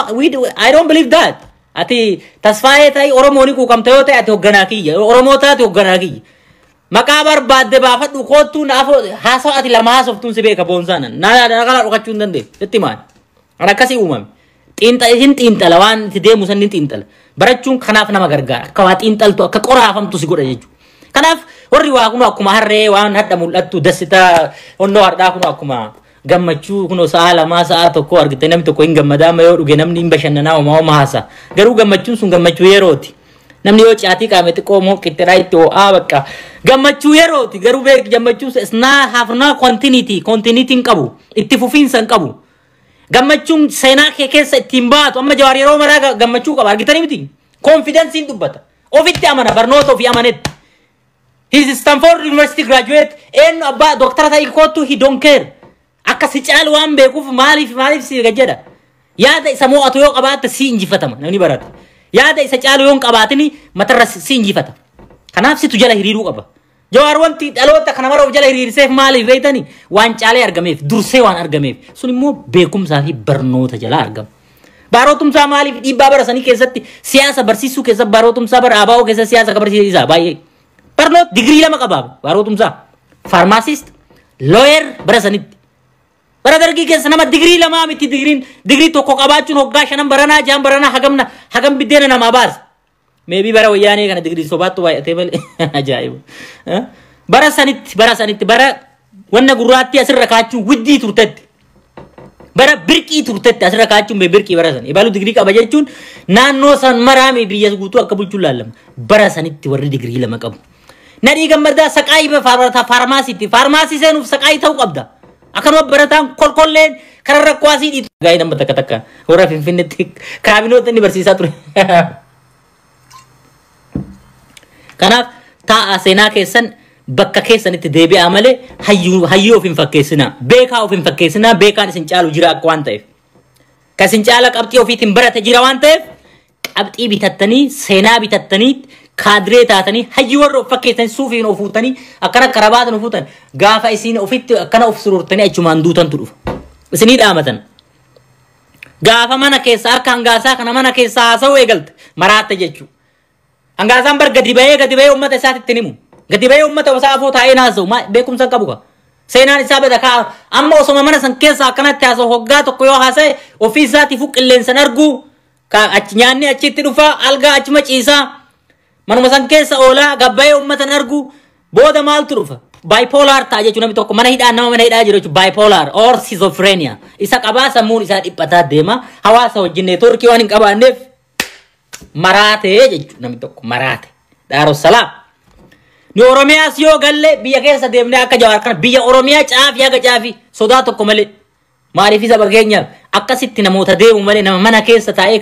I don't believe that. Ati Tasfaayee ta'ii Oromoo ni quuqamta yoo ta'e, ati hoogganaa kiyya. Oromoo taate hoogganaa kiyya. Maqaa barbaadde baafadhu koottuu naaf haasawa, ati lama haasoftuun si beeka boonsaanan. Naa kana dhokachuu hin dandeessu. Sitti maal? Kan akkasii uumame. Xiinxala isin xiinxala, waan itti deemu san ni xiinxala. Barachuun kanaaf nama gargaara. Akka waa xiinxaltu, akka qoraafamtu si godha jechuudha. Kanaaf warri waa kun akkuma harree waan hadha mul'attu dassitaa honnoo har'aa kun akkuma gammachuu kun sa'a 2, sa'a 1 argite, namni tokko hin gammadaa, amma yoo dhuge namni hin bashannanaa, homaa homaa haasa. Garuu gammachuun sun gammachuu yerooti. Namni yoo caatii qaame xiqqoo moo qixxeedhaa itti ho'aa bakka gammachuu yerooti. Garuu beek, gammachuun is not have no continuity, continuity hin qabu, itti fufiinsa hin qabu. Gammachuun seenaa kee keessa ittiin baatu. Amma Jawaar yeroo maraa gammachuu qaba, argitanii miti? Confidenceiin dubbata. Ofitti amana, barnoota ofii amanetti. He is Stanford University graduate. Eenyu abbaa dooktara ta'ii kootu, he don't care. Akka si caalu waan beekuuf maaliif si jedha. Yaada isa mo'atu yoo qabaatte si injifatama namni barate. Yaada isa caalu yoo hin qabaatini matarra si injifata. Kanaaf situ jala hiriiruu qaba. Jawaar wanti dhaloota kana mara of jala hiriirseef maaliif beektani? Waan caalee argameef, dursee waan argameef. Sun immoo beekumsaa fi barnoota jala argama. Baarootumsaa maaliif dhiibbaa bara sanii keessatti siyaasa barsiisuu keessatti, baarootumsaa bara ABO keessatti siyaasa ka barsiisaa baay'ee. Barnoota digirii 2 qaba baarootumsaa. Pharmacist, lawyer bara sanitti. Bara Dargii keessa nama digirii 2 miti, digiriin digirii 1 qabaachuun hoggaa 5 baranaa, 6 baranaa hagamna Hagam biddeena namaa baasa. Meebii bara wayyaanee kana digirii sobaattu baay'atee malee ajaa'iba. Bara sanitti bara wanna gurraattii asirra kaachuun widdii turtetti. Bara birqii turtetti asirra kaachuun birqii bara san. Ibalu digirii qaba jechuun naannoo san maraame biyya guutuu akka bulchuun laalama. Bara sanitti warri digirii lama qabu. Nadhii Gammadaa saqaayii faarmaasiitti. Faarmaasii seenuuf saqaayii ta'uu qabda. Akkanuma barataan kolkolleen kararra kuwaasii dhiitu. Gaa'ii nama takka takka warra Finfinneetti kaabinoota inni barsiisaa ture. Kanaaf taa'aa seenaa keessan bakka keessanitti deebi'aa malee hayyuu of hin fakkeessinaa. Beekaa of hin fakkeessinaa. Beekaan isin caalu jira akka waan ta'eef. Kan isin caala qabxii ofiitiin barate jira waan ta'eef qabxii bitattanii seenaa bitattanii kaadiree taatanii hayyuu warra of fakkeessanii suufiin of fuutanii akkana karabaatan of fuutan gaafa isin ofitti akkana of sururtanii achumaan duutantu dhufa. Isinii dhaamatan. Gaafa mana keessa akka hangaasaa kana mana keessa haasa'uu eegalte maraatte jechuudha. Hangaasaan bar gadi bahee uummata isaatti himu. Gadi bahee uummata isaa afoo taa'ee haasa'u beekumsa hin qabu ka. Seenaan isaa bada kaa amma osoma mana san keessa akkanatti haasa'u hoggaa tokko yoo haasa'e ofii isaatiif qilleensan argu nyaanni achitti dhufa algaa achuma ciisaa manuma san keessa oolaa gabbayee uummata hin argu booda maaltu dhufa. Bipolar ta'a jechuun namni tokko mana hidhaa nama mana hidhaa jiru jechuun bipolar or schizophrenia isa qabaa sammuun isaa dhiphataa deema hawaasa wajjin neetworkii waan hin qabaanneef maraate jechuun namni tokko maraate. Daarussalaam. Ni Oromiyaas yoo galle biyya keessa deemnee akka Jawaar kana biyya Oromiyaa caafii haga caafii sodaa tokko malee maaliif isa fakkeenyaaf akkasitti namoota deemu malee nama mana keessa taa'ee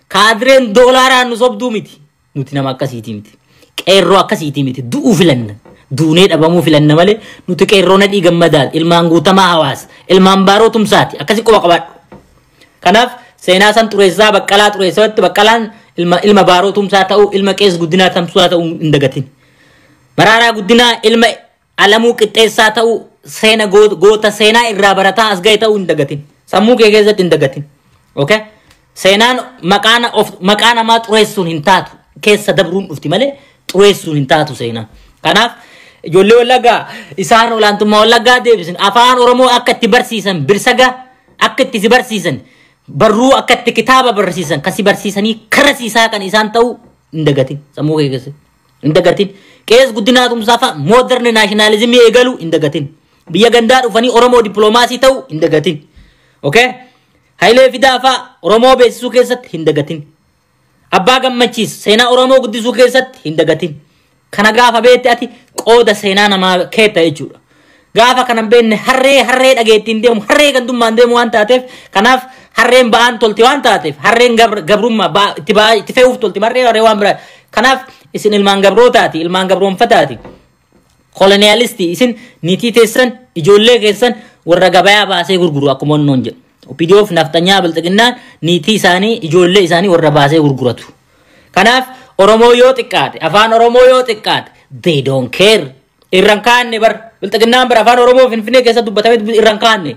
kaadireen doolaaraan nu sobduu miti. Nuti nama akkasiitii miti. Qeerroo akkasiitii miti. Du'uu filanna. Duunee dhabamuu filanna malee nuti qeerroo Nadhii Gammadaati. Ilmaan guutamaa hawaasa. Ilmaan baaroo tumsaati. Akkasi quba qabaadhu. Kanaaf seenaa san xureessaa Baqqalaa xureessatti Baqqalaan ilma baaroo tumsaa ta'uu ilma qees guddinaa tumsaa ta'uu hin dagatin. Maraaraa Guddinaa ilma Alamuu Qixxeessaa ta'uu seena goota seenaa irraa barataa as ga'e ta'uu hin dagatin. Sammuu kee keessatti hin dagatin. Okay? Seenaan maqaa namaa xureessuun hin taatu. Keessa dabruun dhufti malee xureessuun hin taatu seenaa. Kanaaf ijoollee Wallaggaa isaan olaantummaa Wallaggaa deebisan afaan Oromoo akka itti barsiisan birsaga akka itti si barsiisan barruu akka itti kitaaba barsiisan kasi barsiisanii karasiisaa kan isaan ta'uu hin dagatin. Sammuu kee keessatti hin dagatin. Qees Guddinaa Tumsaa fa'a mooderni naashinaalizimii eegaluu hin dagatin. Biyya gandaa dhufanii Oromoo dippiloomaasii ta'uu hin dagatin. Okay? Hayilee Fidaa fa'a Oromoo beeksisuu keessatti hin dagatin. Abbaa Gammachiis seenaa Oromoo guddisuu keessatti hin dagatin. Kana gaafa beekte ati qooda seenaa namaa keetta jechuudha. Gaafa kana beekne harree dhageettiin deemu harree gandummaan deemu waan taateef kanaaf harreen ba'aan tolti waan taateef harreen gabrummaa itti fe'uuf tolti harree waan biraa. Kanaaf isin ilmaan gabrootaati ilmaan gabroonfataati. Koloniyaalistii isin niitii teessan ijoollee keessan warra gabayaa baasee gurguru akkuma onnoon jedhu. OPDOf naftanyaa bilxiqinnaan niitii isaanii ijoollee isaanii warra baasee gurguratu. Kanaaf Oromoo yoo xiqqaate afaan Oromoo yoo xiqqaate they don't care. Irraan kaanne bar bilxiqinnaan bar afaan Oromoo Finfinnee keessa dubbatamee irraan kaanne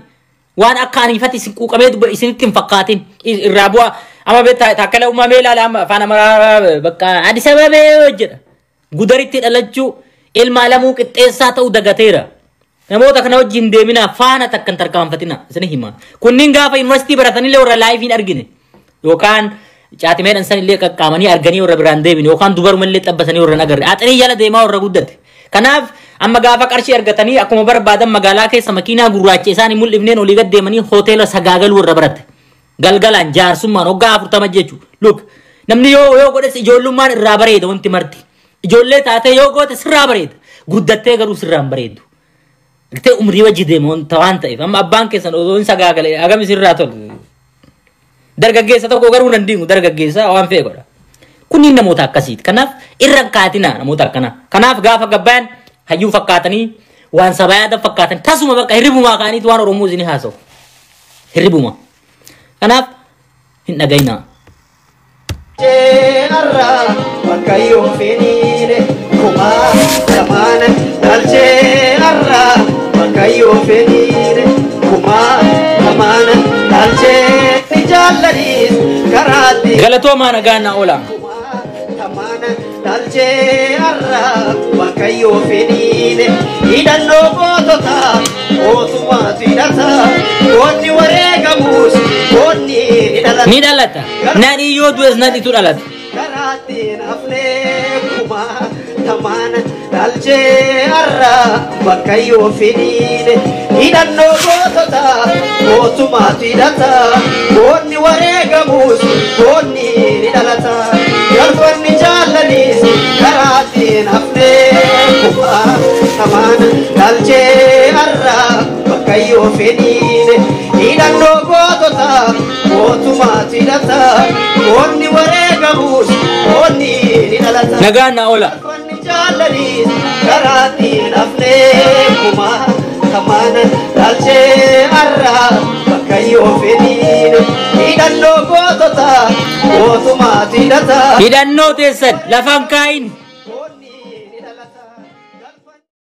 waan akka aniifatti isin quuqamee dubba isinitti hin fakkaatin irraa bu'aa amma beektaa takkala uumamee ilaala amma afaan Amaaraa bakka Addis Ababee jedha. Gudaritti dhalachuu ilma Alamuu Qixxeessaa ta'uu dagateera. Namoota kana wajjin deeminaa faana takka hin tarkaanfatina isin hima. Kunniin gaafa yuunivarsiitii baratanillee warra laayifii hin argine yookaan caatimeedhaan san illee qaqqaamanii arganii warra biraan deebine yookaan dubarumallee xabbatanii warra hin agarre axinii jala deemaa warra guddate. Kanaaf amma gaafa qarshii argatanii akkuma barbaadan magaalaa keessa makiinaa gurraacha isaanii mul'ifneen olii gad deemanii hoteela sagaagaluu warra baratte. Galgalaan jaarsummaan hoggaa 40 jechuudha. Look namni yoo godhes ijoollummaan irraa bareeda wanti marti. Ijoollee taatee yoo goote sirraa bareeda. Guddattee garuu sirraa hin bareedu. Gartee umrii wajji deema wanta waan ta'eef amma abbaan keessan osoo hin sagaagalee agami sirraa tolu. Dargaggeessa tokko garuu nan diimu dargaggeessa waan fe'e godha. Kunniin namoota akkasiiti. Kanaaf irra hin kaatinaa namoota akkanaa. Kanaaf gaafa gabbaan hayyuu fakkaatanii waan sabaa yaadan fakkaatanii tasuma bakka hirribumaa ka'aniitu waan Oromoo isinii haasa'u. Hirribuma. Kanaaf hin dhaga'inaa. Arraa bakka yoo feniine kumaa lamaana dhalchee arraa bakka yoo feniine kumaa lamaana dhalchee ni jaallaniis karaatti. Galatoomaa nagaan naa oolaa. Kumaa lamaana dhalchee arraa bakka yoo feniine hidhannoo goototaa mootummaatu hidhata goonni wareegamuus goonni ni dhalata. dhalata. Ni dhalata. Nadhii yoo du'es nadhiitu dhalata. Karaatiin hafnee kumaa tamaan dhalchee har'a bakka yoo finiine. Hidhannoo gootota mootummaatu hidhata, goonni wareegamus goonni ni dhalata. Galfanni jaallaniis karaatiin hafnee kumaa tamaan dhalchee har'a bakka yoo finiine. Hidhannoo gootota mootummaatu hidhata, goonni wareegamus goonni ni dhalata. Nagaan na oola. Galfanni jaallaniis karaatiin hafnee kumaa tamaan dhalchee har'a bakka yoo finiine. Hidhannoo gootota mootummaatu hidhata. Hidhannoo teessan lafaan kaayin.